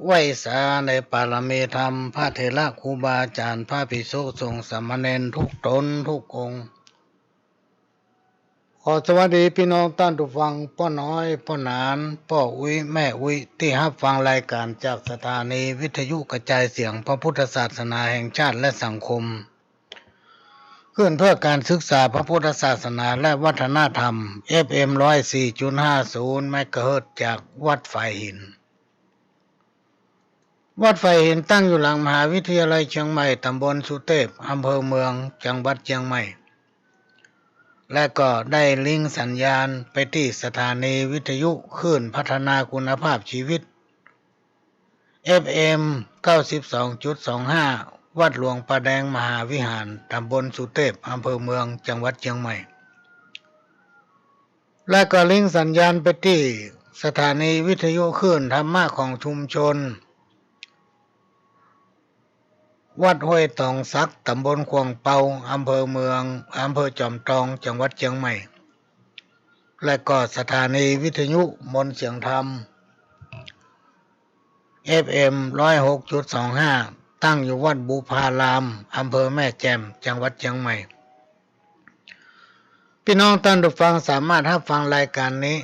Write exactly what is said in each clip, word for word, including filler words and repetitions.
ไหว้สาในปารมีธรรม พระเถระครูบาอาจารย์ พระภิกษุสงฆ์สามเณรทุกตนทุกองค์ ขอสวัสดีพี่น้องต้านผู้ฟัง ป้อน้อย ป้อหนาน ป้ออุ๊ย แม่อุ๊ย ตี้ฮับฟังรายก๋านจากสถานีวิทยุกระจายเสียงพระพุทธศาสนาแห่งชาติและสังคม คลื่นเพื่อการศึกษาพระพุทธศาสนาและวัฒนธรรม เอฟเอ็ม ร้อยสี่จุดห้าศูนย์ เมกะเฮิรตซ์ จากวัดฝายหิน วัดฝายหินตั้งอยู่หลังมหาวิทยาลัยเชียงใหม่ ตำบลสุเทพ อำเภอเมือง จังหวัดเชียงใหม่ และก็ได้ลิงก์สัญญาณไปตี้สถานีวิทยุคลื่นพัฒนาคุณภาพชีวิต เอฟเอ็ม เก้าสิบสองจุดสองห้า วัดหลวงป่าแดงมหาวิหาร ตำบลสุเทพ อำเภอเมือง จังหวัดเชียงใหม่ และก็ลิงก์สัญญาณไปตี้สถานีวิทยุคลื่นธรรมะของชุมชน วัดห้วยตองสัก ตำบลขวางเปา อำเภอเมือง อำเภอจอมทอง จังหวัดเชียงใหม่ และก็สถานีวิทยุมนต์เสียงธรรม เอฟเอ็ม ร้อยหกจุดสองห้า ตั้งอยู่วัดบุพาราม อำเภอแม่แจ่ม จังหวัดเชียงใหม่ พี่น้องต้านผู้ฟังสามารถฮับฟังรายก๋านนี้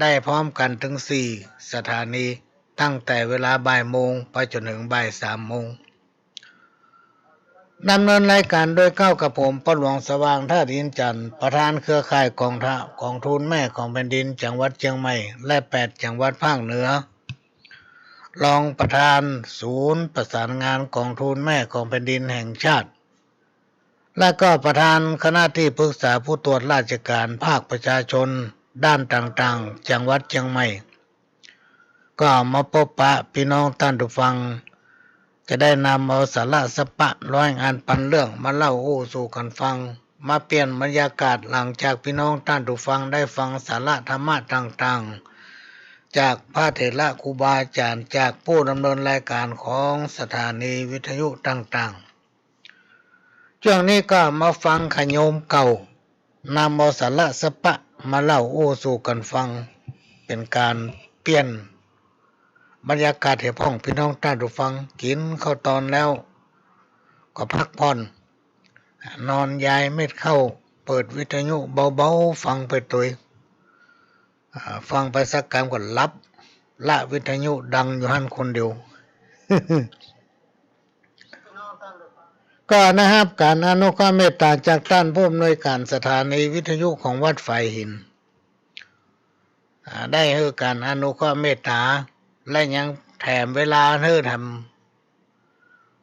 ได้พร้อมกั๋นเถิงสี่สถานี ตั้งแต่เวลาบ่ายโมงไปจ๋นเถิงบ่ายสามโมง ดำเนินรายการโดยเกล้ากระผม ป้อหลวงสว่าง ธาตุอินทร์จันทร์ ประธานเครือข่ายกองทะ- กองทุนแม่ของแผ่นดินจังหวัดเจียงใหม่ และแปดจังหวัดภาคเหนือ รองประธานศูนย์ประสานงานกองทุนแม่ของแผ่นดินแห่งชาติ และก็ประธานคณะที่ปรึกษาผู้ตรวจราชการภาคประชาชนด้านต่างๆ จังหวัดเจียงใหม่ ก็มาปะปะปี้น้องต้านผู้ฟัง จะได้นำเอาสาระสาระร้อยอันปันเรื่องมาเล่าอู้สู่กั๋นฟัง มาเปลี่ยนบรรยากาศหลังจากปี้น้องต้านผู้ฟังได้ฟังสาระธรรมะต่างๆ จากพระเถระครูบาอาจ๋ารย์ จากผู้ดำเนินรายการของสถานีวิทยุต่างๆ จ้วงนี้ก็มาฟังขะโยมเก่า นำเอาสาระสาระมาเล่าอู้สู่กั๋นฟัง เป๋นก๋านเปลี่ยนบรรยากาศหื้อพ่องปี้น้องต้านผู้ฟัง กิ๋นข้าวตอนแล้วก็พักผ่อน นอนยายเม็ดข้าว เปิดวิทยุเบาๆ ฟังไปตวย อ่า ฟังไปสักกำก็หลับ ละวิทยุดังอยู่หั้นคนเดียว ก็ได้ฮับก๋านอนุเคราะห์เมตต๋าจากต้านผู้อำนวยก๋านสถานีวิทยุของวัดฝายหิน อ่า ได้หื้อก๋านอนุเคราะห์เมตต๋า และยังแถมเวลาหื้อแถม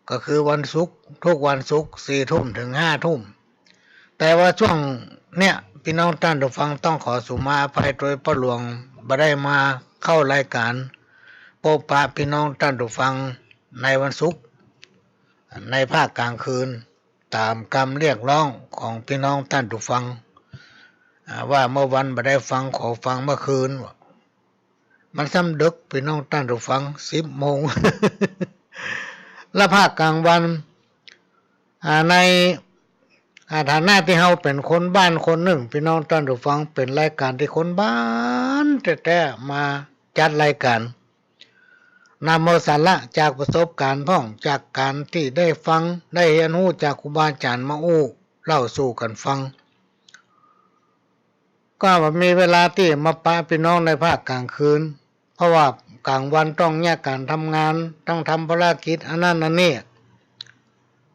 ก็คือวันศุกร์ ทุกวันศุกร์ สี่ทุ่มเถิงห้าทุ่ม แต่ว่าจ้วงเนี้ย ปี้น้องต้านผู้ฟังต้องขอสุมาอภัยตวย ป้อหลวงบ่ได้มาเข้ารายก๋าน ปะปะปี้น้องต้านผู้ฟังในวันศุกร์ ในภาคก๋างคืน ต๋ามกำเรียกร้องของปี้น้องต้านผู้ฟัง อ่า ว่าเมื่อวันบ่ได้ฟัง ขอฟังเมื่อคืน มันซ้ำดึก ปี้น้องต้านผู้ฟัง สิบโมง และภาคก๋างวัน อ่า ใน อ่า ฐานะตี้เฮาเป๋นคนบ้านคนนึ่ง ปี้น้องต้านผู้ฟัง เป๋นรายก๋านตี้คนบ้านแต๊ๆ มาจัดรายก๋าน นำเอาสาระจากประสบก๋ารณ์พ่อง จากก๋านตี้ได้ฟัง ได้เฮียนฮู้จากครูบาอาจ๋ารย์มาอู้เล่าสู่กั๋นฟัง ก็บ่มีเวลาตี้มาปะปี้น้องในภาคก๋างคืน เพราะว่าก๋างวันต้องเยียะก๋านทำงาน ต้องทำภารกิจอันนั้นอันนี้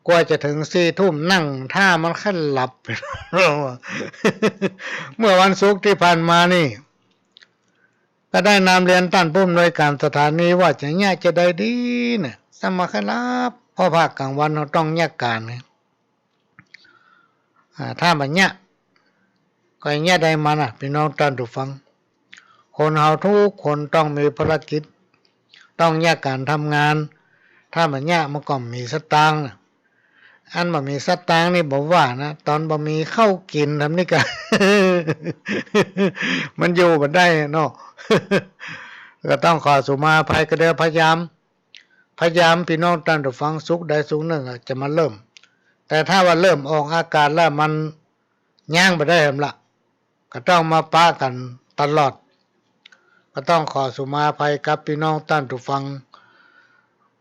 กว่าจะเถิงสี่ทุ่ม นั่งท่ามันค่อยหลับ เมื่อวันศุกร์ตี้ผ่านมานี่ ก็ได้นำเรียนต้านผู้อำนวยก๋านสถานีว่าจะเยียะจาใดดีเนี่ย ซ้ำมาค่อยหลับ เพราะภาคก๋างวันเฮาต้องเยียะก๋านไง อ่า ถ้าบ่เยียะ ก็เยียะใดมันน่ะ ปี้น้องต้านผู้ฟัง คนเฮากู้คนต้องมีภารกิจ ต้องเยียะก๋านทำงาน ถ้าบ่เยียะมันก็บ่มีสตางค์น่ะ อันบ่มีสตางค์นี่บ่ว่านะ ต๋อนบ่มีข้าวกิ๋นทำนี่ก็ มันอยู่บ่ได้เนาะ ก็ต้องขอสุมาอภัย ก็เดี๋ยวพยายาม พยายาม ปี้น้องต้านผู้ฟัง สุขใดสุขนึ่งอะจะมาเริ่ม แต่ถ้าว่าเริ่มออกอากาศแล้วมันย้างบ่ได้แหมละ ก็ต้องมาปะกั๋นตลอด ก็ต้องขอสุมาอภัยกับปี้น้องต้านผู้ฟัง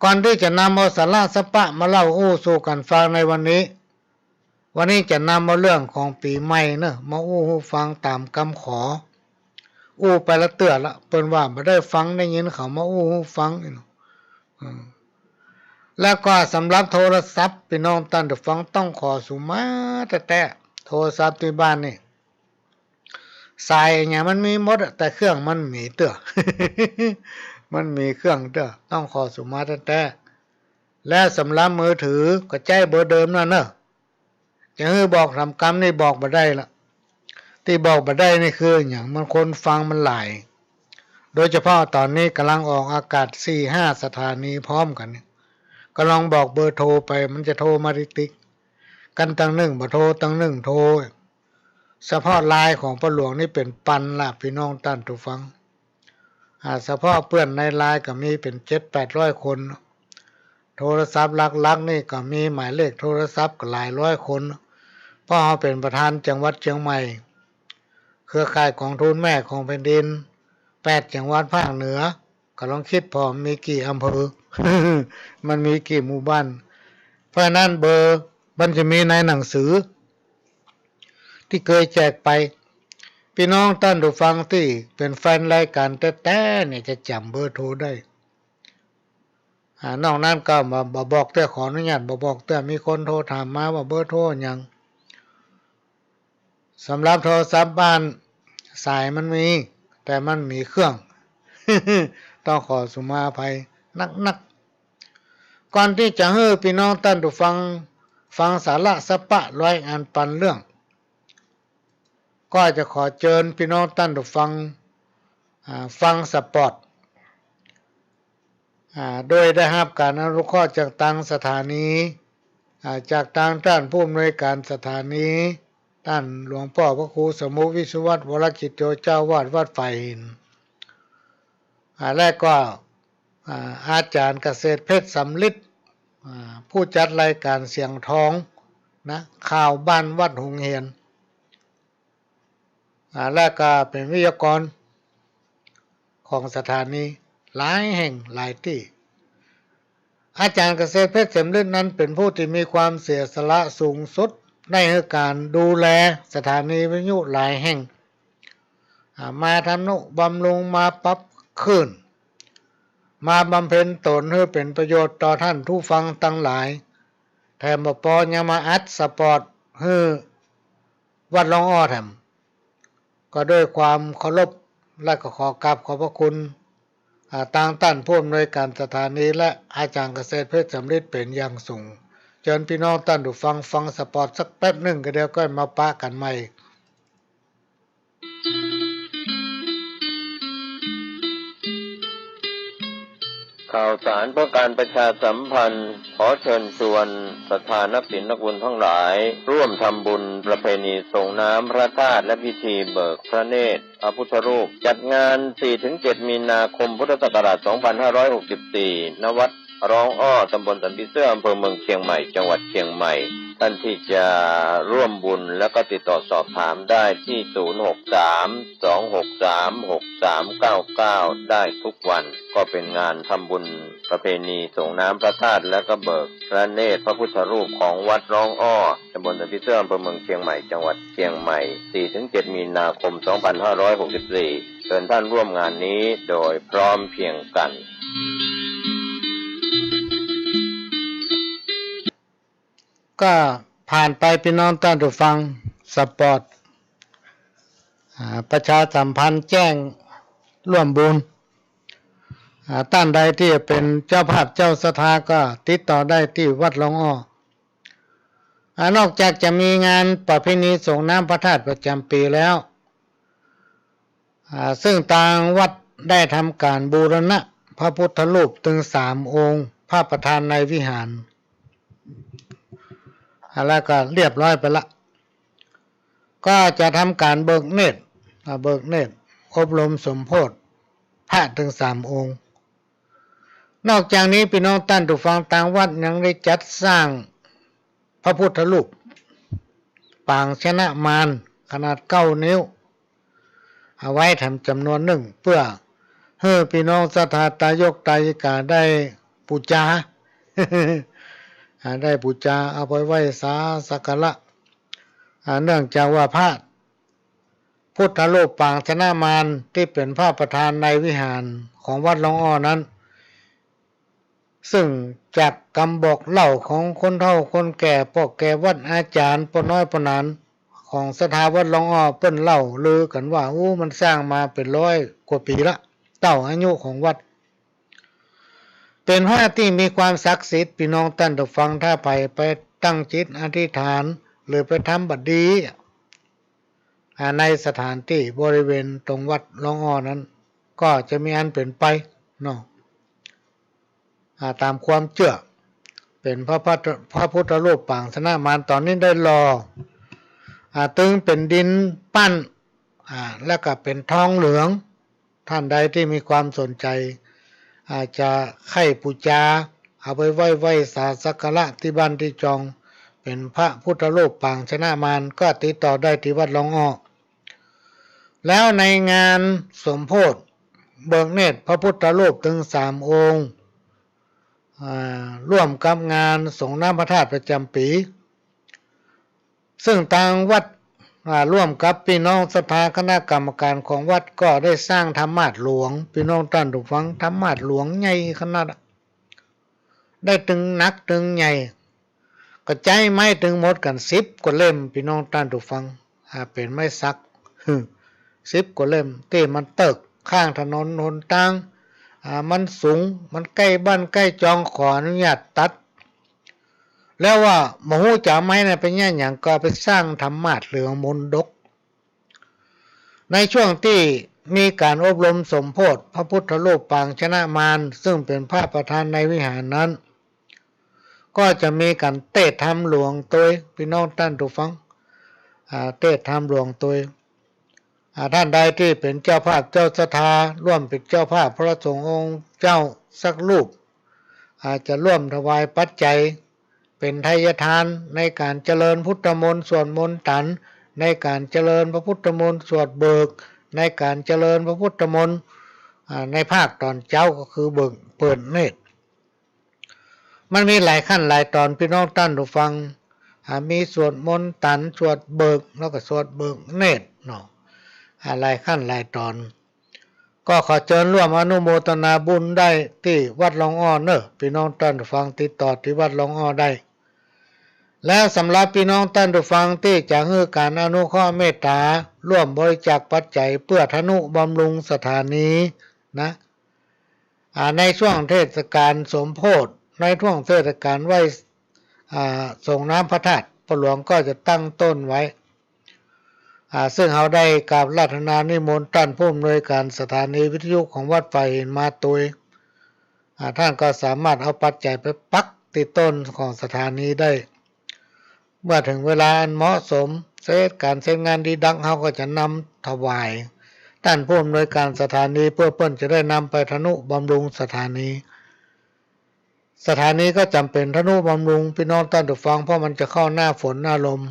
ก่อนตี้จะนำเอาสาระสาระมาเล่าอู้สู่กั๋นฟังในวันนี้ วันนี้จะนำเอาเรื่องของปี๋ใหม่เนาะ มาอู้หื้อฟังต๋ามกำขอ อู้ไปละเตื้อละ เปิ้นว่าบ่ได้ฟังได้ยินเขามาอู้หื้อฟัง อืม แล้วก็สำหรับโทรศัพท์ ปี้น้องต้านผู้ฟัง ต้องขอสุมาแต๊ๆ โทรศัพท์ตี้บ้านนี่ สายอะหยังมันมีหมดอะ แต่เครื่องมันบ่มีเตื้อ มันบ่มีเครื่องเตื้อ ต้องขอสุมาแต๊ๆ และสำหรับมือถือก็ใจ๊เบอร์เดิมนั่นเนาะ จะหื้อบอกสามกำนี่บอกบ่ได้ละ ตี้บอกบ่ได้นี่คือหยัง มันคนฟังมันหลาย โดยเฉพาะต๋อนนี้ก่ำลังออกอากาศสี่ห้าสถานีพร้อมกั๋นนี่ ก็ลองบอกเบอร์โทรไป มันจะโทรมาติ๊กๆ กั๋นตังนึ่งบ่โทร ตังนึ่งโทร เฉพาะไลน์ของป้อหลวงนี่เป๋นปันละ ปี้น้องต้านผู้ฟัง อ่า เฉพาะเปื้อนในไลน์ก็มีเป๋นเจ็ดแปดร้อยคน โทรศัพท์หลักๆ นี่ก็มีหมายเลขโทรศัพท์ก็หลายร้อยคน เพราะเฮาเป๋นประธานจังหวัดเจียงใหม่ เครือข่ายกองทุนแม่ของแผ่นดิน แปดจังหวัดภาคเหนือ ก็ลองกึ๊ดผ่อ มีกี่อำเภอ มันมีกี่หมู่บ้าน เพราะฉะนั้นเบอร์มันจะมีในหนังสือ ตี้เกยแจกไป ปี้น้องต้านผู้ฟังตี้เป๋นแฟนรายก๋านแต๊ๆ เนี่ยจะจ๋ำเบอร์โทรได้ อ่า นอกนั้นก็บ่ บ่บอกเตื้อ ขออนุญาตบ่บอกเตื้อ มีคนโทรถามมาว่าเบอร์โทรหยัง สำหรับโทรศัพท์บ้านสายมันมี แต่มันมีเครื่อง ต้องขอสุมาอภัยนักๆ ก่อนตี้จะหื้อปี้น้องต้านผู้ฟัง ฟังสาระสะปะร้อยอันปันเรื่อง ก็จะขอเจิญปี้น้องต้านผู้ฟัง อ่า ฟังสปอต อ่า โดยได้ฮับก๋านอนุเคราะห์จากตางสถานี อ่า จากตางต้านผู้อำนวยก๋านสถานี ต้านหลวงป้อพระครูสมุห์ วิศวัตร วรกิจโจ เจ้าอาวาสวัดฝายหิน อ่า และก็ อ่า อาจ๋ารย์เกษตรเพชรสำริด อ่า ผู้จัดรายก๋านเสียงทองนะ ข่าวบ้านวัดหงส์เหียน อ่า และก็เป๋นวิทยากรของสถานีหลายแห่งหลายตี้ อาจ๋ารย์เกษตรเพชรสำริดนั้นเป๋นผู้ตี้มีความเสียสละสูงสุด ได้หื้อก๋านดูแลสถานีวิทยุหลายแห่ง อ่า มาทำนุบำรุง มาปรับคลื่น มาบำเพ็ญต๋นหื้อเป๋นประโยชน์ต่อต้านผู้ฟังตังหลาย แถมบ่ปอยังมาอัดสปอตหื้อวัดร้องอ้อแถม ก็ด้วยความเคารพ และก็ขอกราบขอบพระคุณ อ่า ตางต้านผู้อำนวยก๋านสถานี และอาจ๋ารย์เกษตรเพชรสำริดเป๋นอย่างสูง เจิญปี้น้องต้านผู้ฟังฟังสปอตสักแป๊บนึ่ง ก็เดี๋ยวก็มาปะกั๋นใหม่ ข่าวสารเพื่อการประชาสัมพันธ์ ขอเชิญชวนศรัทธานักศิลนักบุญทั้งหลาย ร่วมทำบุญประเพณีส่งน้ำพระธาตุและพิธีเบิกพระเนตรพระพุทธรูป จัดงาน สี่ถึงเจ็ด มีนาคม พุทธศักราช สองพันห้าร้อยหกสิบสี่ ณ วัด ร้องอ้อ ตำบลสันผีเสื้อ อำเภอเมืองเชียงใหม่ จังหวัดเชียงใหม่ ท่านที่จะร่วมบุญแล้วก็ติดต่อสอบถามได้ที่ ศูนย์หกสาม สองหกสาม หกสามเก้าเก้า ได้ทุกวัน ก็เป็นงานทำบุญประเพณีส่งน้ำพระธาตุและก็เบิกพระเนตรพระพุทธรูปของวัดร้องอ้อ ตำบลสันผีเสื้อ อำเภอเมืองเชียงใหม่ จังหวัดเชียงใหม่ สี่ถึงเจ็ด มีนาคม สองพันห้าร้อยหกสิบสี่ เชิญท่านร่วมงานนี้โดยพร้อมเพรียงกัน ก็ผ่านไปปี้น้องต้านผู้ฟัง สปอต อ่า ประชาสัมพันธ์แจ้งร่วมบุญ อ่า ต้านใดตี้เป๋นเจ้าภาพเจ้าศรัทธาก็ติดต่อได้ตี้วัดร้องอ้อ อ่า นอกจากจะมีงานประเพณีส่งน้ำพระธาตุประจ๋ำปี๋แล้ว อ่า ซึ่งตางวัดได้ทำก๋านบูรณะพระพุทธรูปตึงสามองค์ พระประธานในวิหาร อ่า แล้วก็เรียบร้อยไปละ ก็จะทำก๋านเบิกเนตร อ่า เบิกเนตร อบรมสมโภชพระตึงสามองค์ นอกจากนี้ปี้น้องต้านผู้ฟังตางวัดยังได้จัดสร้างพระพุทธรูปปางชนะมารขนาดเก้านิ้ว เอาไว้แถมจ๋ำนวนนึ่ง เปื้อหื้อปี้น้องศรัทธาตายกตายิกาได้ปู๋จา อ่า ได้ปู๋จา เอาไปไหว้สาสักการะ อ่า เนื่องจากว่าพระพุทธรูปปางชนะมารตี้เป๋นพระประธานในวิหารของวัดร้องอ้อนั้น ซึ่งจากกำบอกเล่าของคนเฒ่าคนแก่ ป้อแก่วัด อาจารย์ ป้อน้อยป้อหนาน ของศรัทธาวัดร้องอ้อ เปิ้นเล่าลือกั๋นว่า อู้ มันสร้างมาเป๋นร้อยกว่าปี๋ละ เต้าอายุของวัด เป๋นพระตี้มีความศักดิ์สิทธิ์ ปี้น้องต้านผู้ฟัง ถ้าใผไปตั้งจิตอธิษฐาน หรือไปทำบัตรดี อ่า ในสถานตี้บริเวณตรงวัดร้องอ้อนั้น ก็จะมีอันเป๋นไปเนาะ อ่า ต๋ามความเจื้อ เป๋นพระพัท- พระพุทธรูปปางชนะมาร ต๋อนนี้ได้หล่อ อ่า ตึงเป๋นดินปั้น อ่า แล้วก็เป๋นทองเหลือง ต้านใดตี้มีความสนใจ๋ อ่า จะใค่ปู๋จา เอาไปไหว้ ไหว้สาสักการะตี้บ้านตี้จอง เป๋นพระพุทธรูปปางชนะมาร ก็ติดต่อได้ตี้วัดร้องอ้อ แล้วในงานสมโภชเบิกเนตรพระพุทธรูปตึงสามองค์ อ่า ร่วมกับงานส่งน้ำพระธาตุประจ๋ำปี๋ ซึ่งตางวัด อ่า ร่วมกับปี้น้องศรัทธาคณะกรรมก๋านของวัดก็ได้สร้างธรรมาสน์หลวง ปี้น้องต้านผู้ฟัง ธรรมาสน์หลวงใหญ่ขนาดอะ ได้ตึงหนักตึงใหญ่ ก็ใจ๊ไม้ตึงหมดกั๋นสิบกว่าเล่ม ปี้น้องต้านผู้ฟัง อ่า เป๋นไม้สัก สิบกว่าเล่ม ตี้มันเติ๊กข้างถนนหนตาง อ่า มันสูง มันใก้บ้านใก้จอง ขออนุญาตตัด แล้วว่าบ่ฮู้จะเอาไม้นั้นไปเยียะหยัง ก็เอาไปสร้างธรรมาสน์หรือมณฑป ในช่วงตี้มีก๋านอบรมสมโภชพระพุทธรูปปางชนะมาร ซึ่งเป๋นพระประธานในวิหารนั้น ก็จะมีก๋านเตศน์ธรรมหลวงตวย ปี้น้องต้านผู้ฟัง อ่า เตศน์ธรรมหลวงตวย อ่า ต้านใดตี้เป๋นเจ้าภาพเจ้าศรัทธา ร่วมเป๋นเจ้าภาพพระสงฆ์องค์เจ้าสักรูป อาจจะร่วมถวายปัจจัยเป๋นไทยทาน ในก๋านเจริญพุทธมนต์ สวดมนต์ตัน ในก๋านเจริญพระพุทธมนต์ สวดเบิก ในก๋านเจริญพระพุทธมนต์ อ่า ในภาคต๋อนเจ๊าก็คือเบิก เปิดเนตร มันมีหลายขั้นหลายต๋อน ปี้น้องต้านผู้ฟัง อ่า มีสวดมนต์ตัน สวดเบิก แล้วก็สวดเบิกเนตรเนาะ อ่า หลายขั้นหลายต๋อน ก็ขอเจิญร่วมอนุโมทนาบุญได้ตี้วัดหลองอ้อเน่อ ปี้น้องต้านผู้ฟัง ติดต่อตี้วัดหลองอ้อได้ และสำหรับปี้น้องต้านผู้ฟังตี้จะหื้อก๋านอนุเคราะห์เมตต๋า ร่วมบริจาคปัจจัยเปื้อทนุบำรุงสถานีนะ อ่า ในช่วงเทศกาลสมโภช ในช่วงเทศกาลไหว้ อ่า สรงน้ำพระธาตุ ป้อหลวงก็จะตั้งต้นไว้ อ่า ซึ่งเฮาได้กราบอาราธนานิมนต์ต้านผู้อำนวยก๋านสถานีวิทยุของวัดฝายหินมาตวย อ่า ต้านก็สามารถเอาปัจจัยไปปักตี้ต้นของสถานีได้ เมื่อเถิงเวลาอันเหมาะสม เสร็จก๋านเสร็จงานดีดัก เฮาก็จะนำถวายต้านผู้อำนวยก๋านสถานี เปื้อเปิ้นจะได้นำไปทนุบำรุงสถานี สถานีก็จ๋ำเป๋นทนุบำรุง ปี้น้องต้านผู้ฟัง เพราะมันจะเข้าหน้าฝนหน้าลม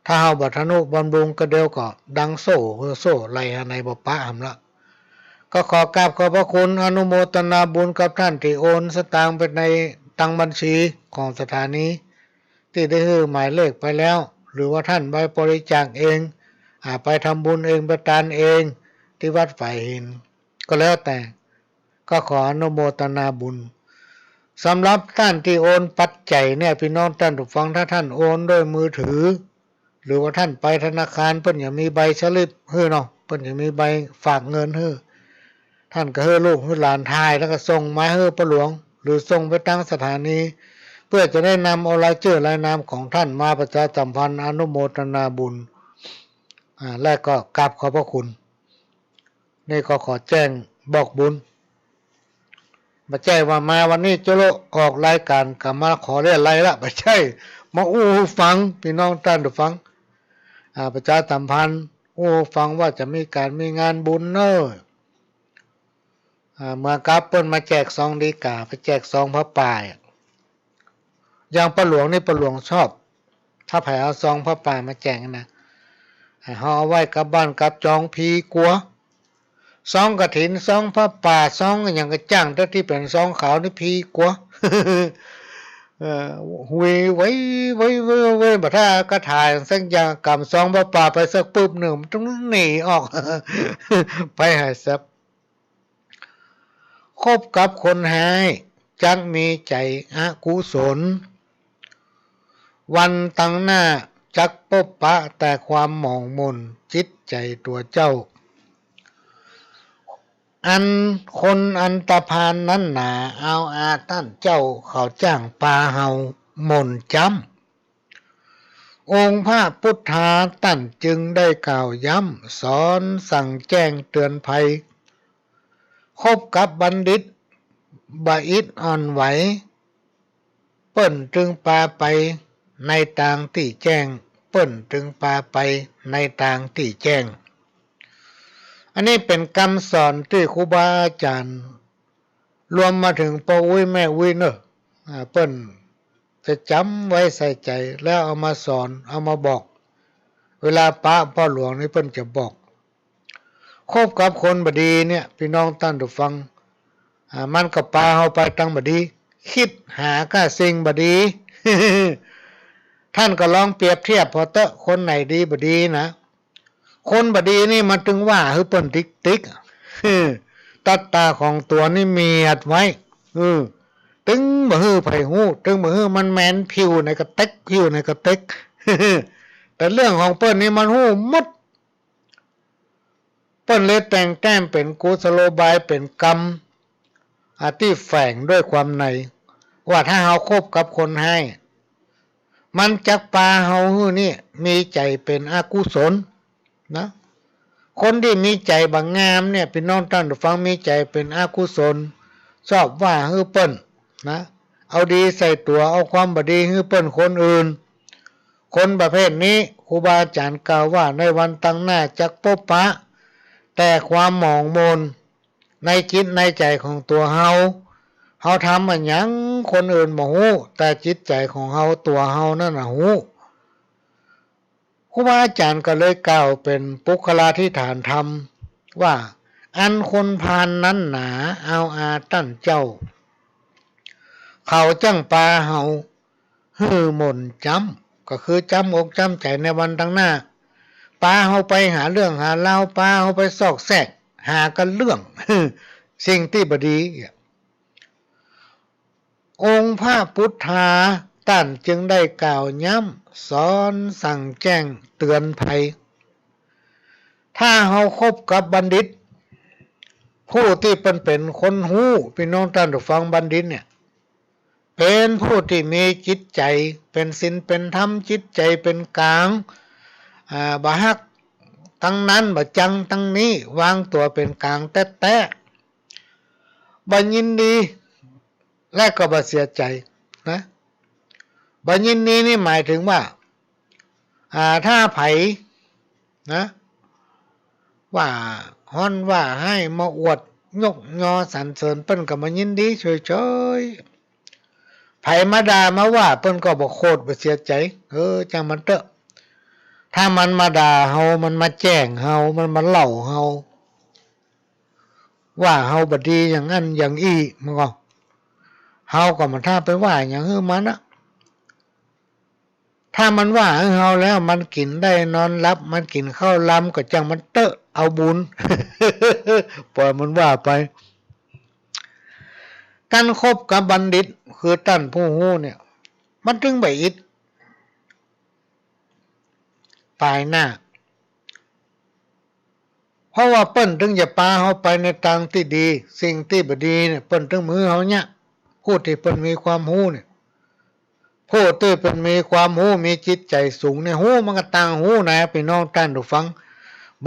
ถ้าเฮาบ่ทนุบำรุงก็เดี๋ยวก็ดังโซ่ เออ โซ่ไหลหาไหนบ่ปะหำละ ก็ขอกราบขอบพระคุณอนุโมทนาบุญกับต้านตี้โอนสตางค์ไปในตังบัญชีของสถานี ตี้ได้หื้อหมายเลขไปแล้ว หรือว่าต้านไปบริจาคเอง อ่า ไปทำบุญเอง ไปตานเอง ตี้วัดฝายหิน ก็แล้วแต่ ก็ขออนุโมทนาบุญ สำหรับต้านตี้โอนปัจจัยเนี่ย ปี้น้องต้านผู้ฟัง ถ้าต้านโอนด้วยมือถือ หรือว่าต้านไปธนาคาร เปิ้นจะมีใบสลิปหื้อเนาะ เปิ้นจะมีใบฝากเงินหื้อ ต้านก็หื้อลูกหื้อหลานถ่าย แล้วก็ส่งมาหื้อป้อหลวง หรือส่งไปตางสถานี เปื้อจะได้นำเอารายจื้อรายนามของต้านมาประชาสัมพันธ์อนุโมทนาบุญ อ่า และก็กราบขอบพระคุณ นี่ก็ขอแจ้งบอกบุญ บ่ใจ้ว่ามาวันนี้จะโละออกรายก๋านก็มาขอเรียรัยละ บ่ใจ้ มาอู้หื้อฟัง ปี้น้องต้านผู้ฟัง อ่า ประชาสัมพันธ์อู้หื้อฟังว่าจะมีก๋านมีงานบุญเน่อ อ่า เหมือนกับเปิ้นมาแจกซองดีก๋า ไปแจกซองผ้าป่า อย่างป้อหลวงนี่ป้อหลวงชอบ ถ้าใผเอาซองผ้าป่ามาแจกนะ ให้เฮาเอาไว้กับบ้านกับจอง ผีกั๋ว ซองกฐิน ซองผ้าป่า ซองอะหยังก็จ้าง แต่ตี้เป๋นซองขาวนี่ผีกั๋ว เออ หุย ไว ไว ไว ไว บ่ถ้ากระถ่ายสักอย่าง ก๋ำซองผ้าป่าไปสักปึ๊บนึ่ง มันต้องหนีออก ไปหายแซบ คบกับคนฮ้าย จักมีใจ๋อกุศล วันตังหน้าจักปบปะแต่ความหมองหม่นจิตใจ๋ตั๋วเจ้า อันคนอันตะพาลนั้นหนา เอาอาต้านเจ้าเขาจ้างปาเฮาหม่นจ๊ำ องค์พระพุทธาต้านจึงได้กล่าวย้ำ สอนสั่งแจ้งเตือนภัย คบกับบัณฑิตบ่อิดอ่อนไหว เปิ้นตึงปาไปในตางตี้แจ้ง เปิ้นตึงปาไปในตางตี้แจ้ง อันนี้เป๋นกำสอนตี้ครูบาอาจ๋ารย์ รวมมาเถิงป้ออุ๊ยแม่อุ๊ยเน่อ อ่า เปิ้นจะจ๋ำไว้ใส่ใจ๋ แล้วเอามาสอน เอามาบอก เวลาปะป้อหลวงนี่เปิ้นจะบอก คบกับคนบ่ดีเนี่ย ปี้น้องต้านผู้ฟัง อ่า มันก็ปาเฮาไปตางบ่ดี คิดหาก้าสิ่งบ่ดี ต้านก็ลองเปรียบเทียบเผ่อเต๊อะ คนไหนดีบ่ดีนะ คนบ่ดีนี่มันตึงว่าหื้อเปิ้นติ๊กๆ ตั๊ดต๋าของตั๋วนี่เมียดไว้ เออ ตึงบ่หื้อใผฮู้ ตึงบ่หื้อมันแมนผิวไหนก็เต๊ก ผิวไหนก็เต๊ก แต่เรื่องของเปิ้นนี่มันฮู้หมด เปิ้นเลยแต่งแต้มเป๋นกุศโลบาย เป๋นกำ อ่า ตี้แฝงด้วยความใน ว่าถ้าเฮาคบกับคนฮ้าย มันจักปาเฮาหื้อนี่มีใจ๋เป๋นอกุศลนะ คนตี้มีใจ๋บ่งามเนี่ย ปี้น้องต้านผู้ฟัง มีใจ๋เป๋นอกุศล ชอบว่าหื้อเปิ้นนะ เอาดีใส่ตั๋ว เอาความบ่ดีหื้อเปิ้นคนอื่น คนประเภทนี้ ครูบาอาจ๋ารย์กล่าวว่าในวันตังหน้าจักปบปะแต่ความหมองหม่นในจิตในใจ๋ของตั๋วเฮา เฮาทำอะหยังคนอื่นบ่ฮู้ แต่จิตใจ๋ของเฮา ตั๋วเฮานั่นน่ะฮู้ ครูบาอาจ๋ารย์ก็เลยกล่าวเป๋นปุคคลาธิฐานธรรมว่า อันคนพาลนั้นหนา เอาอาต้านเจ้า เขาจั้งปาเฮาหื้อหม่นจ๊ำ ก็คือจ๊ำอกจ๊ำใจ๋ในวันตังหน้า ปาเฮาไปหาเรื่องหาราว ปาเฮาไปซอกแซก หากั๋นเรื่อง สิ่งตี้บ่ดี องค์พระปุทธาต้านจึงได้กล่าวย้ำสอนสั่งแจ้งเตือนภัย ถ้าเฮาคบกับบัณฑิต ผู้ตี้เปิ้นเป๋นคนฮู้ ปี้น้องต้านผู้ฟัง บัณฑิตเนี่ย เป๋นผู้ตี้มีจิตใจ๋เป๋นศีลเป๋นธรรม จิตใจ๋เป๋นก๋าง อ่า บ่ฮักตังนั้น บ่จังตังนี้ วางตั๋วเป๋นก๋างแต๊ๆ บ่ยินดี และก็บ่เสียใจ๋นะ บ่ยินดีนี่หมายเถิงว่า อ่า ถ้าใผนะ ว่าฮ้อนว่าฮ้าย มาอวดยกยอสรรเสริญ เปิ้นก็บ่ยินดี เฉยๆ ใผมาด่ามาว่า เปิ้นก็บ่โขดบ่เสียใจ๋ เออ จ้างมันเต๊อะ ถ้ามันมาด่าเฮา มันมาแจ้งเฮา มันมาเล่าเฮา ว่าเฮาบ่ดีอย่างอั้นอย่างอี้ มันก็ เฮาก็บ่ถ้าไปว่าหยังหื้อมันนะ ถ้ามันว่าหื้อเฮาแล้ว มันกิ๋นได้นอนหลับ มันกิ๋นข้าวลำก็จ้างมันเต๊อะ เอาบุญ ปล่อยมันว่าไป การคบกับบัณฑิต คือต้านผู้ฮู้เนี่ย มันเถิงบ่อิดปายหน้า เพราะว่าเปิ้นเถิงจะปาเฮาไปในตางตี้ดี สิ่งตี้บ่ดีเนี่ย เปิ้นเถิงบ่หื้อเฮาเยียะ ผู้ตี้เปิ้นมีความฮู้เนี่ย ผู้ตี้เปิ้นมีความฮู้ มีจิตใจ๋สูงเนี่ย ฮู้มันก็ต่างฮู้นะ ปี้น้องต้านผู้ฟัง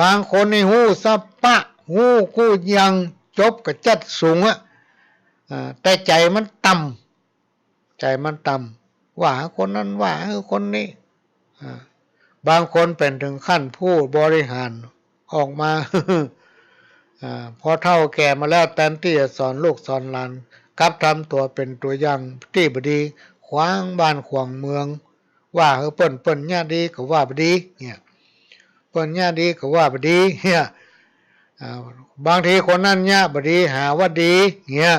บางคนนี่ฮู้สะปะ ฮู้กู้อย่าง จบกระจัดสูงอะ อ่า แต่ใจ๋มันต่ำ ใจ๋มันต่ำ ว่าคนนั้น ว่าคนนี้ อ่า บางคนเป๋นเถิงขั้นผู้บริหารออกมา อ่า พอเฒ่าแก่มาแล้ว แตนตี้จะสอนลูกสอนหลาน กลับทำตั๋วเป๋นตั๋วอย่างตี้บ่ดี ขวางบ้านขวางเมือง ว่าหื้อเปิ้น เปิ้นเยียะดีก็ว่าบ่ดีเนี่ย เปิ้นเยียะดีก็ว่าบ่ดีเนี่ย อ่า บางทีคนนั้นเยียะบ่ดี หาว่าดีเนี่ย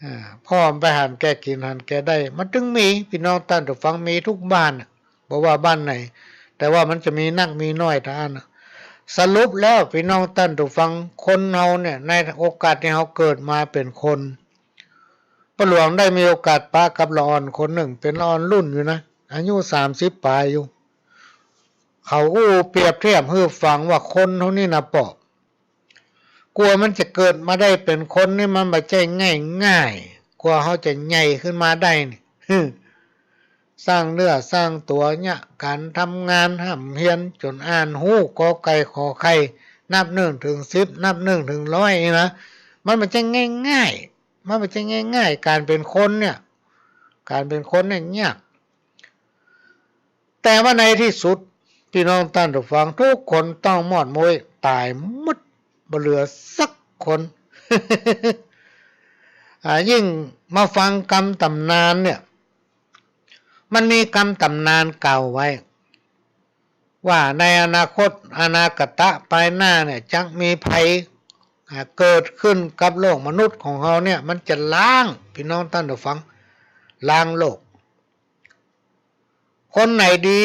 อ่า เพราะมันไปหันแก่กิ๋นหันแก่ได้ มันเถิงมี ปี้น้องต้านผู้ฟัง มีกู้บ้านน่ะ บ่ว่าบ้านไหน แต่ว่ามันจะมีนักมีน้อยเต้าอั้นน่ะ สรุปแล้วปี้น้องต้านผู้ฟัง คนเฮาเนี่ย ในโอกาสตี้เฮาเกิดมาเป๋นคน ป้าหลวงได้มีโอกาสปะกับละอ่อนคนนึ่ง เป๋นละอ่อนรุ่นอยู่นะ อายุสามสิบปายอยู่ เขาอู้เปรียบเทียบหื้อฟังว่าคนเฮานี่นะเปาะ กว่ามันจะเกิดมาได้เป๋นคนนี่มันบ่ใจ้ง่ายๆ กว่าเฮาจะใหญ่ขึ้นมาได้นี่ สร้างเนื้อสร้างตั๋วเนี่ย ก๋านทำงาน ฮ่ำเฮียนจ๋นอ่านฮู้กอไก่ขอไข่ นับนึ่งเถิงสิบ นับนึ่งเถิงร้อยนี่นะ มันบ่ใจ้ง่ายๆ มันบ่ใจ้ง่ายๆ ก๋านเป๋นคนเนี่ย ก๋านเป๋นคนเนี่ยยาก แต่ว่าในตี้สุด ปี้น้องต้านผู้ฟัง กู้คนต้องมอดม้วย ต๋ายหมด บ่เหลือสักคน อ่า ยิ่งมาฟังกำต๋ำนานเนี่ย มันมีกำต๋ำนานกล่าวไว้ ว่าในอนาคต อนาคตปายหน้าเนี่ย จักมีภัย อ่า เกิดขึ้นกับโลกมนุษย์ของเฮาเนี่ย มันจะล้าง ปี้น้องต้านผู้ฟัง ล้างโลก คนไหนดี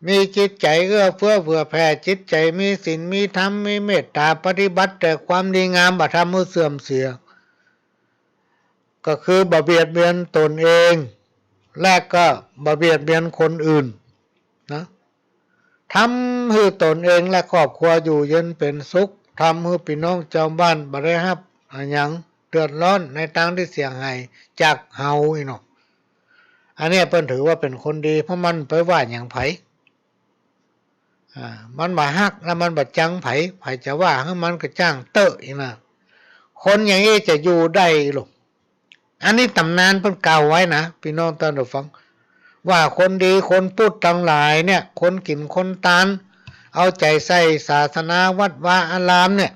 มีจิตใจ๋เอื้อเฟื้อเผื่อแผ่ จิตใจ๋มีศีลมีธรรม มีเมตต๋า ปฏิบัติแต่ความดีงาม บ่ทำหื้อเสื่อมเสีย ก็คือบ่เบียดเบียนตนเองและก็บ่เบียดเบียนคนอื่นนะ ทำหื้อตนเองและครอบครัวอยู่เย็นเป็นสุข ทำหื้อปี้น้องจาวบ้านบ่ได้ฮับอะหยังเดือดร้อนในตางตี้เสียหายจากเฮาอี้เนาะ อันเนี้ยเปิ้นถือว่าเป๋นคนดี เพราะมันไปว่าหยังใผ อ่า มันบ่ฮักและมันบ่จังใผ ใผจะว่าหื้อมันก็จ้างเต๊อะอี้นะ คนอย่างอี้จะอยู่ได้หรือ อันนี้ต๋ำนานเปิ้นกล่าวไว้นะ ปี้น้องต้านผู้ฟัง ว่าคนดีคนปุทธตังหลายเนี่ย คนกิ๋นคนตาน เอาใจ๋ใส่ศาสนาวัดวาอารามเนี่ย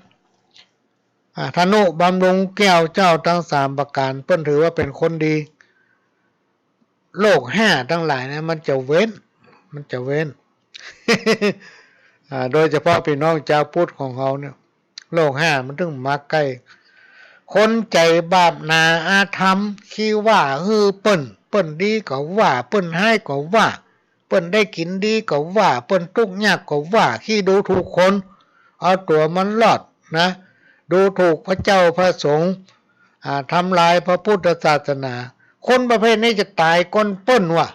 อ่า ทะนุบำรุงแก้วเจ้าตังสามประก๋าน เปิ้นถือว่าเป๋นคนดี โรคห้าตังหลายเนี่ยมันจะเว้น มันจะเว้น อ่า โดยเฉพาะปี้น้องจาวปุทธของเฮาเนี่ย โรคห้ามันเถิงมาใก้ คนใจ๋บาปหนาอาธรรม ขี้ว่าหื้อเปิ้น เปิ้นดีก็ว่า เปิ้นฮ้ายก็ว่า เปิ้นได้กิ๋นดีก็ว่า เปิ้นตุ๊กข์ยากก็ว่า ขี้ดูถูกคน เอาตั๋วมันรอดนะ ดูถูกพระเจ้าพระสงฆ์ อ่า ทำลายพระพุทธศาสนา คนประเภทนี้จะต๋ายก่อนเปิ้นว่ะ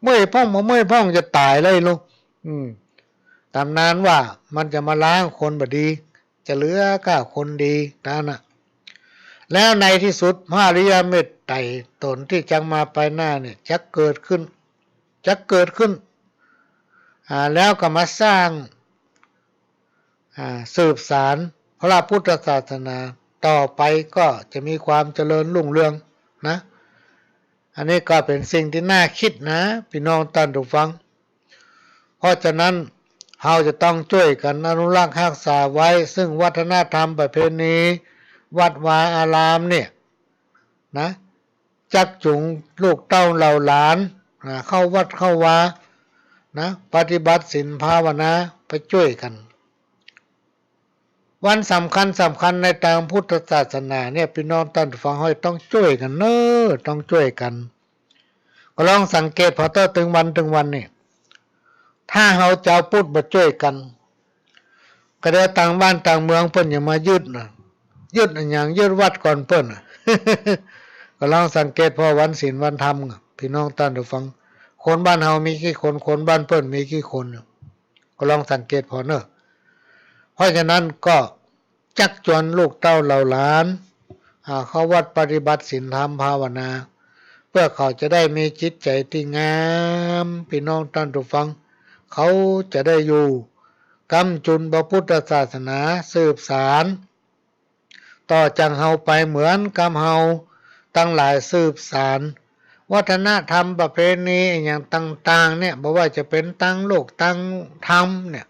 เมื่อยพ่องบ่เมื่อยพ่องจะต๋ายเลยลูก อืม ต๋ำนานว่ามันจะมาล้างคนบ่ดี จะเหลือก้าคนดีเต้านั้นนะ แล้วในตี้สุดพระอริยเมตไตรต๋นตี้จักมาไปหน้าเนี่ย จักเกิดขึ้น จักเกิดขึ้น อ่า แล้วก็มาสร้าง อ่า สืบสานพระพุทธศาสนา ต่อไปก็จะมีความเจริญรุ่งเรืองนะ อันนี้ก็เป๋นสิ่งตี้น่าคิดนะ ปี้น้องต้านผู้ฟัง เพราะฉะนั้น เฮาจะต้องจ้วยกั๋นอนุรักษ์ฮักษาไว้ ซึ่งวัฒนธรรมประเพณีวัดวาอารามเนี่ยนะ จักจูงลูกเต้าเหล่าหลาน อ่า เข้าวัดเข้าวานะ ปฏิบัติศีลภาวนา ไปจ้วยกั๋น วันสำคัญสำคัญในตางพุทธศาสนาเนี่ย ปี้น้องต้านผู้ฟังเฮาต้องจ้วยกั๋นเน่อ ต้องจ้วยกั๋น ก็ลองสังเกตผ่อเต๊อะ ตึงวันตึงวันนี่ ถ้าเฮาจาวปุทธบ่จ้วยกั๋น ก็เดี๋ยวตางบ้านตางเมืองเปิ้นจะมายึดนะ ยึดอะหยัง ยึดวัดก่อนเปิ้นนะ ก็ลองสังเกตผ่อวันศีลวันธรรมอะ ปี้น้องต้านผู้ฟัง คนบ้านเฮามีกี่คน คนบ้านเปิ้นมีกี่คน ก็ลองสังเกตผ่อเน่อ เพราะฉะนั้นก็ จักจวนลูกเต้าเหล่าหลาน อ่า เข้าวัดปฏิบัติศีลธรรมภาวนา เพื่อเขาจะได้มีจิตใจ๋ตี้งาม ปี้น้องต้านผู้ฟัง เขาจะได้อยู่ กำจุนพระพุทธศาสนาสืบสาน ต่อจากเฮาไปเหมือนกับเฮาตังหลายสืบสาน วัฒนธรรมประเพณีอะหยังต่างๆ เนี่ย บ่ว่าจะเป๋นตางโลกตางธรรมเนี่ย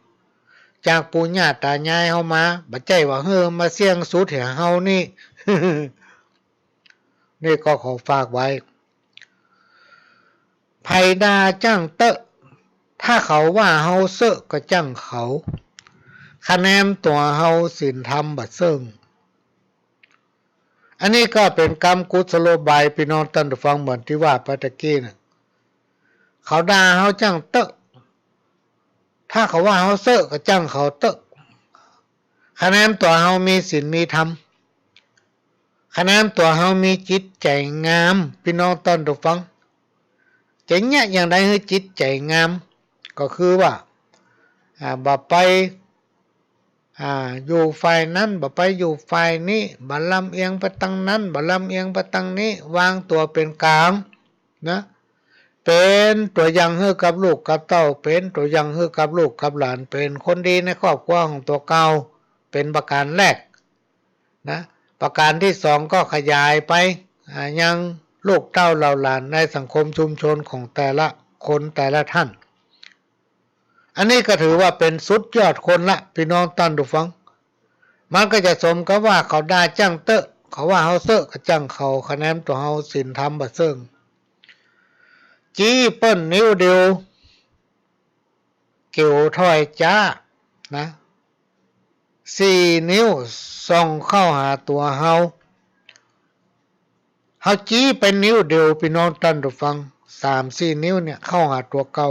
จากปู่ย่าต๋ายายเฮามา บ่ใจ้ว่าหื้อมาเสี้ยงสุดแห่งเฮานี่ นี่ก็ขอฝากไว้ ใผด่าจ้างเต๊อะ ถ้าเขาว่าเฮาเซอะก็จ้างเขา คะแนนตั๋วเฮาศีลธรรมบ่เซิ่ง อันนี้ก็เป๋นกำกุศโลบาย ปี้น้องต้านผู้ฟัง เหมือนตี้ว่าไปตะกี้น่ะ เขาด่าเฮาจ้างเต๊อะ ถ้าเขาว่าเฮาเซอะก็จ้างเขาเต๊อะ คะแนนตั๋วเฮามีศีลมีธรรม คะแนนตั๋วเฮามีจิตใจ๋งาม ปี้น้องต้านผู้ฟัง จะเยียะอย่างใดหื้อจิตใจ๋งาม ก็คือว่า อ่า บ่ไป อ่า อยู่ฝ่ายนั้น บ่ไปอยู่ฝ่ายนี้ บ่ลำเอียงไปตางนั้น บ่ลำเอียงไปตางนี้ วางตั๋วเป๋นก๋างนะ เป๋นตั๋วอย่างหื้อกับลูกกับเต้า เป๋นตั๋วอย่างหื้อกับลูกกับหลาน เป๋นคนดีในครอบครัวของตั๋วเก่า เป๋นประก๋านแรกนะ ประก๋านตี้สองก็ขยายไป อ่า ยังลูกเต้าเหล่าหลานในสังคมชุมชนของแต่ละคนแต่ละท่าน อันนี้ก็ถือว่าเป๋นสุดยอดคนละ ปี้น้องต้านผู้ฟัง มันก็จะสมกับว่าเขาด่าจ้างเต๊อะ เขาว่าเฮาเซอะก็จ้างเขา คะแนนตั๋วเฮาศีลธรรมบ่เซิ่ง จี๊เปิ้นนิ้วเดียว เกี่ยวถ้อยจ๊านะ สี่นิ้วส่องเข้าหาตั๋วเฮา เฮาจี๊ไปนิ้วเดียว ปี้น้องต้านผู้ฟัง สามสี่นิ้วเนี่ยเข้าหาตั๋วเก่า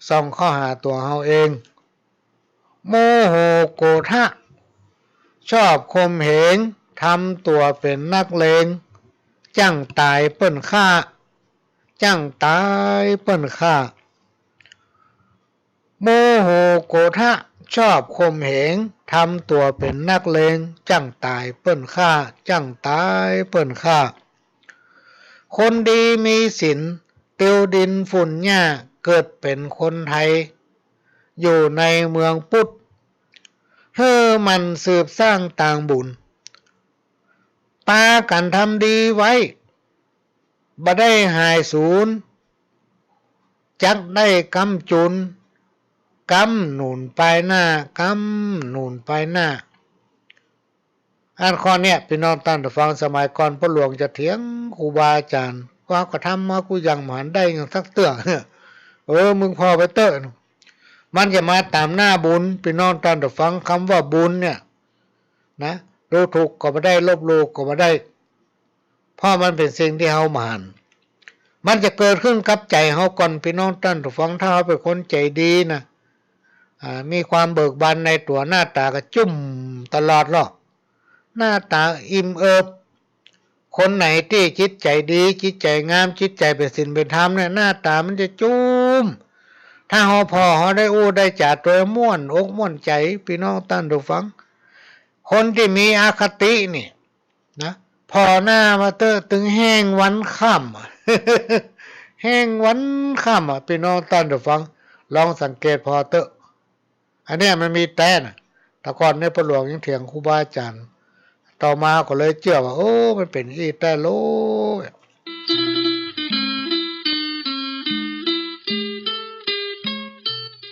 ส่องเข้าหาตั๋วเฮาเอง โมโหโกธะ ชอบข่มเหง ทำตั๋วเป๋นนักเลง จั้งต๋ายเปิ้นฆ่า จั้งต๋ายเปิ้นฆ่า โมโหโกธะชอบข่มเหง ทำตั๋วเป๋นนักเลง จั้งต๋ายเปิ้นฆ่า จั้งต๋ายเปิ้นฆ่า คนดีมีศีล ติวดินฝุ่นหญ้า เกิดเป๋นคนไทย อยู่ในเมืองพุทธ หื้อหมั่นสืบสร้างตางบุญ ปากั๋นทำดีไว้ บ่ได้หายสูญ จักได้กำจุน กำหนุนไปหน้า กำหนุนไปหน้า อันข้อเนี้ย ปี้น้องต้านผู้ฟัง สมัยก่อนป้อหลวงจะเถียงครูบาอาจ๋ารย์ ว่าก็ทำมากู้อย่างบ่หันได้หยังสักเตื้อ เออ มึงผ่อไปเต๊อะ มันจะมาต๋ามหน้าบุญ ปี้น้องต้านผู้ฟัง กำว่าบุญเนี่ยนะ ดูถูกก็บ่ได้ ลบหลู่ก็บ่ได้ เพราะมันเป๋นสิ่งตี้เฮาบ่หัน มันจะเกิดขึ้นกับใจ๋เฮาก่อน ปี้น้องต้านผู้ฟัง ถ้าเฮาเป๋นคนใจ๋ดีนะ อ่า มีความเบิกบานในตั๋ว หน้าต๋าก็จุ้มตลอดลอ หน้าต๋าอิ่มเอิบ คนไหนตี้จิตใจ๋ดี จิตใจ๋งาม จิตใจ๋เป๋นศีลเป๋นธรรมเนี่ย หน้าต๋ามันจะจุ้ม ถ้าเฮาผ่อ เฮาได้อู้ได้จ๋าตวย ม่วนอกม่วนใจ๋ ปี้น้องต้านผู้ฟัง คนตี้มีอคตินี่นะ ผ่อหน้ามาเต๊อะ ตึงแห้งวันค่ำ แห้งวันค่ำอะ ปี้น้องต้านผู้ฟัง ลองสังเกตผ่อเต๊อะ อันเนี้ยมันมีแต๊นะ แต่ก่อนเนี่ยป้อหลวงยังเถียงครูบาอาจ๋ารย์ ต่อมาก็เลยเจื้อว่า โอ้ มันเป๋นอี้แต๊โล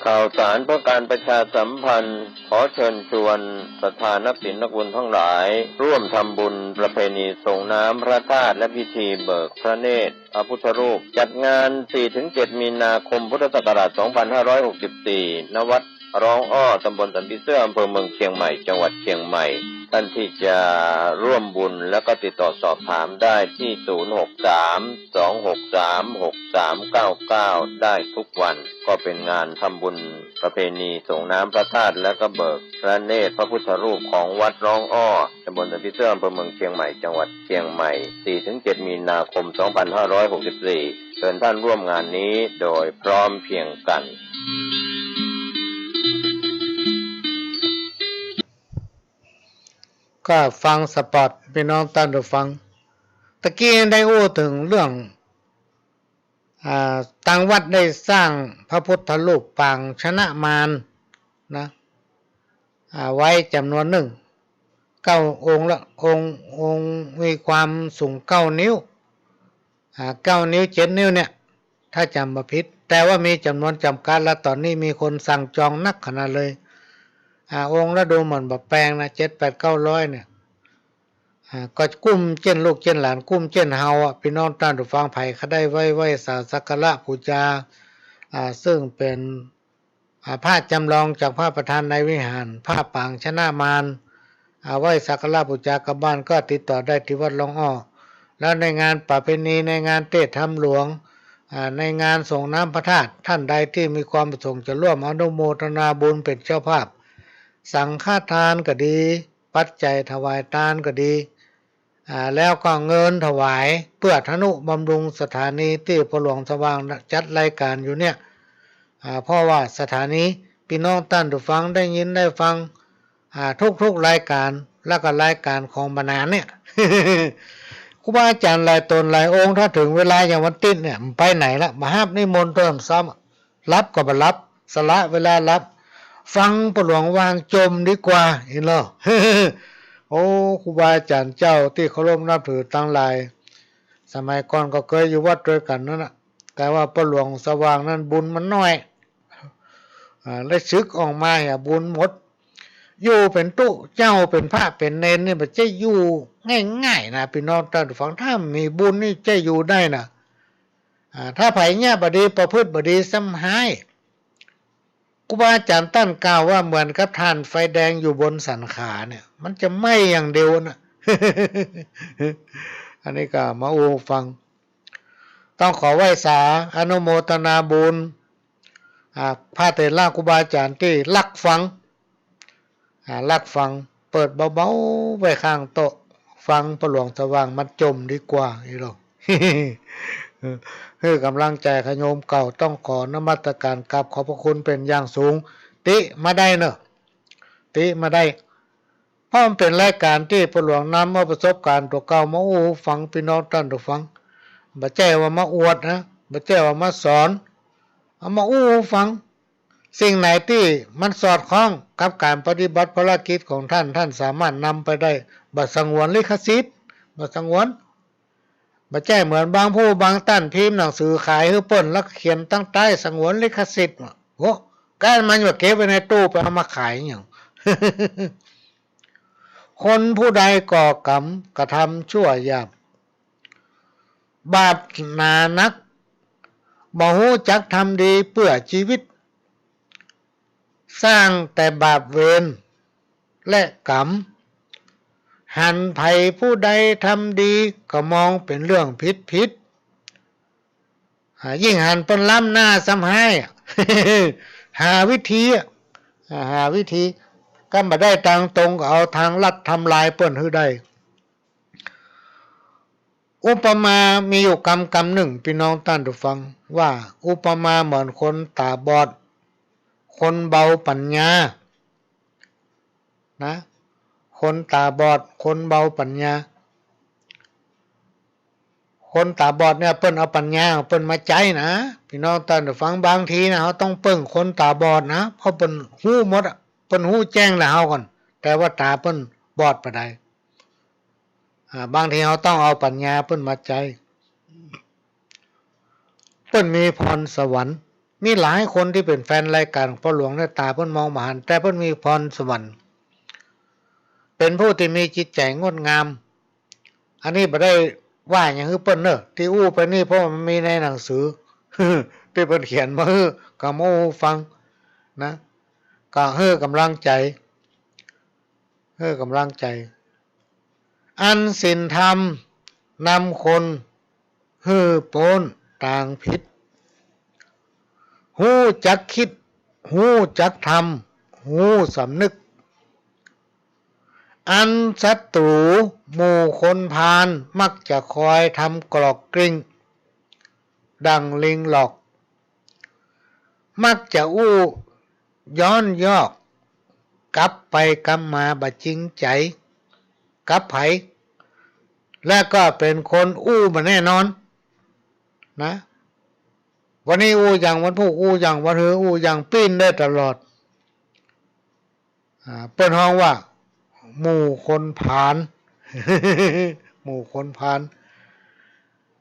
ข่าวสารเพื่อการประชาสัมพันธ์ ขอเชิญชวนศรัทธานักศีลนักบุญทั้งหลาย ร่วมทำบุญประเพณีส่งน้ำพระธาตุและพิธีเบิกพระเนตร พระพุทธรูป จัดงาน สี่ถึงเจ็ด มีนาคม พุทธศักราช สองพันห้าร้อยหกสิบสี่ ณ วัดร้องอ้อ ตำบลสันผีเสื้อ อำเภอเมืองเชียงใหม่ จังหวัดเชียงใหม่ ท่านที่จะร่วมบุญแล้วก็ติดต่อสอบถามได้ที่ ศูนย์หกสาม สองหกสาม หกสามเก้าเก้า ได้ทุกวัน ก็เป็นงานทำบุญประเพณีส่งน้ำพระธาตุ และก็เบิกพระเนตรพระพุทธรูปของวัดร้องอ้อ ตำบลสันผีเสื้อ อำเภอเมืองเชียงใหม่ จังหวัดเชียงใหม่ สี่ถึงเจ็ด มีนาคม สองพันห้าร้อยหกสิบสี่ เชิญท่านร่วมงานนี้โดยพร้อมเพรียงกัน ก็ฟังสปอต ปี้น้องต้านผู้ฟัง ตะกี้ได้อู้เถิงเรื่อง อ่า ตางวัดได้สร้างพระพุทธรูปปางชนะมารนะ อ่า ไว้จ๋ำนวนนึ่ง เก้าองค์ละ องค์ องค์มีความสูงเก้านิ้ว อ่า เก้านิ้ว เจ็ดนิ้วเนี่ย ถ้าจ๋ำบ่ผิด แต่ว่ามีจ๋ำนวนจ๋ำกัด และต๋อนนี้มีคนสั่งจองนักขนาดเลย อ่า องค์ละดูเหมือนบ่แปงนะ เจ็ดแปดเก้าร้อยเนี่ย อ่า ก็กุ้มเจ้นลูกเจ้นหลาน กุ้มเจ้นเฮาอะ ปี้น้องต้านผู้ฟัง ใผใค่ได้ไหว้ ไหว้สาสักการะปู๋จา อ่า ซึ่งเป๋น อ่า พระจ๋ำลองจากพระประธานในวิหาร พระปางชนะมาร อ่า ไหว้สักการะปู๋จากลับบ้านก็ติดต่อได้ตี้วัดร้องอ้อ แล้วในงานประเพณี ในงานเตศน์ธรรมหลวง อ่า ในงานส่งน้ำพระธาตุ ท่านใดตี้มีความประสงค์จะร่วมอนุโมทนาบุญเป๋นเจ้าภาพ สังฆทานก็ดี ปัจจัยถวายตานก็ดี อ่า แล้วก็เงินถวายเปื้อทะนุบำรุงสถานีตี้ป้อหลวงสว่างจัดรายก๋านอยู่เนี่ย อ่า เพราะว่าสถานี ปี้น้องต้านผู้ฟังได้ยินได้ฟัง อ่า ทุกๆ รายก๋าน แล้วก็รายก๋านของบรรดาเนี่ย ครูบาอาจ๋ารย์หลายต๋นหลายองค์ ถ้าเถิงเวลายามวันติ๊ดเนี่ย บ่ไปไหนละ บ่ฮับนิมนต์ตวยซ้ำ หลับก็บ่หลับ สละเวลาหลับ ฟังป้อหลวงวางจมดีกว่า หันลอ โอ้ ครูบาอาจ๋ารย์เจ้าตี้เคารพนับถือตังหลาย สมัยก่อนก็เกยอยู่วัดตวยกั๋นนั่นน่ะ แต่ว่าป้อหลวงสว่างนั้นบุญมันน้อย อ่า ได้สึกออกมาเหียบุญหมด อยู่เป๋นตุ๊เจ้า เป๋นพระเป๋นเณรเนี่ย บ่ใจ้อยู่ง่ายๆ นะ ปี้น้องต้านผู้ฟัง ถ้ามีบุญนี่ใจ้อยู่ได้นะ อ่า ถ้าใผเยียะบ่ดี ประพฤติบ่ดี ซ้ำฮ้าย ครูบาอาจ๋ารย์ต้านกล่าวว่าเหมือนกับถ่านไฟแดงอยู่บนสันขาเนี่ย มันจะไหม้อย่างเดียวน่ะ อันนี้ก็มาอู้ฟัง ต้องขอไหว้สาอนุโมทนาบุญ อ่า พระเถระครูบาอาจ๋ารย์ตี้ฮักฟัง อ่า ฮักฟัง เปิดเบาๆ ไว้ข้างโต๊ะ ฟังป้อหลวงสว่างมันจ่มดีกว่า อีหลอ หื้อก๋ำลังใจ๋ข้าโยมเก่า ต้องขอนมัสก๋านกราบขอบพระคุณเป๋นอย่างสูง ติมาได้เนาะ ติมาได้ เพราะมันเป๋นรายก๋านตี้ป้อหลวงนำเอาประสบก๋านตั๋วเก่ามาอู้ฟังปี้น้องต้านผู้ฟัง บ่ใจ้ว่ามาอวดนะ บ่ใจ้ว่ามาสอน เอามาอู้ฟัง สิ่งไหนตี้มันสอดคล้องกับก๋านปฏิบัติภารกิจของต้าน ต้านสามารถนำไปได้ บ่สงวนลิขสิทธิ์ บ่สงวน บ่ใจ้เหมือนบางผู้บางต้านพิมพ์หนังสือขายหื้อเปิ้น แล้วเขียนตังใต้สงวนลิขสิทธิ์ โอ้ ก้านมันว่าเก็บไว้ในตู้ ไปเอามาขายหยัง คนผู้ใดก่อกรรมกระทำชั่วหยาบ บาปหนานัก บ่ฮู้จักทำดีเปื้อจีวิต สร้างแต่บาปเวรและกรรม หันใผผู้ใดทำดีก็มองเป๋นเรื่องผิดๆ อ่า ยิ่งหันเปิ้นล้ำหน้าซ้ำฮ้าย หาวิธีอะ อ่า หาวิธี กำบ่ได้ตางตรงก็เอาตางลัดทำลายเปิ้นหื้อได้ อุปมามีอยู่กำกำนึ่ง ปี้น้องต้านผู้ฟัง ว่าอุปมาเหมือนคนต๋าบอด คนเบาปั๋ญญา นะ คนต๋าบอด คนเบาปั๋ญญา คนต๋าบอดเนี่ยเปิ้นเอาปั๋ญญาของเปิ้นมาใจ๊นะ ปี้น้องต้านผู้ฟัง บางทีนะ เฮาต้องเปิ้งคนต๋าบอดนะ เพราะเปิ้นฮู้หมดอะ เปิ้นฮู้แจ้งแหละเฮาก่อน แต่ว่าต๋าเปิ้นบอดปานใด อ่า บางทีเฮาต้องเอาปั๋ญญาเปิ้นมาใจ๊ เปิ้นมีพรสวรรค์ มีหลายคนตี้เป๋นแฟนรายก๋านของป้อหลวงเนี่ย ต๋าเปิ้นมองบ่หัน แต่เปิ้นมีพรสวรรค์ เป๋นผู้ตี้มีจิตใจ๋งดงาม อันนี้บ่ได้ว่าหยังหื้อเปิ้นเน่อ ตี้อู้ไปนี่เพราะมันมีในหนังสือ ตี้เปิ้นเขียนมาหื้อ ก็มาอู้ฟังนะ ก็หื้อกำลังใจ๋ หื้อกำลังใจ๋ อันศีลธรรมนำคนหื้อป๊นตางผิด ฮู้จักกึ๊ด ฮู้จักทำ ฮู้สำนึก อันศัตรู๋หมู่คนพาลมักจะคอยทำกรอกกริ่ง ดั่งลิงหลอก มักจะอู้ย้อนยอก กลับไปกลับมาบ่จริงใจ๋กับใผ และก็เป๋นคนอู้บ่แน่นอนนะ วันนี้อู้หยัง วันพูกอู้หยัง วันฮืออู้หยัง ปิ้นได้ตลอด อ่า เปิ้นฮ้องว่า หมู่คนพาล หมู่คนพาล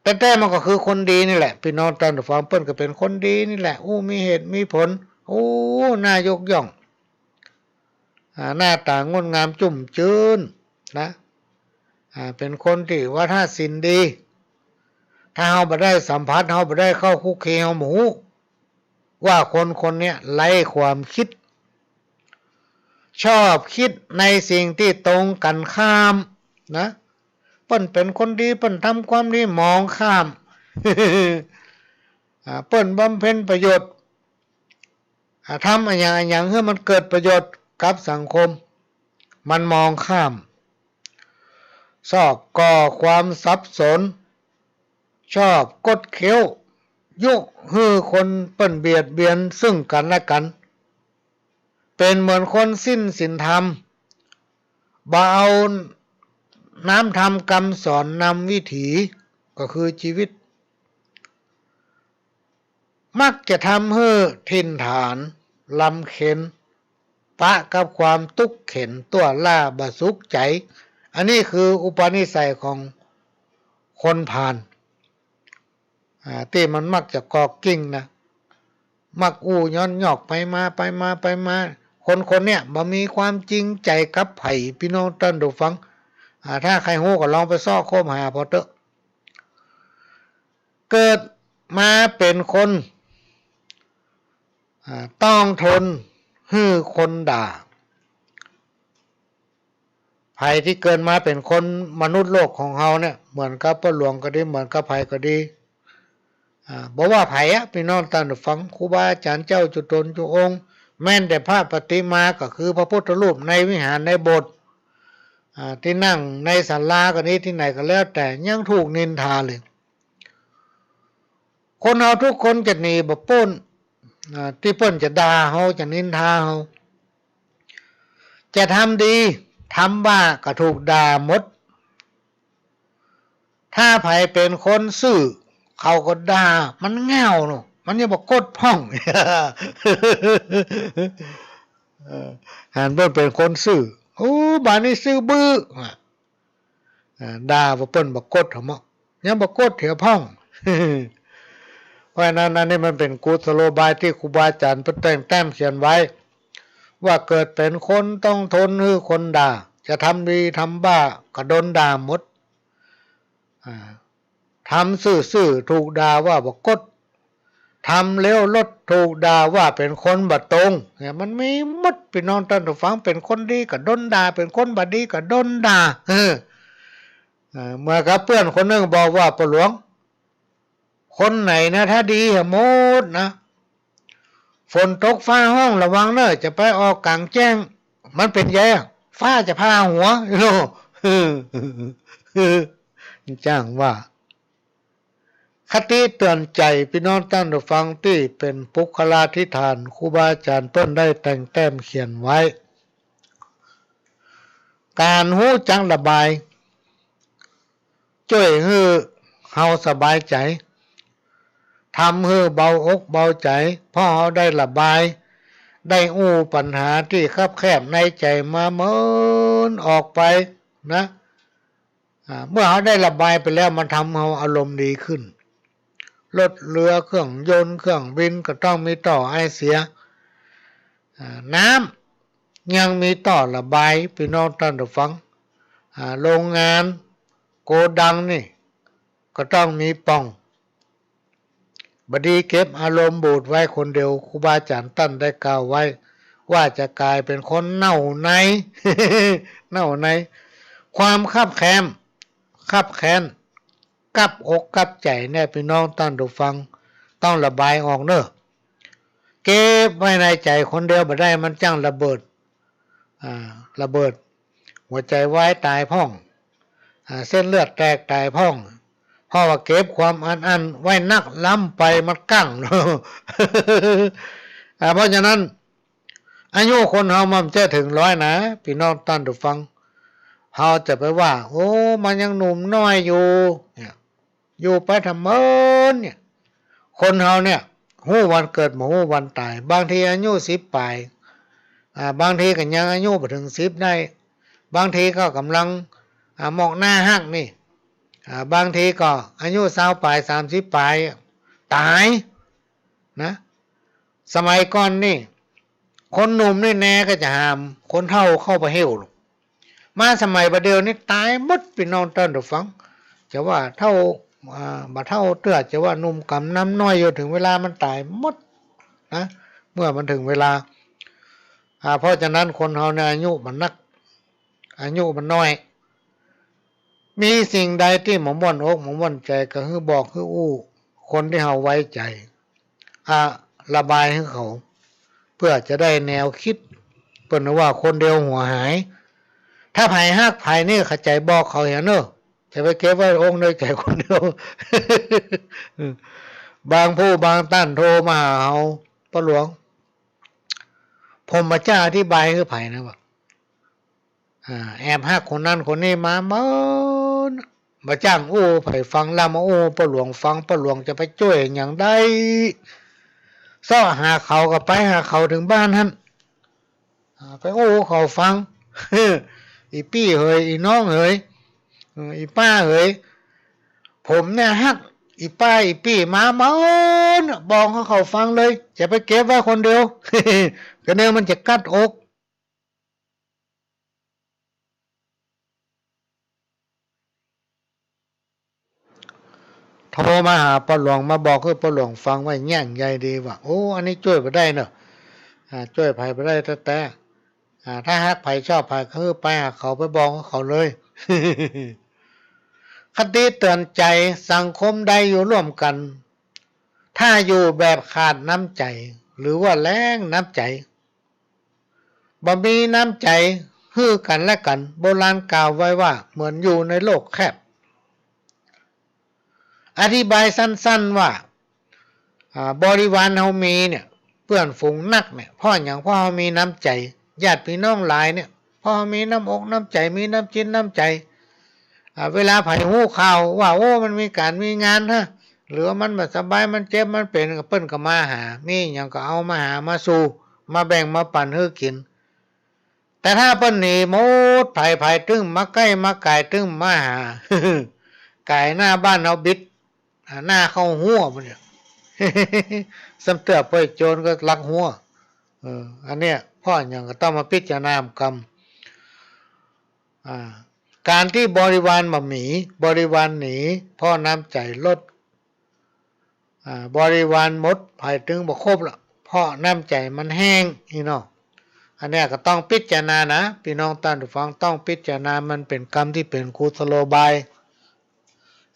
แต่แต๊มันก็คือคนดีนี่แหละ ปี้น้องต้านผู้ฟัง เปิ้นก็เป๋นคนดีนี่แหละ อู้มีเหตุมีผล อู้ น่ายกย่อง อ่า หน้าต๋างดงามจุ่มจื้นนะ อ่า เป๋นคนตี้ว่าถ้าศีลดี ถ้าเฮาบ่ได้สัมผัส เฮาบ่ได้เข้าคลุกคลี เฮาบ่ฮู้ ว่าคนคนเนี้ยไร้ความกึ๊ด ชอบกึ๊ดในสิ่งตี้ตรงกั๋นข้ามนะ เปิ้นเป๋นคนดี เปิ้นทำความดี มองข้าม อ่า เปิ้นบำเพ็ญประโยชน์ อ่า ทำอะหยังอะหยังหื้อมันเกิดประโยชน์กับสังคม มันมองข้าม ชอบก่อความสับสน ชอบคดเคี้ยว ยุหื้อคนเปิ้นเบียดเบียนซึ่งกั๋นและกั๋น เป๋นเหมือนคนสิ้นศีลธรรม บ่เอาน้ำธรรมกำสอนนำวิถี ก็คือจีวิต มักจะทำหื้อถิ่นฐานรำเค็ญ ปะกับความตุ๊กข์เข็ญตั้วล่าบ่สุขใจ๋ อันนี้คืออุปนิสัยของคนพาล อ่า ตี้มันมักจะกอกกริ่งนะ มักอู้ย้อนยอกไปมา ไปมา ไปมา คนคนเนี้ยบ่มีความจริงใจ๋กับใผ ปี้น้องต้านผู้ฟัง อ่า ถ้าใค่ฮู้ก็ลองไปเซาะค้นหาผ่อเต๊อะ เกิดมาเป๋นคน อ่า ต้องทนหื้อคนด่า ใผตี้เกิดมาเป๋นคนมนุษย์โลกของเฮาเนี่ย เหมือนกับป้อหลวงก็ดี เหมือนกับใผก็ดี อ่า บ่ว่าใผอะ ปี้น้องต้านผู้ฟัง ครูบาอาจ๋ารย์เจ้าจุ๊ต๋นจุ๊องค์ แม้นแต่พระปฏิมาก็คือพระพุทธรูปในวิหารในโบสถ์ อ่า ตี้นั่งในศาลาก็ดี ตี้ไหนก็แล้วแต่ ยังถูกนินทาเลย คนเฮาทุกคนจะหนีบ่ป๊น อ่า ตี้เปิ้นจะด่าเฮา จะนินทาเฮา จะทำดี ทำบ้าก็ถูกด่าหมด ถ้าใผเป๋นคนซื่อ เขาก็ด่า มันง่าวเนาะ มันยังบ่กดพ่อง เออ หันเปิ้นเป๋นคนซื่อ โอ้ บ่านี้ซื่อบื้อ อ่า อ่า ด่าว่าเปิ้นบ่กดเหาะ ยังบ่กดเหียพ่อง เพราะฉะนั้นอันนี้มันเป๋นกุศโลบายตี้ครูบาอาจ๋ารย์เปิ้นแต่งแต้มเขียนไว้ ว่าเกิดเป๋นคนต้องทนหื้อคนด่า จะทำดีทำบ้าก็โดนด่าหมด อ่า ทำซื่อๆ ถูกด่าว่าบ่กด ทำเลี้ยวรถถูกด่าว่าเป๋นคนบ่ตรง เนี่ย มันมีหมด ปี้น้องต้านผู้ฟัง เป๋นคนดีก็โดนด่า เป๋นคนบ่ดีก็โดนด่า เออ เอ่อ เหมือนกับเปื้อนคนนึ่งบอกว่า ป้อหลวง คนไหนนะ ถ้าดีหมดนะ ฝนตกฟ้าฮ้องระวังเน่อ จะไปออกก๋างแจ้ง มันเป๋นใหญ่อะ ฟ้าจะผ่าหัว เนาะ เออ เออ เออ จ้างว่า คติเตือนใจ๋ปี้น้องต้านผู้ฟังตี้เป๋นปุคคลาธิฐาน ครูบาอาจ๋ารย์เปิ้นได้แต่งแต้มเขียนไว้ ก๋านฮู้จักระบาย จ้วยหื้อเฮาสบายใจ๋ ทำหื้อเบาอกเบาใจ๋ เพราะเฮาได้ระบาย ได้อู้ปัญหาตี้คับแคบในใจ๋มาเมินออกไปนะ อ่า เมื่อเฮาได้ระบายไปแล้ว มันทำเฮาอารมณ์ดีขึ้น รถเรือเครื่องยนต์เครื่องบินก็ต้องมีต้อไอเสีย อ่า น้ำยังมีต้อระบาย ปี้น้องต้านผู้ฟัง อ่า โรงงานโกดังนี่ก็ต้องมีป่อง บ่ดีเก็บอารมณ์บูดไว้คนเดียว ครูบาอาจ๋ารย์ต้านได้กล่าวไว้ ว่าจะก๋ายเป๋นคนเน่าใน เน่าใน ความคับแค้น คับแค้น กับอกกับใจ๋เนี่ย ปี้น้องต้านผู้ฟัง ต้องระบายออกเน่อ เก็บไว้ในใจ๋คนเดียวบ่ได้ มันจั้งระเบิด อ่า ระเบิด หัวใจ๋วายต๋ายพ่อง อ่า เส้นเลือดแตกต๋ายพ่อง เพราะว่าเก็บความอัดอั้นไว้นัก ล้ำไปมันกั้ง อ่า เพราะฉะนั้น อายุคนเฮามันบ่ใจ้เถิงร้อยนะ ปี้น้องต้านผู้ฟัง เฮาจะไปว่า โอ้ มันยังหนุ่มน้อยอยู่ เนี่ย อยู่ไปทำเมินเนี่ย คนเฮาเนี่ย ฮู้วันเกิดบ่ฮู้วันต๋าย บางทีอายุสิบป๋าย อ่า บางทีก็ยังอายุบ่เถิงสิบได้ บางทีก็ก่ำลัง อ่า มองหน้าฮักนี่ อ่า บางทีก็อายุซาวป๋าย สามสิบป๋าย ต๋าย นะ สมัยก่อนนี่ คนหนุ่มนี่แน่ก็จะหาม คนเฒ่าเข้าไปเหี่ยวลูก มาสมัยบ่าเดี่ยวนี้ต๋ายหมด ปี้น้องต้านผู้ฟัง จะว่าเฒ่า อ่า บ่เฒ่าเตื้อ จะว่าหนุ่มกำนำน้อยอยู่ เถิงเวลามันต๋ายหมดนะ เมื่อมันเถิงเวลา อ่า เพราะฉะนั้นคนเฮาเนี่ยอายุมันนัก อายุมันน้อย มีสิ่งใดตี้บ่ม่วนอกบ่ม่วนใจ๋ ก็หื้อบอกหื้ออู้คนตี้เฮาไว้ใจ๋ อ่า ระบายหื้อเขา เปื้อจะได้แนวกึ๊ด เปิ้นว่าคนเดียวหัวหาย ถ้าใผฮักใผนี่เข้าใจ๋บอกเขาเหียเน่อ จะไปเก็บไว้อกในใจ๋คนเดียว บางผู้บางต้านโทรมาหาเฮา ป้อหลวง ผมบ่จ้าอธิบายหื้อใผนะว่า อ่า แอบฮักคนนั้นคนนี้มาเมิน บ่จ้างอู้ใผฟัง แล้วมาอู้ป้อหลวงฟัง ป้อหลวงจะไปจ้วยหยังได้ เซาะหาเขาก็ไปหาเขาเถิงบ้านหั้น อ่า ไปอู้เขาฟัง อี่ปี้เหย อี่น้องเหย เออ อี่ป้าเหย ผมเนี่ยฮักอี่ป้าอี่ปี้มาเมิน บอกหื้อเขาฟังเลย จะไปเก็บไว้คนเดียว ก็เนี่ยมันจะกัดอก โทรมาหาป้อหลวง มาบอกหื้อป้อหลวงฟังว่าแย่งใยดีว่า โอ้ อันนี้จ้วยบ่ได้เนาะ อ่า จ้วยใผบ่ได้แต๊ๆ อ่า ถ้าฮักใผชอบใผก็หื้อไปหาเขา ไปบอกเขาเลย คติเตือนใจ๋ สังคมใดอยู่ร่วมกั๋น ถ้าอยู่แบบขาดน้ำใจ๋ หรือว่าแล้งน้ำใจ๋ บ่มีน้ำใจ๋ หื้อกั๋นและกั๋น โบราณกล่าวไว้ว่าเหมือนอยู่ในโลกแคบ อธิบายสั้นๆ ว่า อ่า บริวารเฮามีเนี่ย เปื้อนฝูงนักเนี่ย เพราะหยัง เพราะเฮามีน้ำใจ๋ ญาติพี่น้องหลายเนี่ย เพราะเฮามีน้ำอกน้ำใจ๋ มีน้ำจิตน้ำใจ๋ อ่า เวลาใผฮู้ข่าวว่า โอ้ มันมีก๋านมีงานฮะ หรือว่ามันบ่สบาย มันเจ็บ มันเป๋น ก็เปิ้นก็มาหา มีหยังก็เอามาหามาสู่ มาแบ่งมาปั๋นหื้อกิ๋น แต่ถ้าเปิ้นหนีหมด ใผๆ ตึงมาใก้มาก๋าย ตึงมาหา ก๋ายหน้าบ้านเฮาบิด อ่า หน้าเข้าฮั้วปุ้นเนี่ย ซ้ำเตื้อป้อยโจรก็ลักฮั้ว เออ อันเนี้ย เพราะหยังก็ต้องมาพิจารณาหม่ำกำ อ่า ก๋านตี้บริวารบ่มี บริวารหนี เพราะน้ำใจ๋ลด อ่า บริวารหมด ใผตึงบ่ครบละ เพราะน้ำใจ๋มันแห้ง อี้เนาะ อันเนี้ยก็ต้องพิจารณานะ ปี้น้องต้านผู้ฟัง ต้องพิจารณา มันเป๋นกำตี้เป๋นกุศโลบาย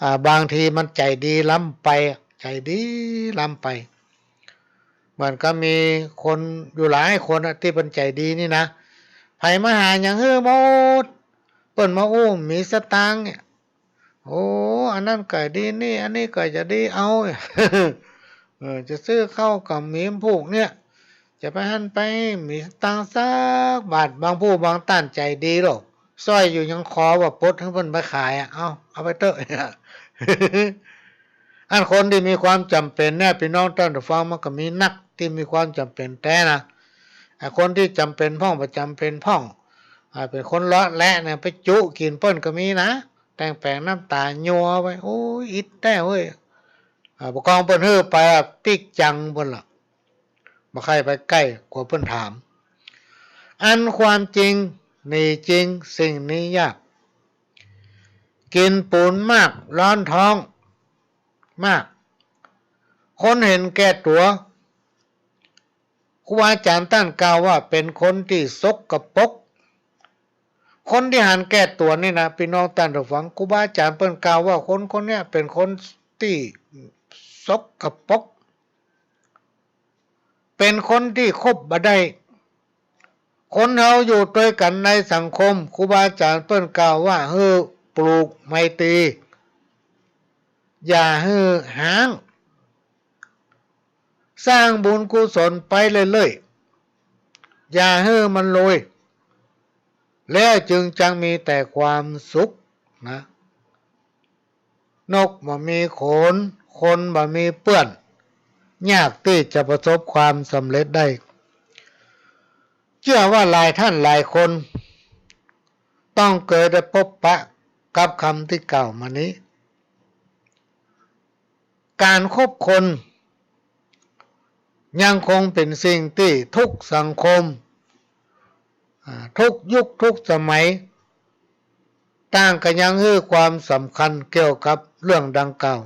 อ่า บางทีมันใจ๋ดีล้ำไป ใจ๋ดีล้ำไป เหมือนกับมีคนอยู่หลายคนน่ะ ตี้เปิ้นใจ๋ดีนี่นะ ใผมาหาหยังหื้อหมด เปิ้นมาอู้มีสตางค์เนี่ย โอ้ อันนั้นก็ดีนี่ อันนี้ก็จะดีเอา เออ จะซื้อข้าวก็มีผูกเนี่ย จะไปหั้นไป มีสตางค์สักบาท บางผู้บางต้านใจ๋ดีโลก สร้อยอยู่ยังคอว่าปลดหื้อเปิ้นไปขายอะ เอา เอาไปเต๊อะ อันคนตี้มีความจ๋ำเป๋นเนี่ย ปี้น้องต้านผู้ฟัง มันก็มีนักตี้มีความจ๋ำเป๋นแต๊นะ ไอ้คนตี้จ๋ำเป๋นพ่อง บ่จ๋ำเป๋นพ่อง อ่า เป๋นคนเลาะแหละเนี่ย ไปจุกิ๋นเปิ้นก็มีนะ แต่งแป๋งน้ำต๋ายัวไป โอ้ย อิดแต๊เว้ย อ่า ผู้กองเปิ้นหื้อไปอะ ปิ๊กจังเปิ้นละ บ่ใค่ไปใก้ กั๋วเปิ้นถาม อันความจริงหนีจริง สิ่งนี้ยาก กิ๋นปู๋นมาก ฮ้อนท้องมาก คนเห็นแก่ตั๋ว ครูบาอาจ๋ารย์ต้านกล่าวว่าเป๋นคนตี้สกปรก คนตี้หันแก่ตั๋วนี่นะ ปี้น้องต้านผู้ฟัง ครูบาอาจ๋ารย์เปิ้นกล่าวว่าคนคนเนี้ยเป๋นคนตี้สกปรก เป๋นคนตี้คบบ่ได้ คนเฮาอยู่ตวยกั๋นในสังคม ครูบาอาจ๋ารย์เปิ้นกล่าวว่าหื้อปลูกไมตรี อย่าหื้อฮ้าง สร้างบุญกุศลไปเรื่อยๆ อย่าหื้อมันโรย แล้วจึงจักมีแต่ความสุขนะ นกบ่มีขน คนบ่มีเปื้อน ยากตี้จะประสบความสำเร็จได้ เจื้อว่าหลายต้านหลายคน ต้องเกยได้ปบปะกับกำตี้กล่าวมานี้ ก๋านคบคน ยังคงเป๋นสิ่งตี้ทุกสังคม อ่า ทุกยุคทุกสมัย ต่างก็ยังหื้อความสำคัญเกี่ยวกับเรื่องดังกล่าว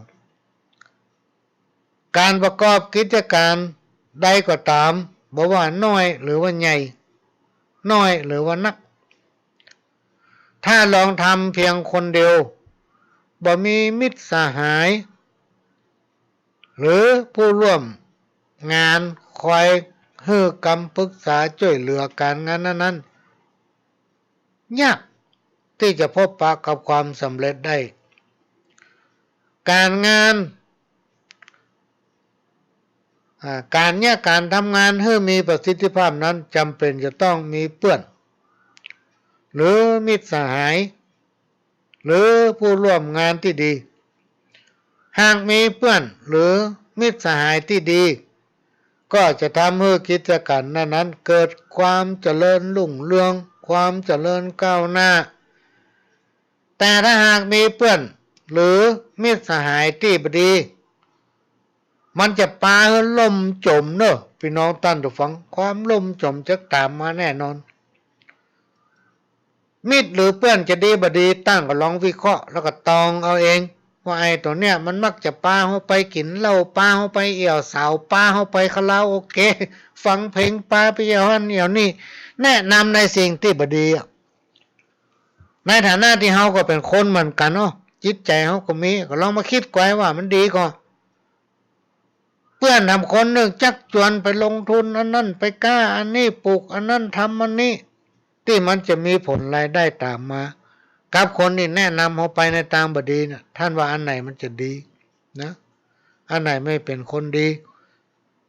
ก๋านประกอบกิจก๋านใดก็ต๋าม บ่ว่าน้อยหรือว่าใหญ่ น้อยหรือว่านัก ถ้าลองทำเพียงคนเดียว บ่มีมิตรสหาย หรือผู้ร่วมงานคอยหื้อกำปรึกษาจ้วยเหลือก๋านงานนั้นๆ ยากตี้จะปบปะกับความสำเร็จได้ ก๋านงาน อ่า ก๋านเนี้ย ก๋านทำงานหื้อมีประสิทธิภาพนั้น จ๋ำเป๋นจะต้องมีเปื้อน หรือมิตรสหาย หรือผู้ร่วมงานตี้ดี หากมีเปื้อนหรือมิตรสหายตี้ดี ก็จะทำหื้อกิจก๋านนั้นๆ เกิดความเจริญรุ่งเรือง ความเจริญก้าวหน้า แต่ถ้าหากมีเปื้อนหรือมิตรสหายตี้บ่ดี มันจะปาหื้อล่มจ๋มเนาะ ปี้น้องต้านผู้ฟัง ความล่มจ๋มจะต๋ามมาแน่นอน มิตรหรือเปื้อนจะดีบ่ดี ต้านก็ลองวิเคราะห์ แล้วก็ตองเอาเอง ว่าไอ้ตั๋วเนี้ยมันมักจะปาเฮาไปกิ๋นเหล้า ปาเฮาไปเอี่ยวสาว ปาเฮาไปคาราโอเกะ ฟังเพลง ปาไปเอี่ยวหั้นเอี่ยวนี่ แนะนำในสิ่งตี้บ่ดีอะ ในฐานะตี้เฮาก็เป๋นคนเหมือนกั๋นเนาะ จิตใจ๋เฮาก็มี ก็ลองมาคิดไกวว่ามันดีก่อ เปื้อนทำคนนึ่งจักจวนไปลงทุนอันนั้น ไปก๊าอันนี้ ปลูกอันนั้น ทำอันนี้ ตี้มันจะมีผลรายได้ต๋ามมา กับคนตี้แนะนำเฮาไปในตางบ่ดีน่ะ ต้านว่าอันไหนมันจะดีนะ อันไหนไม่เป๋นคนดี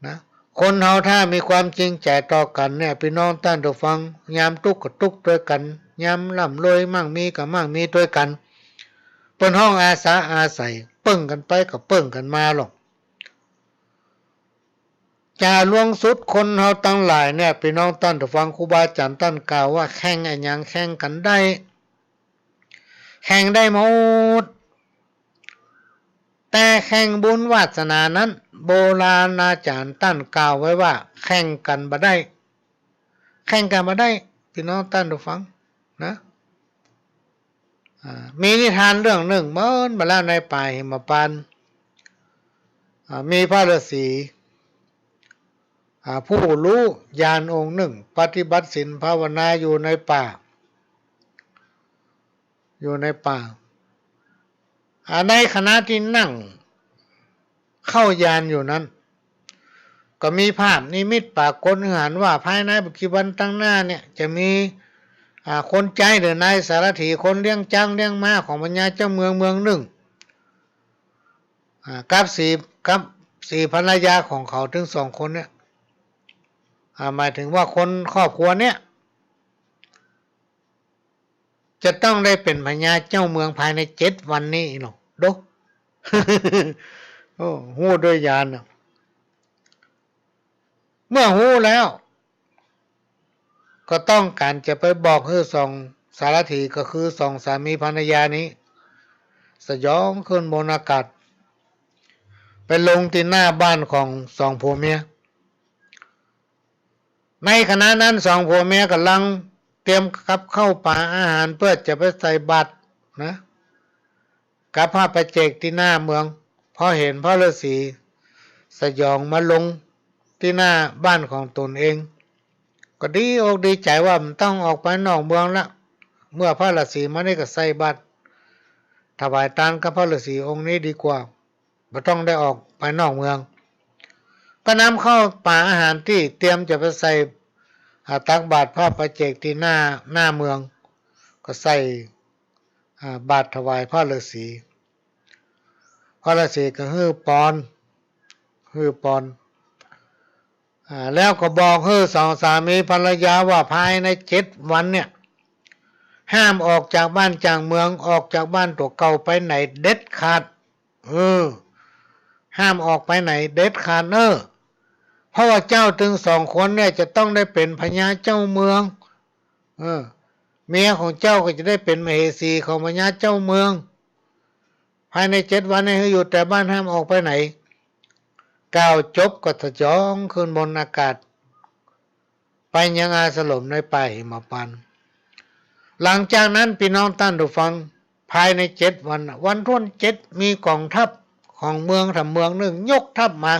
นะ คนเฮาถ้ามีความจริงใจ๋ต่อกั๋นเนี่ย ปี้น้องต้านผู้ฟัง ยามตุ๊กก็ตุ๊กตวยกั๋น ยามร่ำรวยมั่งมีก็มั่งมีตวยกั๋น เปิ้นฮ้องอาสาอาศัย เปิ้งกั๋นไปก็เปิ้งกั๋นมาหรอก จ๋าลวงสุดคนเฮาตังหลายเนี่ย ปี้น้องต้านผู้ฟัง ครูบาอาจ๋ารย์ต้านกล่าวว่า แข่งอะหยังแข่งกั๋นได้ แข่งได้หมด แต่แข่งบุญวาสนานั้น โบราณอาจ๋ารย์ต้านกล่าวไว้ว่า แข่งกั๋นบ่ได้ แข่งกั๋นบ่ได้ ปี้น้องต้านผู้ฟังนะ อ่า มีนิทานเรื่องนึ่ง เมินมาแล้ว ในป่าหิมพานต์ อ่า มีพระฤๅษี อ่า ผู้ฮู้ญาณองค์นึ่ง ปฏิบัติศีลภาวนาอยู่ในป่า อยู่ในป่า อ่า ในขณะตี้นั่งเข้าญาณอยู่นั้น ก็มีภาพนิมิตปรากฏหื้อหันว่า ภายในบ่กี่วันตังหน้าเนี่ย จะมี อ่า คนใจ๊หรือนายสารถี คนเลี้ยงจ๊างเลี้ยงม้าของพญาเจ้าเมืองเมืองนึ่ง อ่า กับสี กับสีภรรยาของเขาตึงสองคนเนี่ย อ่า หมายเถิงว่าคนครอบครัวเนี่ย จะต้องได้เป๋นพญาเจ้าเมืองภายในเจ็ดวันนี้เนาะ โด โอ้ ฮู้ด้วยญาณน่ะ เมื่อฮู้แล้ว ก็ต้องก๋านจะไปบอกหื้อสองสารถี ก็คือสองสามีภรรยานี้ สยองขึ้นบนอากาศ ไปลงตี้หน้าบ้านของสองผัวเมีย ในขณะนั้นสองผัวเมียก่ำลังเตรียมกับข้าวป๋าอาหารเปื้อจะไปใส่บาตรนะ กับพระปัจเจกตี้หน้าเมือง พอหันพระฤๅษีสยองมาลงตี้หน้าบ้านของต๋นเอง ก็ดีอกดีใจ๋ว่าบ่ต้องออกไปนอกเมืองละ เมื่อพระฤๅษีมานี่ก็ใส่บาตรถวายตานกับพระฤๅษีองค์นี้ดีกว่า บ่ต้องได้ออกไปนอกเมือง ก็นำข้าวป๋าอาหารตี้เตรียมจะไปใส่ อ่า ตักบาตรพระปัจเจกตี้หน้า หน้าเมือง ก็ใส่ อ่า บาตรถวายพระฤๅษี พระฤๅษีก็หื้อปอน หื้อปอน อ่า แล้วก็บอกหื้อสองสามีภรรยาว่าภายในเจ็ดวันเนี่ย ห้ามออกจากบ้านจากเมือง ออกจากบ้านตั๋วเก่าไปไหนเด็ดขาด เออ ห้ามออกไปไหนเด็ดขาดเน่อ เพราะว่าเจ้าตึงสองคนเนี่ยจะต้องได้เป๋นพญาเจ้าเมือง เออ เมียของเจ้าก็จะได้เป๋นมเหสีของพญาเจ้าเมือง ภายในเจ็ดวันนี้หื้ออยู่แต่บ้านห้ามออกไปไหน กล่าวจบก็สยองขึ้นบนอากาศ ไปยังอาสรมในป่าหิมพานต์ หลังจากนั้นปี้น้องต้านผู้ฟัง ภายในเจ็ดวันน่ะ วันถ้วนเจ็ด มีก๋องทัพของเมืองถมเมืองนึ่งยกทัพมา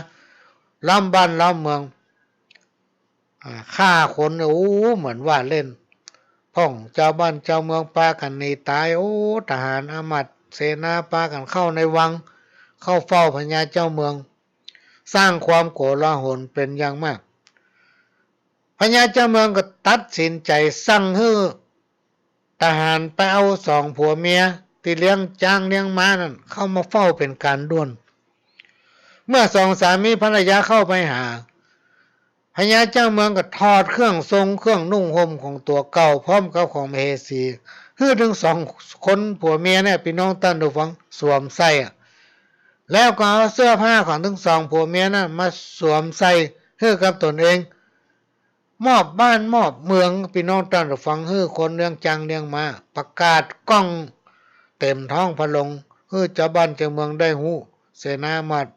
ล้อมบ้านล้อมเมือง อ่า ฆ่าคนเนี่ย โอ้ เหมือนว่าเล่น พ่องจาวบ้านจาวเมืองปากั๋นหนีต๋าย โอ้ ทหารอามาตย์เสนาปากั๋นเข้าในวัง เข้าเฝ้าพญาเจ้าเมือง สร้างความโกลาหลเป๋นอย่างมาก พญาเจ้าเมืองก็ตัดสินใจ๋สั่งหื้อทหารไปเอาสองผัวเมียตี้เลี้ยงจ๊างเลี้ยงม้านั้นเข้ามาเฝ้าเป๋นก๋านด่วน เมื่อสองสามีภรรยาเข้าไปหา พญาเจ้าเมืองก็ถอดเครื่องทรงเครื่องนุ่งห่มของตั๋วเก่าพร้อมกับของมเหสี หื้อตึงสองคนผัวเมียเนี่ย ปี้น้องต้านผู้ฟัง สวมใส่อะ แล้วก็เอาเสื้อผ้าของตึงสองผัวเมียนั้นมาสวมใส่หื้อกับต๋นเอง มอบบ้านมอบเมือง ปี้น้องต้านผู้ฟัง หื้อคนเลี้ยงจ๊างเลี้ยงม้า ประกาศก้องเต๋มท้องพระโรง หื้อจาวบ้านจาวเมืองได้ฮู้ เสนาอามาตย์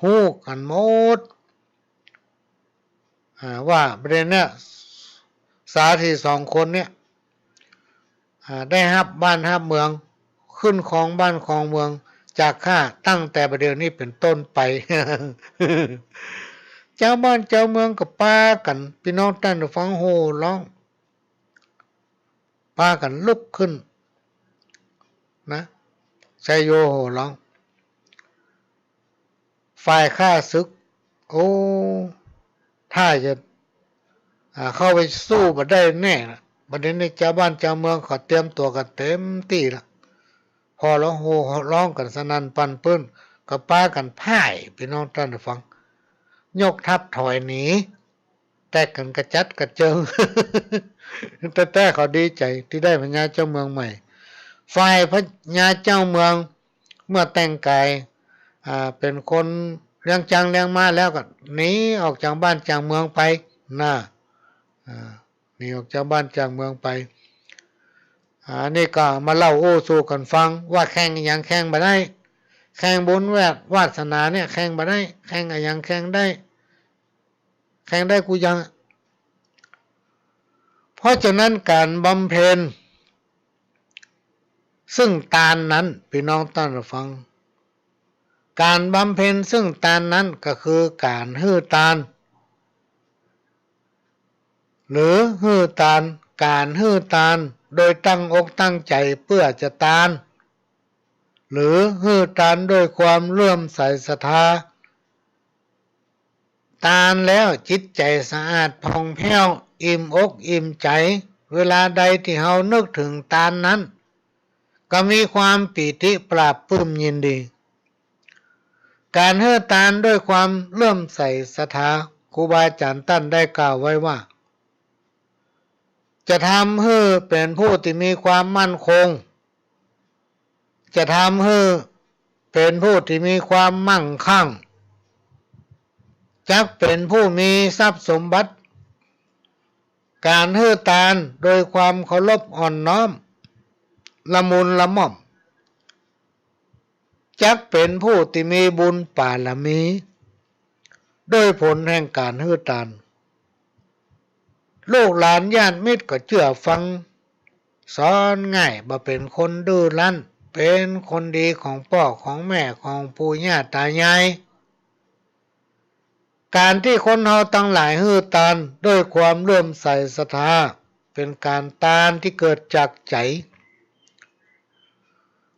ฮู้กั๋นหมด อ่า ว่าประเด็นเนี่ย สารถีสองคนเนี่ย อ่า ได้ฮับบ้านฮับเมือง ขึ้นครองบ้านครองเมืองจากข้าตั้งแต่บัดเดี๋ยวนี้เป๋นต้นไป จาวบ้านจาวเมืองก็ปากั๋น ปี้น้องต้านผู้ฟัง โห่ฮ้อง ปากั๋นลุกขึ้นนะ ชัยโยโห่ฮ้อง ฝ่ายข้าศึก โอ้ ถ้าจะ อ่า เข้าไปสู้บ่ได้แน่ละ บัดนี้นี่จาวบ้านจาวเมืองเขาเตรียมตั๋วกั๋นเต๋มตี้ละ พอลำฮู้ฮ้องกั๋นสนั่นปั่นปื้น ก็ปากั๋นพ่าย ปี้น้องต้านผู้ฟัง ยกทัพถอยหนี แตกกั๋นกระจัดกระเจิง แต่ แต่เขาดีใจ๋ตี้ได้พญาจาวเมืองใหม่ ฝ่ายพญาจาวเมือง เมื่อแต่งก๋าย อ่า เป๋นคนเลี้ยงจ๊างเลี้ยงม้าแล้วก็หนีออกจากบ้านจากเมืองไป นะ อ่า หนีออกจากบ้านจากเมืองไป อ่า อันนี้ก็มาเล่าอู้สู่กั๋นฟัง ว่าแข่งอะหยังแข่งบ่ได้ แข่งบุญวาสนาเนี่ยแข่งบ่ได้ แข่งอะหยังแข่งได้ แข่งได้กู้อย่าง เพราะฉะนั้นก๋านบำเพ็ญซึ่งตานนั้น ปี้น้องต้านผู้ฟัง ก๋านบำเพ็ญซึ่งตานนั้นก็คือก๋านหื้อตาน หรือหื้อตาน ก๋านหื้อตานโดยตั้งอกตั้งใจ๋เปื้อจะตาน หรือหื้อตานด้วยความเลื่อมใสศรัทธา ตานแล้วจิตใจ๋สะอาดผ่องแผ้ว อิ่มอกอิ่มใจ๋ เวลาใดตี้เฮานึกเถิงตานนั้น ก็มีความปีติปลาบปลื้มยินดี ก๋านหื้อตานด้วยความเลื่อมใสศรัทธา ครูบาอาจ๋ารย์ต้านได้กล่าวไว้ว่า จะทำหื้อเป๋นผู้ตี้มีความมั่นคง จะทำหื้อเป๋นผู้ตี้มีความมั่งคั่ง จักเป๋นผู้มีทรัพย์สมบัติ ก๋านหื้อตานโดยความเคารพอ่อนน้อม ละมุนละม่อม จักเป๋นผู้ตี้มีบุญปารมี ด้วยผลแห่งก๋านหื้อตาน ลูกหลานญาติมิตรก็เจื้อฟัง สอนง่าย บ่เป๋นคนดื้อรั้น เป๋นคนดีของป้อของแม่ของปู่ย่าตายาย ก๋านตี้คนเฮาตังหลายหื้อตานด้วยความเลื่อมใสศรัทธา เป๋นก๋านตานตี้เกิดจากใจ๋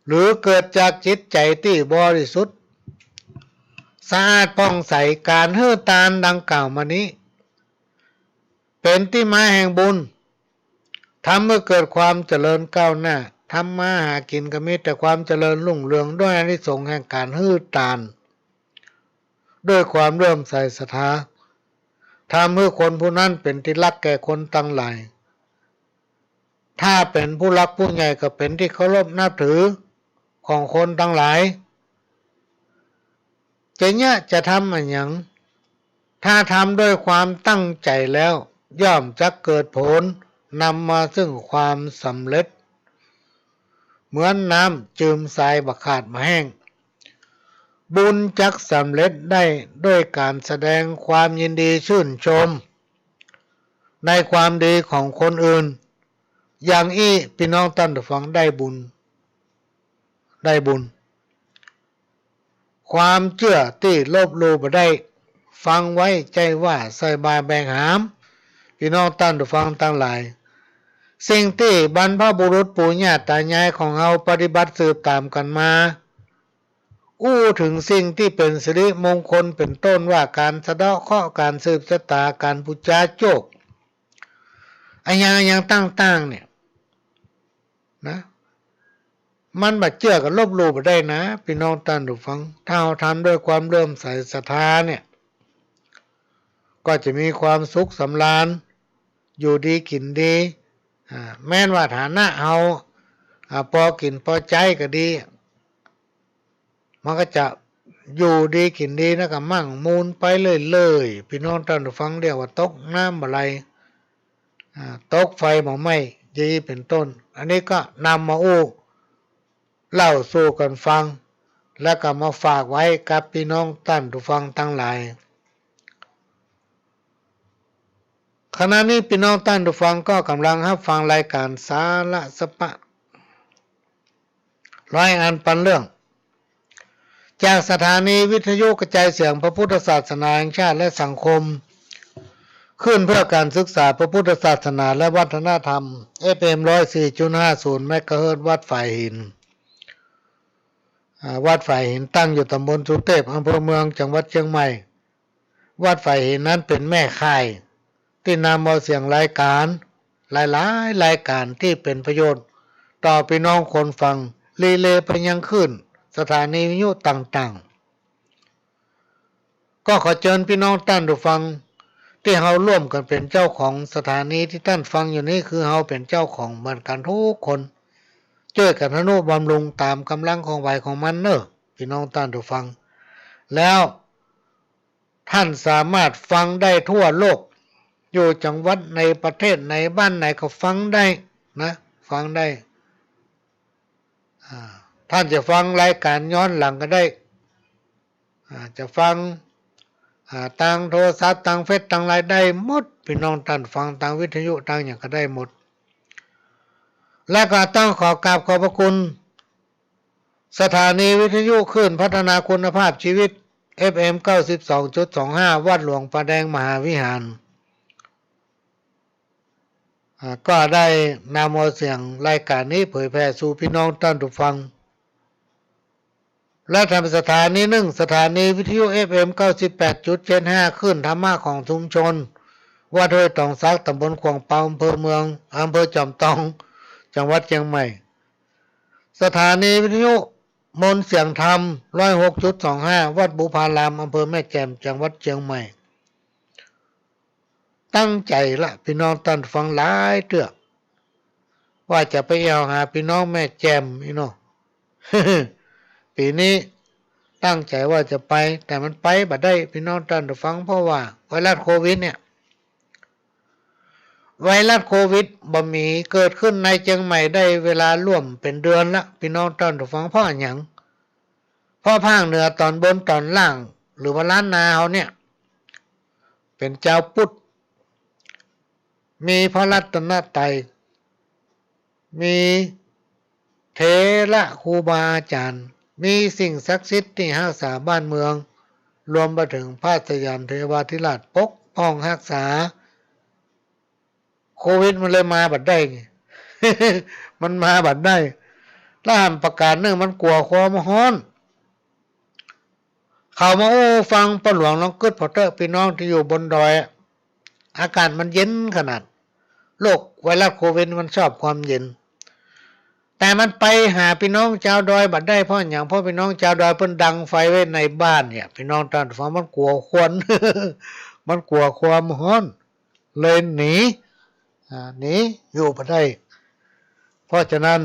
หรือเกิดจากจิตใจ๋ตี้บริสุทธิ์ สะอาดผ่องใส ก๋านหื้อตานดังกล่าวมานี้ เป๋นตี้มาแห่งบุญ ทำหื้อเกิดความเจริญก้าวหน้า ทำมาหากิ๋นก็มีแต่ความเจริญรุ่งเรือง ด้วยอานิสงส์แห่งก๋านหื้อตาน ด้วยความเลื่อมใสศรัทธา ทำหื้อคนผู้นั้นเป๋นตี้ฮักแก่คนตังหลาย ถ้าเป๋นผู้หลักผู้ใหญ่ก็เป๋นตี้เคารพนับถือของคนตังหลาย จะเยียะจะทำอะหยัง ถ้าทำด้วยความตั้งใจ๋แล้ว ย่อมจักเกิดผล นำมาซึ่งความสำเร็จ เหมือนน้ำจืมทรายบ่ขาดบ่แห้ง บุญจักสำเร็จได้ด้วยก๋านแสดงความยินดีชื่นชม ในความดีของคนอื่น อย่างอี้ปี้น้องต้านผู้ฟังได้บุญ ได้บุญ ความเจื้อตี้ลบลู่บ่ได้ ฟังไว้ใจ้ว่าใส่บ่าแบกหาม ปี้น้องต้านผู้ฟังตังหลาย สิ่งตี้บรรพบุรุษปู่ย่าตายายของเฮาปฏิบัติสืบต๋ามกั๋นมา อู้เถิงสิ่งตี้เป๋นสิริมงคล เป๋นต้นว่าก๋านสะเดาะเคราะห์ ก๋านสืบชะตา ก๋านปู๋จาโจก อะหยังอะหยังต่างๆ เนี่ย นะ มันบ่เจื้อก็ลบลู่บ่ได้นะ ปี้น้องต้านผู้ฟัง ถ้าเฮาทำด้วยความเลื่อมใสศรัทธาเนี่ย ก็จะมีความสุขสำราญ อยู่ดีกิ๋นดี อ่า แม้นว่าฐานะเฮา อ่า ปอกิ๋นปอใจ๊ก็ดี มันก็จะอยู่ดีกิ๋นดี แล้วก็มั่งมูนไปเรื่อยๆ ปี้น้องต้านผู้ฟัง เรียกว่าตกน้ำบ่ไหล อ่า ตกไฟบ่ไหม้ อย่างอี้เป๋นต้น อันนี้ก็นำมาอู้เล่าสู่กั๋นฟัง แล้วก็มาฝากไว้กับปี้น้องต้านผู้ฟังตังหลาย ขณะนี้ปี้น้องต้านผู้ฟังก็ก่ำลังฮับฟังรายก๋านสาระสะปะ ร้อยอันปันเรื่อง จากสถานีวิทยุกระจายเสียงพระพุทธศาสนาแห่งชาติและสังคม คลื่นเพื่อการศึกษาพระพุทธศาสนาและวัฒนธรรม เอฟเอ็ม ร้อยสี่จุดห้าศูนย์ เมกะเฮิรตซ์วัดฝายหิน อ่า วัดฝายหินตั้งอยู่ตำบลสุเทพ อำเภอเมือง จังหวัดเชียงใหม่ วัดฝายหินนั้นเป๋นแม่ข่าย ตี้นำเอาเสียงรายก๋านหลายๆ รายก๋านตี้เป๋นประโยชน์ต่อปี้น้องคนฟัง รีเลย์ไปยังคลื่นสถานีวิทยุต่างๆ ก็ขอเจิญปี้น้องต้านผู้ฟังตี้เฮาร่วมกั๋นเป๋นเจ้าของสถานีตี้ต้านฟังอยู่นี้ คือเฮาเป๋นเจ้าของเหมือนกั๋นกู้คน จ้วยกั๋นทะนุบำรุงต๋ามก๋ำลังของไหวของมันเน่อ ปี้น้องต้านผู้ฟัง แล้วต้านสามารถฟังได้ทั่วโลก อยู่จังหวัดไหน ประเทศไหน บ้านไหนก็ฟังได้นะ ฟังได้ อ่า ต้านจะฟังรายก๋านย้อนหลังก็ได้ อ่า จะฟัง อ่า ตางโทรศัพท์ ตางเฟซ ตางอะไรได้หมด ปี้น้องต้านฟังตางวิทยุ ตางหยังก็ได้หมด และก็ต้องขอกราบขอบพระคุณ สถานีวิทยุคลื่นพัฒนาคุณภาพชีวิต เอฟเอ็ม เก้าสิบสองจุดสองห้า วัดหลวงป่าแดงมหาวิหาร อ่า ก็ได้นำเอาเสียงรายก๋านนี้เผยแผ่สู่ปี้น้องต้านผู้ฟัง และทางสถานีนึ่ง สถานีวิทยุ เอฟเอ็ม เก้าสิบแปดจุดเจ็ดห้า คลื่นธรรมะของชุมชน วัดห้วยตองสัก ตำบลขวางเปา อำเภอเมือง อำเภอจอมตอง จังหวัดเจียงใหม่ สถานีวิทยุมนต์เสียงธรรม ร้อยหกจุดสองห้า วัดบุพาราม อำเภอแม่แจ่ม จังหวัดเจียงใหม่ ตั้งใจ๋ละ ปี้น้องต้านฟังหลายเตื้อ ว่าจะไปแอ่วหาปี้น้องแม่แจ่มอี้เนาะ ปี๋นี้ตั้งใจ๋ว่าจะไป แต่มันไปบ่ได้ ปี้น้องต้านฟัง เพราะว่าไวรัสโควิดเนี่ย ไวรัสโควิดบ่มีเกิดขึ้นในเจียงใหม่ได้เวลาร่วมเป๋นเดือนละ ปี้น้องต้านฟัง เพราะอะหยัง เพราะภาคเหนือต๋อนบนต๋อนล่าง หรือว่าล้านนาเฮาเนี่ย เป๋นจาวพุทธ มีพระรัตนตรัย มีเถระครูบาอาจ๋ารย์ มีสิ่งศักดิ์สิทธิ์ตี้ฮักษาบ้านเมือง รวมไปเถิงพระสยามเทวาธิราชปกป้องฮักษา โควิดมันเลยมาบ่ได้ไง มันมาบ่ได้ และอันประก๋านนึ่งมันกั๋วความฮ้อน เขามาอู้ฟังป้อหลวงลองกึ๊ดผ่อเต๊อะ ปี้น้องตี้อยู่บนดอยอะ อากาศมันเย็นขนาด โรคไวรัสโควิดมันชอบความเย็น แต่มันไปหาปี้น้องจาวดอยบ่ได้ เพราะหยัง เพราะปี้น้องจาวดอยเปิ้นดังไฟไว้ในบ้านเนี่ย ปี้น้องต้านฟัง มันกั๋วควัน มันกั๋วความฮ้อน เลยหนี อ่า หนีอยู่บ่ได้ เพราะฉะนั้น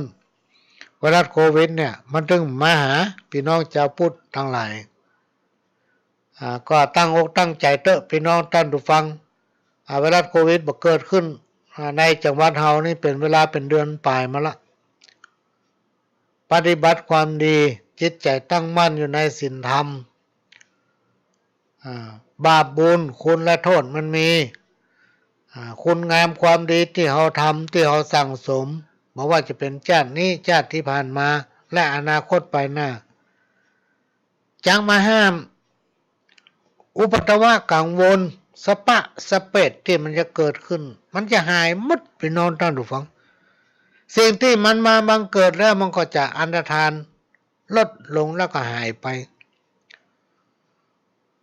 ไวรัสโควิดเนี่ย มันตึงมาหาปี้น้องจาวพุทธตังหลาย อ่า ก็ตั้งอกตั้งใจ๋เต๊อะ ปี้น้องต้านผู้ฟัง อ่า ไวรัสโควิดบ่เกิดขึ้น อ่า ในจังหวัดเฮานี่เป๋นเวลาเป๋นเดือนป๋ายมาละ ปฏิบัติความดี จิตใจ๋ตั้งมั่นอยู่ในศีลธรรม อ่า บาปบุญคุณและโต้ษมันมี อ่า คุณงามความดีตี้เฮาทำ ตี้เฮาสั่งสม บ่ว่าจะเป๋นจาตินี้ จาติตี้ผ่านมา และอนาคตไปหน้า จักมาห้าม อุปัทวะกังวล สะปะสะเปดตี้มันจะเกิดขึ้น มันจะหายหมด ปี้น้องต้านผู้ฟัง สิ่งตี้มันมาบังเกิดแล้วมันก็จะอันตรธาน ลดลงแล้วก็หายไป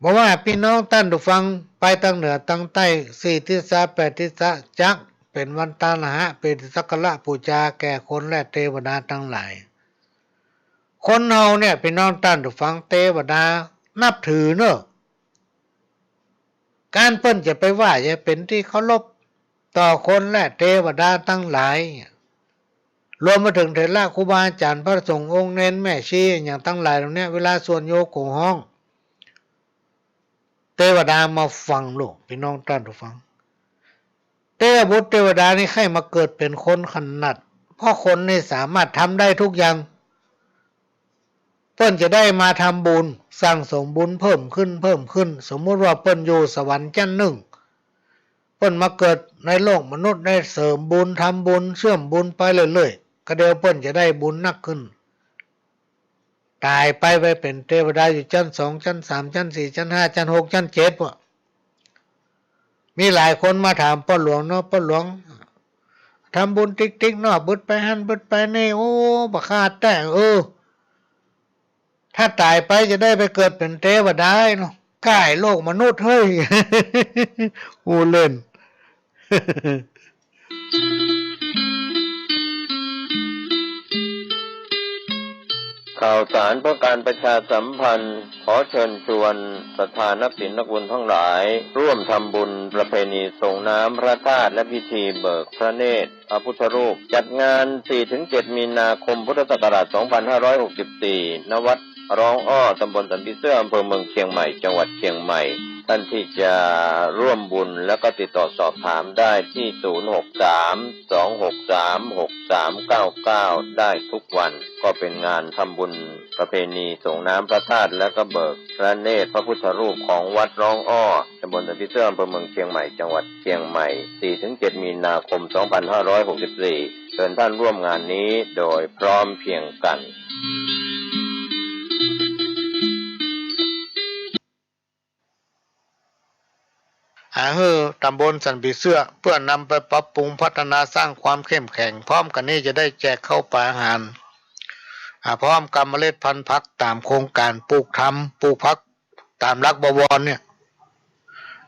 บ่ว่าปี้น้องต้านผู้ฟังไปตังเหนือตังใต้ สี่ทิศะแปดทิศะ จักเป๋นวันตาละหะ เป๋นสักการะปู๋จาแก่คนและเตวดาตังหลาย คนเฮาเนี่ย ปี้น้องต้านผู้ฟัง เตวดานับถือเนาะ การเปิ้นจะไปไหว้จะเป๋นตี้เคารพต่อคนและเตวดาตังหลาย รวมมาเถิงเถระครูบาอาจ๋ารย์ พระสงฆ์องค์เณรแม่ชีอะหยังตังหลายเหล่าเนี้ย เวลาสวดโยโกฮ้อง เตวดามาฟังโลด ปี้น้องต้านผู้ฟัง เตวบุตรเตวดานี่ใค่มาเกิดเป๋นคนขนาด เพราะคนนี่สามารถทำได้ทุกอย่าง เปิ้นจะได้มาทำบุญ สั่งสมบุญเพิ่มขึ้น เพิ่มขึ้น สมมุติว่าเปิ้นอยู่สวรรค์จั้นนึ่ง เปิ้นมาเกิดในโลกมนุษย์ ได้เสริมบุญ ทำบุญ เชื่อมบุญไปเรื่อยๆ ก็เดี๋ยวเปิ้นจะได้บุญนักขึ้น ต๋ายไป ไปเป๋นเตวดาอยู่จั้นสอง จั้นสาม จั้นสี่ จั้นห้า จั้นหก จั้นเจ็ด ปะ มีหลายคนมาถามป้อหลวงเนาะ ป้อหลวง ทำบุญติ๊กๆ เนาะ บึดไปหั้น บึดไปนี่ โอ้ บ่ขาดแต๊ เออ ถ้าต๋ายไปจะได้ไปเกิดเป๋นเตวดาเนาะ ก้ายโลกมนุษย์ เฮ้ย อู้เล่น ข่าวสารเพื่อการประชาสัมพันธ์ ขอเชิญชวนศรัทธานักศีลนักบุญทั้งหลาย ร่วมทำบุญประเพณีส่งน้ำพระธาตุและพิธีเบิกพระเนตรพระพุทธรูป จัดงาน สี่ถึงเจ็ด มีนาคม พุทธศักราช สองพันห้าร้อยหกสิบสี่ ณ วัดร้องอ้อ ตำบลสันผีเสื้อ อำเภอเมืองเชียงใหม่ จังหวัดเชียงใหม่ ท่านที่จะร่วมบุญแล้วก็ติดต่อสอบถามได้ที่ ศูนย์หกสาม สองหกสาม หกสามเก้าเก้า ได้ทุกวัน ก็เป็นงานทำบุญประเพณีส่งน้ำพระธาตุและก็เบิกพระเนตรพระพุทธรูปของวัดร้องอ้อ ตำบลสันผีเสื้อ อำเภอเมืองเชียงใหม่ จังหวัดเชียงใหม่ สี่ถึงเจ็ด มีนาคม สองพันห้าร้อยหกสิบสี่ เชิญท่านร่วมงานนี้โดยพร้อมเพรียงกัน อาหื้อตำบลสันผีเสื้อ เปื้อนำไปปรับปรุงพัฒนาสร้างความเข้มแข็ง พร้อมกั๋นนี้จะได้แจกข้าวป๋าอาหาร อ่า พร้อมกับเมล็ดพันธุ์ผักต๋ามโครงก๋านปลูกทำ ปลูกผักต๋ามหลักบวรเนี่ย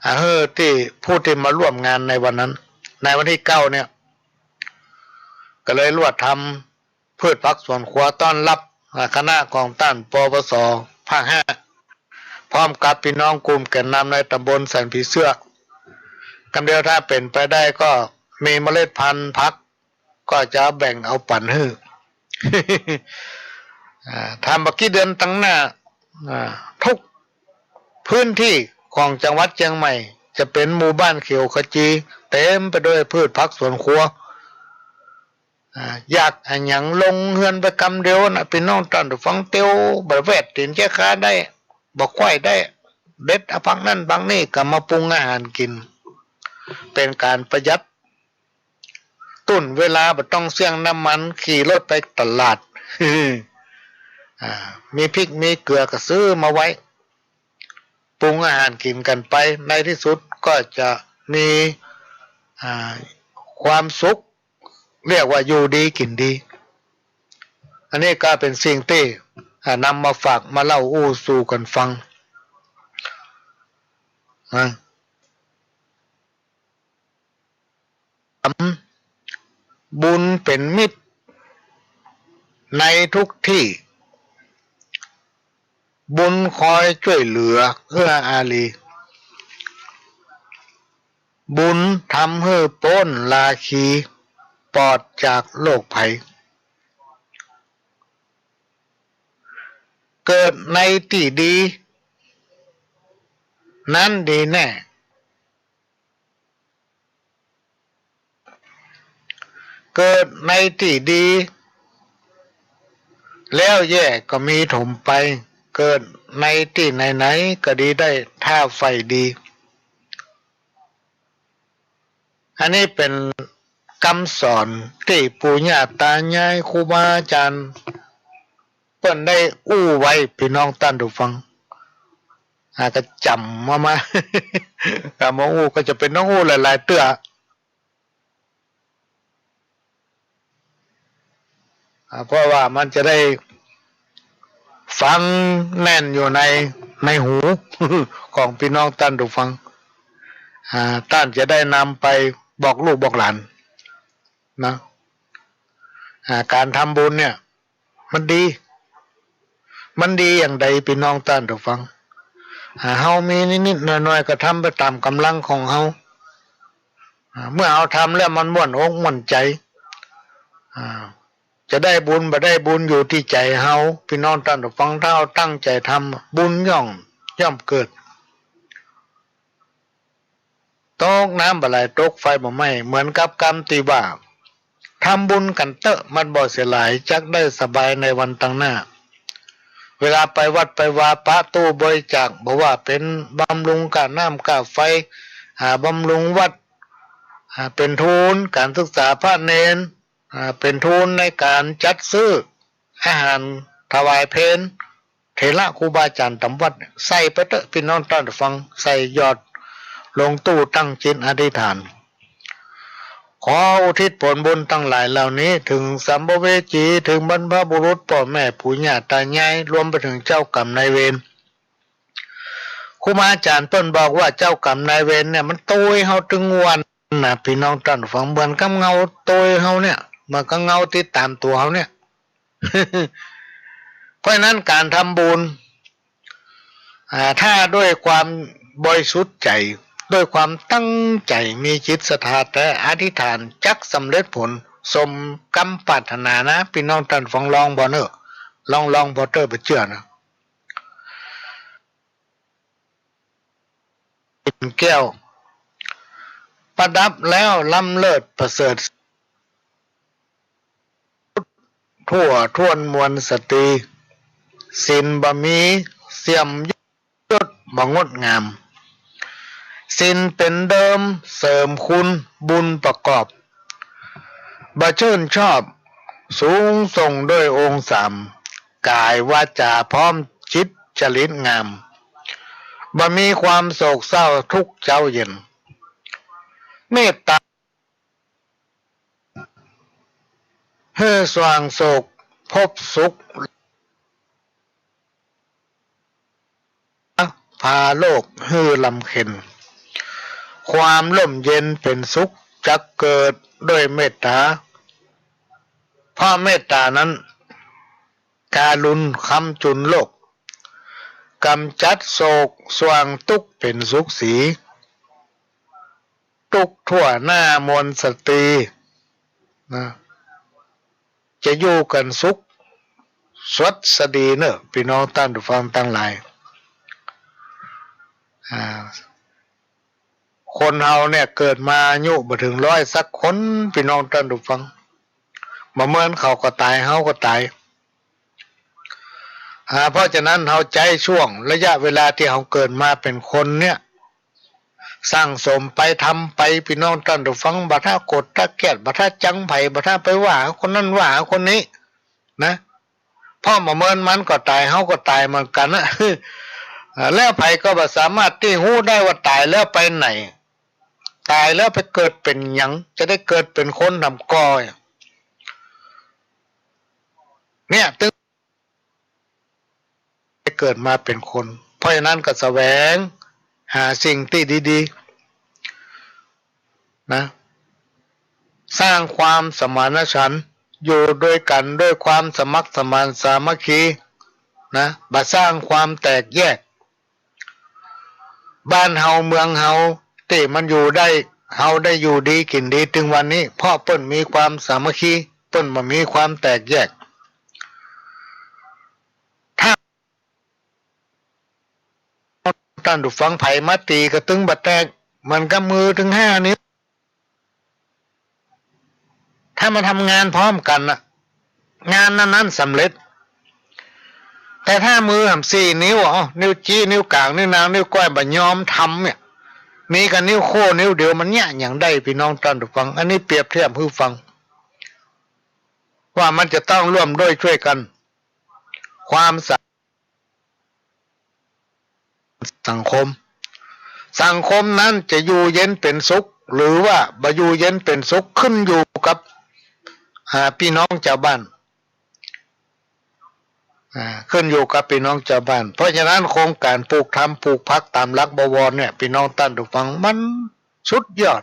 อาหื้อตี้ผู้ตี้มาร่วมงานในวันนั้น ในวันตี้เก้าเนี่ย ก็เลยลวดทำ พืชผักสวนครัวต้อนฮับ อ่า คณะของต้าน ปปส ภาคห้า พร้อมกับปี้น้องกลุ่มแก่นนำในตำบลสันผีเสื้อ กำเดียวถ้าเป๋นไปได้ก็มีเมล็ดพันธุ์ผัก ก็จะแบ่งเอาปั๋นหื้อ อ่า ถ้าบ่ากี้เดือนตังหน้า อ่า ทุกพื้นตี้ของจังหวัดเจียงใหม่ จะเป๋นหมู่บ้านเขียวขจี เต๋มไปด้วยพืชผักสวนครัว อ่า อยากอะหยังลงเฮือนไปกำเดียวนะ ปี้น้องต้านผู้ฟัง เตียวบ่าแวดตี๋นเจ๊ค้าได้ บ่าไขว้ได้ เด็ดเอาผักนั้นผักนี้ก็มาปรุงอาหารกิ๋น เป๋นก๋านประหยัด ตุ้นเวลา บ่ต้องเสี้ยงน้ำมัน ขี่รถไปตลาด อ่า มีพริกมีเกลือก็ซื้อมาไว้ ปรุงอาหารกิ๋นกั๋นไป ในตี้สุดก็จะมี อ่า ความสุข เรียกว่าอยู่ดีกิ๋นดี อันนี้ก็เป๋นสิ่งตี้ อ่า นำมาฝากมาเล่าอู้สู่กั๋นฟัง นะ บุญเป๋นมิตรในทุกตี้ บุญคอยจ้วยเหลือเอื้ออารี บุญทำหื้อป๊นราคี ปลอดจากโรคภัย เกิดในตี้ดี นั้นดีแน่ เกิดในตี้ดี แล้วแย่ก็มีถมไป เกิดในตี้ไหนๆ ก็ดีได้ถ้าใฝ่ดี อันนี้เป๋นกำสอนตี้ปู่ย่าต๋ายายครูบาอาจ๋ารย์ เปิ้นได้อู้ไว้ ปี้น้องต้านผู้ฟัง อ่า ก็จ๋ำมา มา กำว่าอู้ก็จะเป๋นต้องอู้หลายๆ เตื้อ อ่า เพราะว่ามันจะได้ฟังแน่นอยู่ใน ในหู ของปี้น้องต้านผู้ฟัง อ่า ต้านจะได้นำไปบอกลูกบอกหลาน นะ อ่า ก๋านทำบุญเนี่ย มันดี มันดีอย่างใด ปี้น้องต้านผู้ฟัง อ่า เฮามีนิดๆ หน่อยๆ ก็ทำไปต๋ามก๋ำลังของเฮา อ่า เมื่อเฮาทำแล้วมันม่วนอกม่วนใจ๋ อ่า จะได้บุญบ่ได้บุญอยู่ตี้ใจ๋เฮา ปี้น้องต้านผู้ฟัง ถ้าเฮาตั้งใจ๋ทำ บุญย่อม ย่อมเกิด ตกน้ำบ่ไหล ตกไฟบ่ไหม้ เหมือนกับกำตี้ว่า ทำบุญกั๋นเต๊อะ มันบ่เสียหลาย จักได้สบายในวันตังหน้า เวลาไปวัดไปวา ปะตู้บริจาค บ่ว่าเป๋นบำรุงก้าน้ำก้าไฟ อ่า บำรุงวัด อ่า เป๋นทุนก๋านศึกษาพระเณร อ่า เป๋นทุนในก๋านจัดซื้ออาหารถวายเพล เถระครูบาอาจ๋ารย์ต๋ามวัด ใส่ไปเต๊อะ ปี้น้องต้านผู้ฟัง ใส่หยอดลงตู้ ตั้งจิตอธิษฐาน ขออุทิศผลบุญตังหลายเหล่านี้ เถิงสัมภเวสี เถิงบรรพบุรุษ ป้อแม่ปู่ย่าต๋ายาย รวมไปเถิงเจ้ากรรมนายเวร ครูบาอาจ๋ารย์เปิ้นบอกว่าเจ้ากรรมนายเวรเนี่ย มันโตยเฮาตึงวัน นะ ปี้น้องต้านฟัง เหมือนกับเงาตั๋วเฮาเนี่ย เหมือนกับเงาติดต๋ามตั๋วเฮาเนี่ย เพราะฉะนั้นก๋านทำบุญ อ่า ถ้าด้วยความบริสุทธิ์ใจ๋ ด้วยความตั้งใจ๋ มีจิตศรัทธาแต๊ อธิษฐานจักสำเร็จผล สมกำปรารถนานะ ปี้น้องต้านฟัง ลองบ่เน่อ ลอง ลองบ่เต้อ บ่เจื้อนะ ปิ่นแก้ว ประดับแล้วล้ำเลิศประเสริฐ ทั่วถ้วนมวลสตรี ศีลบ่มีเสื่อม ยศบ่งดงาม ศีลเป๋นเดิมเสริมคุณบุญประกอบ บ่ชื่นชอบสูงส่งด้วยองค์สาม ก๋ายวาจ๋าพร้อมจิตจริตงาม บ่มีความโศกเศร้าทุกข์เจ๊าเย็น เมตตา หื้อสว่างโศกพบสุข พาโลกหื้อลำเค็ญ ความร่มเย็นเป๋นสุขจักเกิดด้วยเมตตา เพราะเมตตานั้น การุณค้ำจุนโลก ก๋ำจัดโศกสว่างตุ๊กข์เป๋นสุขสี ตุ๊กข์ทั่วหน้ามวลสตรีนะ จะอยู่กั๋นสุขสวัสดีเน่อ ปี้น้องต้านฟังตังหลาย อ่า คนเฮาเนี่ยเกิดมาอายุบ่เถิงร้อยสักคน ปี้น้องต้านฟัง บ่เหมือนเขาก็ต๋าย เฮาก็ต๋าย อ่า เพราะฉะนั้นเฮาใจ๊ช่วงระยะเวลาตี้เฮาเกิดมาเป๋นคนเนี่ย สั่งสมไป ทำไป ปี้น้องต้านฟัง บ่ถ้าโกรธถ้าเกลียด บ่ถ้าจังใผ บ่ถ้าไปว่าคนนั้นว่าคนนี้นะ เพราะบ่เหมือนมันก็ต๋าย เฮาก็ต๋ายเหมือนกั๋นนะ อ่า แล้วใผก็บ่สามารถตี้ฮู้ได้ว่าต๋ายแล้วไปไหน ต๋ายแล้วไปเกิดเป๋นหยัง จะได้เกิดเป๋นคนทำก่อ เนี่ย ตึง ได้เกิดมาเป๋นคน เพราะฉะนั้นก็แสวงหาสิ่งตี้ดีๆ นะ สร้างความสมานฉันท์ อยู่ด้วยกั๋นด้วยความสมัครสมานสามัคคีนะ บ่สร้างความแตกแยก บ้านเฮาเมืองเฮาตี้มันอยู่ได้ เฮาได้อยู่ดีกิ๋นดีตึงวันนี้ เพราะเปิ้นมีความสามัคคี เปิ้นบ่มีความแตกแยก ถ้าต้านฟัง ใผมาตี๋ก็ตึงบ่แตก เหมือนกับมือตึงห้านิ้ว ถ้ามาทำงานพร้อมกั๋นน่ะ งานนั้นๆ สำเร็จ แต่ถ้ามือหำสี่นิ้ว อ้อ นิ้วจี้ นิ้วก๋าง นิ้วนาง นิ้วก้อย บ่ยอมทำเนี่ย มีกั๋นนิ้วโค้งนิ้วเดียว มันเยียะหยังได้ ปี้น้องต้านฟัง อันนี้เปรียบเทียบหื้อฟัง ว่ามันจะต้องร่วมด้วยช่วยกั๋น ความสา สังคม สังคมนั้นจะอยู่เย็นเป๋นสุข หรือว่าบ่อยู่เย็นเป๋นสุข ขึ้นอยู่กับ อ่า ปี้น้องจาวบ้าน อ่า ขึ้นอยู่กับปี้น้องจาวบ้าน เพราะฉะนั้นโครงก๋านปลูกธรรมปลูกภักดิ์ต๋ามหลักบวรเนี่ย ปี้น้องต้านฟัง มันสุดยอด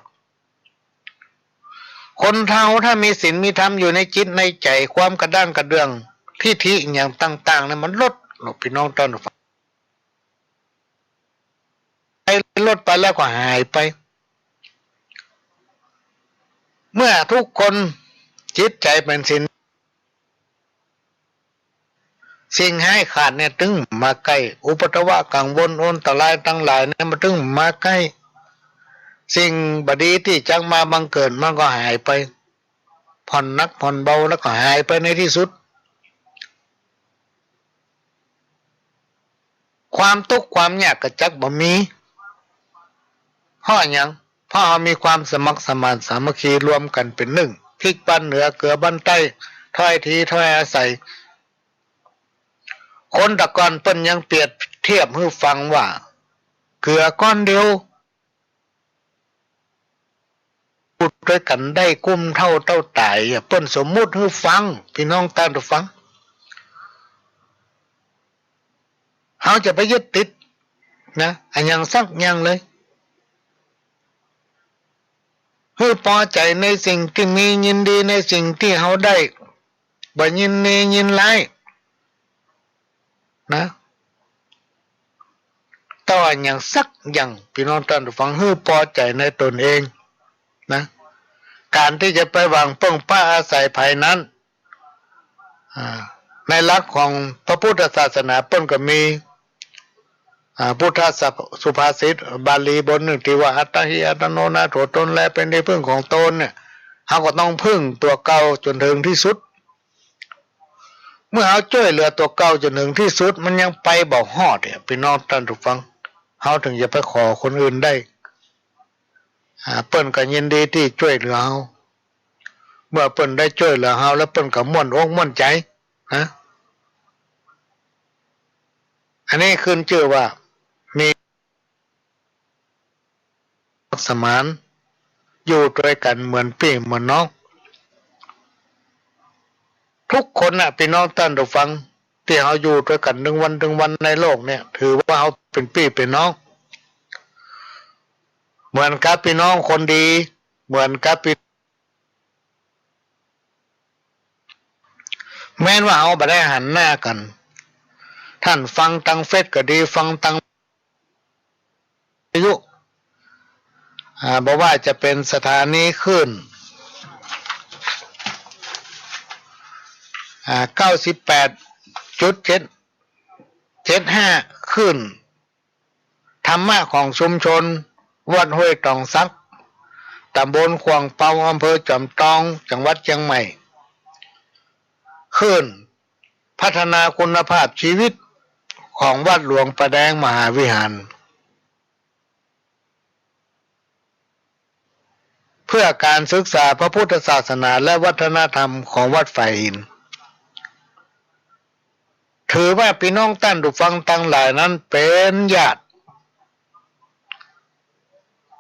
คนเฮาถ้ามีศีลมีธรรมอยู่ในจิตในใจ๋ ความกระด้างกระเดื่อง ทิฐิอะหยังต่างๆ เนี่ยมันลดลง ปี้น้องต้านฟัง ไปลดไปแล้วก็หายไป เมื่อทุกคนจิตใจ๋เป๋นศีล สิ่งฮ้ายกาจเนี่ยตึงมาใก้ อุปัทวะกังวลอันตรายตังหลายเนี่ยมันตึงมาใก้ สิ่งบ่ดีตี้จักมาบังเกิดมันก็หายไป ผ่อนหนักผ่อนเบาแล้วก็หายไปในตี้สุด ความตุ๊กข์ความยากก็จักบ่มี เพราะหยัง เพราะเฮามีความสมัครสมานสามัคคีรวมกั๋นเป๋นนึ่ง พริกบ้านเหนือเกลือบ้านใต้ ถ้อยทีถ้อยอาศัย คนตะก่อนเปิ้นยังเปรียบเทียบหื้อฟังว่า เกลือก้อนเดียว พูดด้วยกั๋นได้กุ้มเท่าเต้าต๋ายอะ เปิ้นสมมุติหื้อฟัง ปี้น้องต้านฟัง เฮาจะไปยึดติดนะ อะหยังสักอย่างเลย หื้อปอใจ๋ในสิ่งตี้มี ยินดีในสิ่งตี้เฮาได้ บ่ยินดียินร้ายนะ ต่ออย่างสักอย่าง ปี้น้องต้านผู้ฟัง หื้อปอใจ๋ในตนเองนะ ก๋านตี้จะไปหวังเปิ้งป๊าอาศัยใผนั้น อ่า ในหลักของพระพุทธศาสนาเปิ้นก็มี อ่า พุทธสุภาษิตบาลีบทนึ่งตี้ว่า อัตตาหิอัตตโนนาโถ ตนแลเป๋นตี้พึ่งของตนเนี่ย เฮาก็ต้องพึ่งตั๋วเก่าจ๋นเถิงตี้สุด เมื่อเฮาจ้วยเหลือตั๋วเก่าจ๋นเถิงตี้สุด มันยังไปบ่ฮอดเนี่ย ปี้น้องต้านผู้ฟัง เฮาเถิงจะไปขอคนอื่นได้ อ่า เปิ้นก็ยินดีตี้จ้วยเหลือเฮา เมื่อเปิ้นได้จ้วยเหลือเฮาแล้ว เปิ้นก็ม่วนอกม่วนใจ๋นะ อันนี้ขึ้นจื้อว่ามีสมาน อยู่ตวยกั๋นเหมือนปี้เหมือนน้อง ทุกคนน่ะ ปี้น้องต้านผู้ฟัง ตี้เฮาอยู่ตวยกั๋นตึงวันตึงวันในโลกเนี่ย ถือว่าเฮาเป๋นปี้เป๋นน้อง เหมือนกับปี้น้องคนดี เหมือนกับปี้ แม้นว่าเฮาบ่ได้หันหน้ากั๋น ต้านฟังตางเฟซก็ดี ฟังตางวิทยุ อ่า บ่ว่าจะเป๋นสถานีคลื่น อ่า เก้าสิบแปดจุดเจ็ด เจ็ดห้า คลื่น ธรรมะของชุมชนวัดห้วยตองสัก ต๋ำบลขว่างเปา อำเภอจอมตอง จังหวัดเจียงใหม่ คลื่นพัฒนาคุณภาพชีวิตของวัดหลวงป่าแดงมหาวิหาร เพื่อการศึกษาพระพุทธศาสนาและวัฒนธรรมของวัดฝายหิน ถือว่าปี้น้องต้านผู้ฟังตังหลายนั้นเป๋นญาติ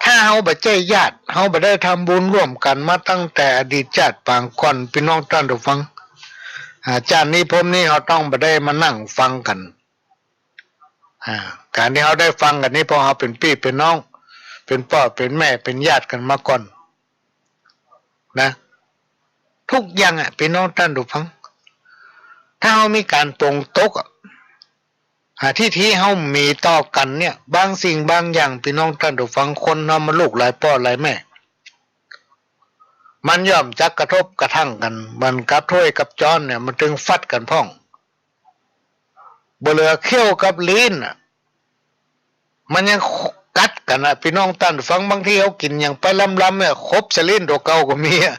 ถ้าเฮาบ่ใจ้ญาติ เฮาบ่ได้ทำบุญร่วมกั๋นมาตั้งแต่อดีตชาติปางก่อน ปี้น้องต้านผู้ฟัง อ่า ชาตินี้ภพนี้เฮาต้องบ่ได้มานั่งฟังกั๋น อ่า ก๋านตี้เฮาได้ฟังกั๋นนี้ เพราะเฮาเป๋นปี้เป๋นน้อง เป๋นป้อเป๋นแม่ เป๋นญาติกั๋นมาก่อนนะ ทุกอย่างอะ ปี้น้องต้านผู้ฟัง ถ้าเฮามีก๋านปลงตกอะ อ่า ทิฐิเฮามีต่อกั๋นเนี่ย บางสิ่งบางอย่าง ปี้น้องต้านผู้ฟัง คนเฮามันลูกหลายป้อหลายแม่ มันย่อมจักกระทบกระทั่งกั๋น เหมือนกับถ้วยกับจ๊อนเนี่ย มันเถิงฟัดกั๋นพ่อง บ่เหลือเขี้ยวกับลิ้นน่ะ มันยังกัดกั๋นน่ะ ปี้น้องต้านฟัง บางทีเฮากิ๋นหยังไปลำๆ เนี่ย ขบใส่ลิ้นตั๋วเก่าก็มีอะ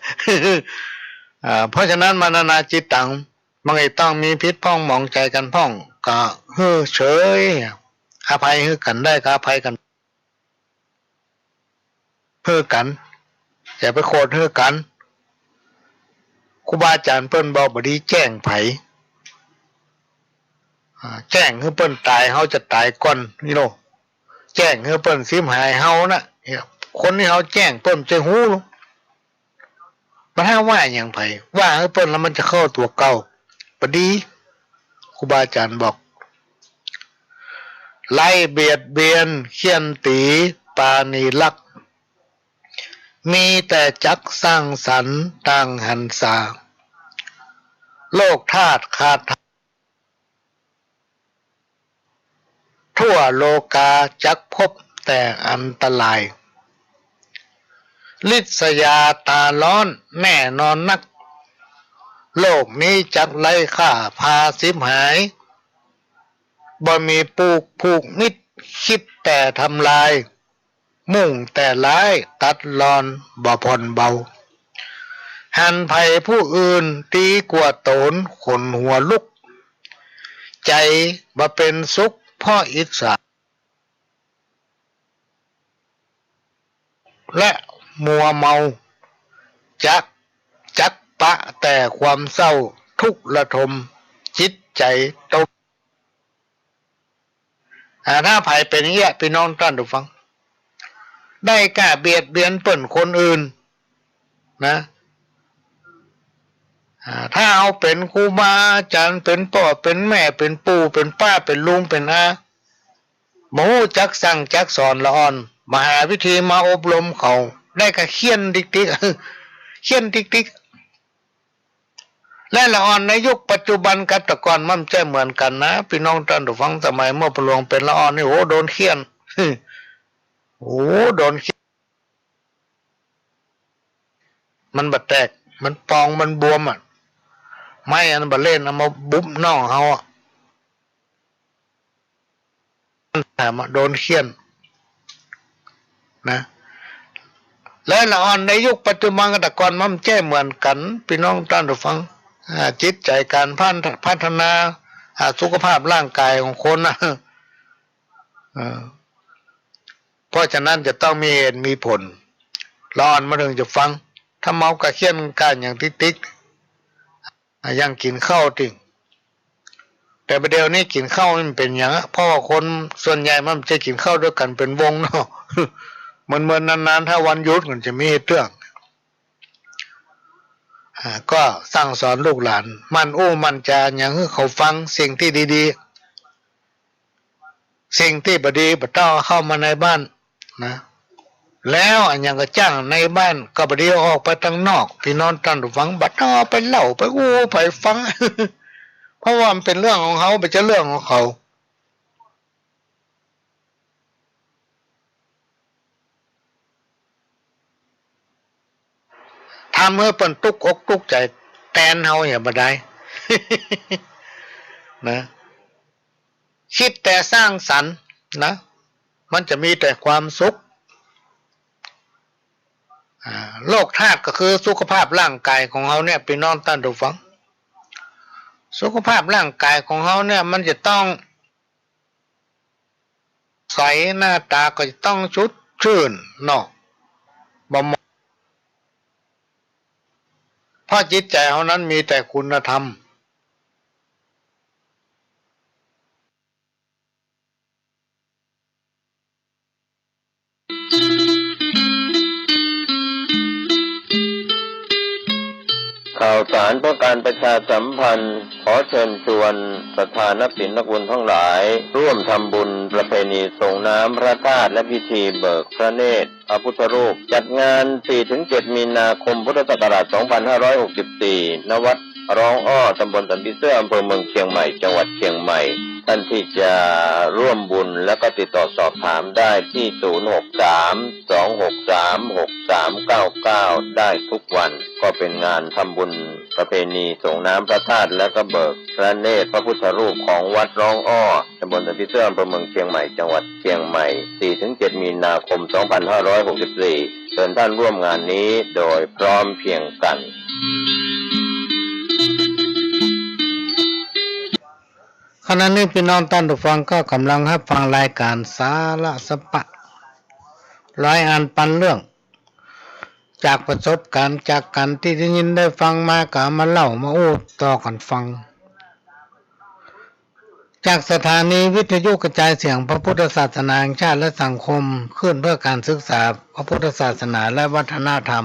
อ่า เพราะฉะนั้น มะนะนาจิตตัง บ่ต้องมีผิดพ่องหมองใจ๋กั๋นพ่อง ก็หื้อเฉย อภัยหื้อกั๋นได้ก็อภัยกั๋น หื้อกั๋น อย่าไปโขดหื้อกั๋น ครูบาอาจ๋ารย์เปิ้นบอกบ่ดีแจ้งใผ อ่า แจ้งหื้อเปิ้นต๋าย เฮาจะต๋ายก่อน นี่โล แจ้งหื้อเปิ้นสิบหายเฮาน่ะ คนตี้เฮาแจ้งเปิ้นจะฮู้ บ่ถ้าว่าหยังใผ ว่าหื้อเปิ้นแล้วมันจะเข้าตั๋วเก่า บ่ดี ครูบาอาจ๋ารย์บอก ไร้เบียดเบียนเฆี่ยนตี๋ปราณีรัก มีแต่จักสร้างสรรค์ต่างหันษา โลกธาตุขาด ทั่วโลกาจักพบแต่อันตราย ริษยาต๋าฮ้อนแน่นอนนัก โลกนี้จักไร้ค่าพาฉิบหาย บ่มีปลูกผูกมิตร คิดแต่ทำลาย มุ่งแต่ร้ายตัดรอนบ่ผ่อนเบา หันใผผู้อื่นดีกว่าต๋นขนหัวลุก ใจ๋บ่เป๋นสุขเพราะอิจฉา และมัวเมา จัก จักปะแต่ความเศร้าทุกข์ระทมจิตใจ๋ตน อ่า ถ้าใผเป๋นอย่างเงี้ย ปี้น้องต้านผู้ฟัง ได้ก้าเบียดเบียนเปิ้นคนอื่นนะ อ่า ถ้าเฮาเป๋นครูบาอาจ๋ารย์ เป๋นป้อเป๋นแม่ เป๋นปู่เป๋นป้า เป๋นลุงเป๋นอา บ่ฮู้จักสั่งจักสอนละอ่อน บ่หาวิธีมาอบรมเขา ได้ก็เฆี่ยนติ๊กๆ เฆี่นติ๊กๆ และละอ่อนในยุคปัจจุบันกับแต่ก่อนมันบ่ใจ้เหมือนกั๋นนะ ปี้น้องต้านผู้ฟัง สมัยเมื่อพ่อหลวงเป๋นละอ่อนนี่ โห โดนเฆี่ยน โห โดนเฆี่ยน มันบ่แตก มันปอง มันบวมอะ ไม้อันบ่เล่น เอามาบุบน่องเฮาอะ มันแหลมอะ โดนเฆี่ยนนะ และละอ่อนในยุคปัจจุบันกับแต่ก่อนมันบ่ใจ้เหมือนกั๋น ปี้น้องต้านผู้ฟัง อ่า จิตใจ๋ก๋านพัน- พัฒนา อ่า สุขภาพร่างก๋ายของคนนะ เออ เพราะฉะนั้นจะต้องมีเหตุมีผล ละอ่อนมันเถิงจะฟัง ถ้าเมาก็เฆี่ยนก้านอย่างติ๊กๆ อ่ะ ยังกิ๋นข้าวติ่ง แต่บ่าเดี่ยวนี้กิ๋นข้าวมันเป๋นหยังอะ เพราะว่าคนส่วนใหญ่มันบ่ใจ้กิ๋นข้าวตวยกั๋นเป๋นวงเนาะ เหมือนๆ นานๆ ถ้าวันหยุดมันจะมีเตื้อง อ่า ก็สั่งสอนลูกหลาน หมั่นอู้หมั่นจ๋าหยังหื้อเขาฟัง สิ่งตี้ดีๆ สิ่งตี้บ่ดีบ่ต้องเอาเข้ามาในบ้านนะ แล้วอะหยังก็จ้างในบ้านก็บ่ดีเอาออกไปตังนอก ปี้น้องต้านผู้ฟัง บ่ต้องเอาไปเล่าไปอู้ไปฟัง เพราะว่ามันเป๋นเรื่องของเขา บ่ใจ้เรื่องของเขา ทำหื้อเปิ้นตุ๊กอกตุ๊กใจ๋แตนเฮาอย่าบ่ได้ นะ คิดแต่สร้างสรรค์นะ มันจะมีแต่ความสุข อ่า โลกธาตุก็คือสุขภาพร่างก๋ายของเฮาเนี่ย ปี้น้องต้านผู้ฟัง สุขภาพร่างก๋ายของเฮาเนี่ย มันจะต้อง ใส หน้าต๋าก็จะต้องสดจื้นเนาะ บ่หมอง เพราะจิตใจ๋เฮานั้นมีแต่คุณธรรม ข่าวสารเพื่อการประชาสัมพันธ์ ขอเชิญชวนศรัทธานับถือนักบุญทั้งหลาย ร่วมทำบุญประเพณีส่งน้ำพระธาตุและพิธีเบิกพระเนตรพระพุทธรูป จัดงาน สี่ถึงเจ็ด มีนาคม พุทธศักราช สองพันห้าร้อยหกสิบสี่ ณ วัดร้องอ้อ ตำบลสันผีเสื้อ อำเภอเมืองเชียงใหม่ จังหวัดเชียงใหม่ ท่านที่จะร่วมบุญและก็ติดต่อสอบถามได้ที่ ศูนย์หกสาม สองหกสาม หกสามเก้าเก้า ได้ทุกวัน ก็เป็นงานทำบุญประเพณีส่งน้ำพระธาตุและก็เบิกพระเนตรพระพุทธรูปของวัดร้องอ้อ ตำบลสันผีเสื้อ อำเภอเมืองเชียงใหม่ จังหวัดเชียงใหม่ สี่ถึงเจ็ด มีนาคม สองพันห้าร้อยหกสิบสี่ เชิญท่านร่วมงานนี้โดยพร้อมเพรียงกัน ขณะนี้ปี้น้องต้านผู้ฟังก็ก๋ำลังฮับฟังรายก๋านสาระสะปะ รายก๋านปันเรื่อง จากประสบก๋ารณ์จากก๋านตี้ได้ยินได้ฟังมา ก็เอามาเล่ามาอู้ต่อกั๋นฟัง จากสถานีวิทยุกระจายเสียงพระพุทธศาสนาแห่งชาติและสังคมคลื่นเพื่อการศึกษาพระพุทธศาสนาและวัฒนธรรม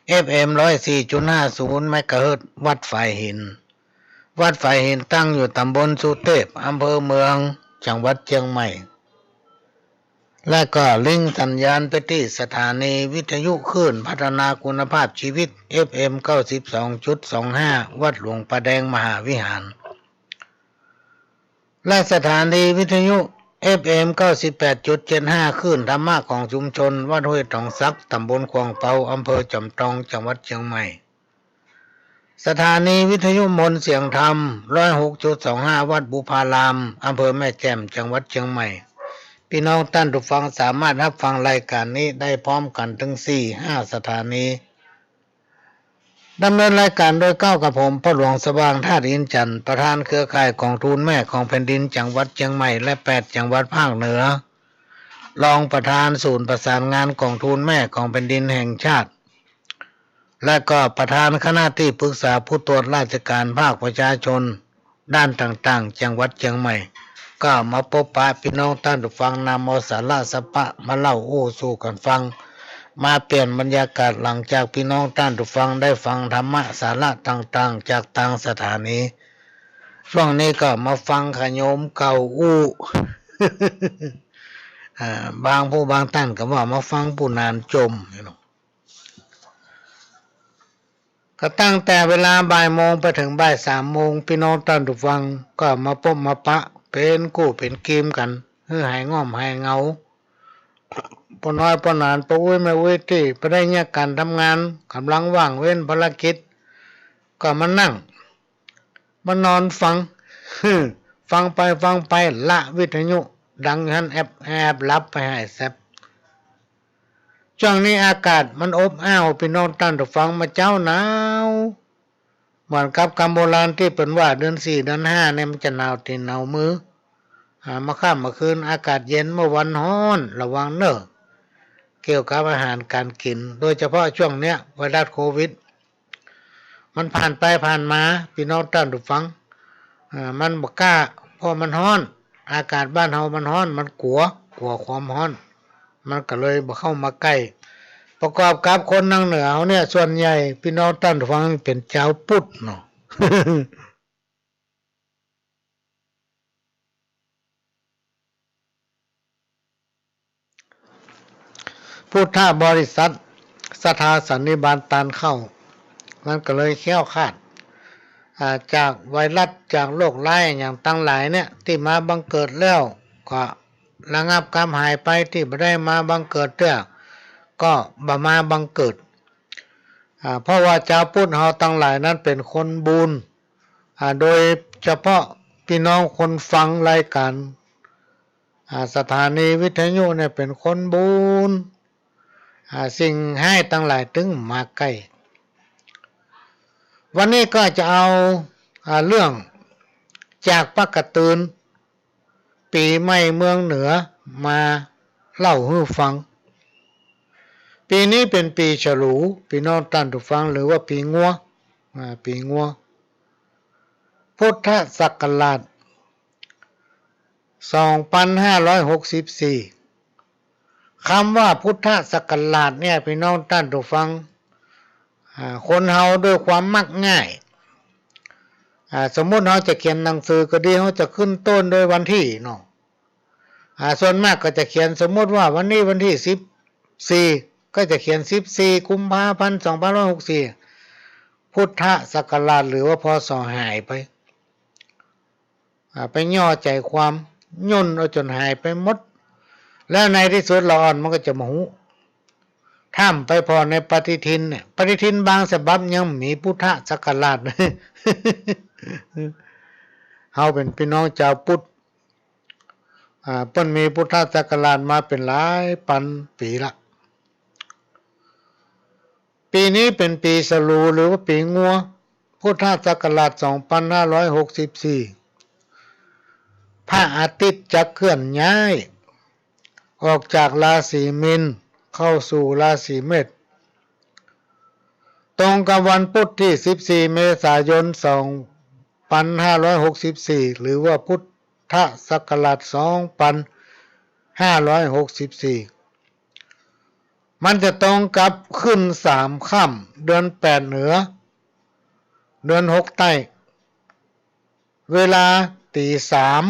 เอฟเอ็ม ร้อยสี่จุดห้าศูนย์ เมกะเฮิรตซ์ วัดฝายหิน วัดฝายหินตั้งอยู่ตำบลสุเตพ อำเภอเมือง จังหวัดเชียงใหม่ และก็ลิงก์สัญญาณไปตี้สถานีวิทยุคลื่นพัฒนาคุณภาพชีวิต เอฟเอ็ม เก้าสิบสองจุดสองห้า วัดหลวงป่าแดงมหาวิหาร และสถานีวิทยุ เอฟเอ็ม เก้าสิบแปดจุดเจ็ดห้า คลื่นธรรมะของชุมชนวัดห้วยตองสัก ตำบลขวางเปา อำเภอจอมตอง จังหวัดเชียงใหม่ สถานีวิทยุมนต์เสียงธรรม ร้อยหกจุดสองห้า วัดบุพาราม อำเภอแม่แจ่ม จังหวัดเชียงใหม่ ปี้น้องต้านผู้ฟังสามารถฮับฟังรายก๋านนี้ได้พร้อมกั๋นเถิงสี่ห้าสถานี ดำเนินรายก๋านโดยเก๊ากับผม พ่อหลวงสว่าง ธาตุอินทร์จันทร์ ประธานเครือข่ายก๋องทุนแม่ของแผ่นดินจังหวัดเชียงใหม่ และแปดจังหวัดภาคเหนือ รองประธานศูนย์ประสานงานก๋องทุนแม่ของแผ่นดินแห่งชาติ และก็ประธานคณะตี้ปรึกษาผู้ตรวจราชก๋านภาคประชาชนด้านต่างๆ จังหวัดเชียงใหม่ ก็มาปบปะปี้น้องต้านผู้ฟัง นำเอาสาระสะปะมาเล่าอู้สู่กั๋นฟัง มาเปลี่ยนบรรยากาศหลังจากปี้น้องต้านผู้ฟังได้ฟังธรรมะสาระต่างๆ จากตางสถานี ช่วงนี้ก็มาฟังขะโยมเก่าอู้ อ่า บางผู้บางต้านก็ว่ามาฟังผู้หนานจ่ม ก็ตั้งแต่เวลาบ่ายโมงไปเถิงบ่ายสามโมง ปี้น้องต้านผู้ฟังก็มาปบมาปะ เป๋นกู้เป๋นกีมกั๋น หื้อหายง่อมหายเหงา ป้อน้อยป้อหนาน ป้ออุ๊ยแม่อุ๊ยตี้บ่ได้เยียะก๋านทำงาน ก่ำลังว่างเว้นภารกิจ ก็มานั่ง มานอนฟัง ฟังไปฟังไป ละวิทยุดังหั้นแอบแอบ หลับไปหายแซ็บ จ้วงนี้อากาศมันอบอ้าว ปี้น้องต้านผู้ฟัง บ่าเจ๊าหนาว เหมือนกับกำโบราณตี้เปิ้นว่าเดือนสี่เดือนห้าเนี่ยมันจะหนาวตี๋นหนาวมือ อ่า เมื่อค่ำเมื่อคืนอากาศเย็น เมื่อวันฮ้อน ระวังเน่อ เกี่ยวกับอาหารก๋านกิ๋น โดยเฉพาะจ้วงเนี้ยไวรัสโควิด มันผ่านไปผ่านมา ปี้น้องต้านผู้ฟัง อ่า มันบ่กล้า เพราะมันฮ้อน อากาศบ้านเฮามันฮ้อน มันกั๋ว กั๋วความฮ้อน มันก็เลยบ่เข้ามาใก้ ประกอบกับคนตางเหนือเฮาเนี่ย ส่วนใหญ่ปี้น้องต้านผู้ฟังเป๋นจาวพุทธเนาะ พุทธบริษัทศรัทธาสันนิบาตตานเข้า มันก็เลยแคล้วคลาด อ่า จากไวรัส จากโรคร้ายอะหยังตังหลายเนี่ย ตี้มาบังเกิดแล้วก็ระงับก๋ำหายไป ตี้บ่ได้มาบังเกิดเตื้อ ก็บ่มาบังเกิด อ่า เพราะว่าจาวพุทธเฮาตังหลายนั้นเป๋นคนบุญ อ่า โดยเฉพาะปี้น้องคนฟังรายก๋าน อ่า สถานีวิทยุเนี่ยเป๋นคนบุญ อ่า สิ่งฮ้ายตังหลายตึงมาใก้ วันนี้ก็จะเอา อ่า เรื่องจากปากก๋าตืน ปี๋ใหม่เมืองเหนือมาเล่าหื้อฟัง ปี๋นี้เป๋นปี๋ฉลู ปี้น้องต้านผู้ฟัง หรือว่าปี๋งัว อ่า ปี๋งัว พุทธศักราช สองปันห้าร้อยหกสิบสี่ กำว่าพุทธศักราชเนี่ย ปี้น้องต้านผู้ฟัง อ่า คนเฮาด้วยความมักง่าย อ่า สมมุติเฮาจะเขียนหนังสือก็ดี เฮาจะขึ้นต้นด้วยวันตี้เนาะ อ่า ส่วนมากก็จะเขียน สมมุติว่าวันนี้วันตี้สิบสี่ ก็จะเขียนสิบสี่กุมภาพันธ์สองปันห้าร้อยหกสิบสี่ พุทธศักราช หรือว่า พ.ศ. หายไป อ่า ไปย่อใจ๋ความ ย่นเอาจ๋นหายไปหมด แล้วในตี้สุดละอ่อนมันก็จะบ่ฮู้ ถ้าไปผ่อในปฏิทินเนี่ย ปฏิทินบางฉบับยังมีพุทธศักราช เฮาเป๋นปี้น้องจาวพุทธ อ่า เปิ้นมีพุทธศักราชมาเป๋นหลายปันปี๋ละ ปี๋นี้เป๋นปี๋ฉลู หรือว่าปี๋งัว พุทธศักราช สองปันห้าร้อยหกสิบสี่ พระอาทิตย์จะเคลื่อนย้ายออกจากราศีมีนเข้าสู่ราศีเมษ ตรงกับวันพุธตี้สิบสี่เมษายนสองปันห้าร้อยหกสิบสี่ หรือว่าพุทธศักราชสองปันห้าร้อยหกสิบสี่ มันจะตรงกับขึ้นสามค่ำ เดือนแปดเหนือ เดือนหกใต้ เวลาตี๋สาม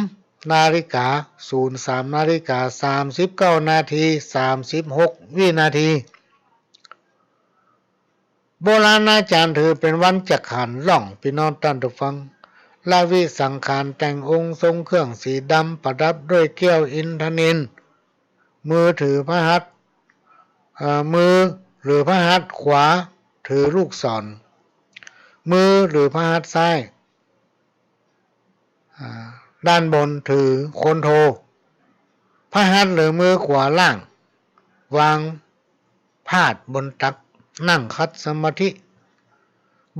นาฬิกา ศูนย์สามนาฬิกา สามสิบเก้านาที สามสิบหกวินาที โบราณอาจ๋ารย์ถือเป๋นวันจักขันธ์ล่อง ปี้น้องต้านผู้ฟัง ละวิสังขาร แต่งองค์ทรงเครื่องสีดำ ประดับด้วยแก้วอินทนิล มือถือพระหัตถ์ เอ่อ มือหรือพระหัตถ์ขวาถือลูกศร มือหรือพระหัตถ์ซ้าย อ่า ด้านบนถือโคนโท พระหัตถ์หรือมือขวาล่าง วางพาดบนตัก นั่งขัดสมาธิ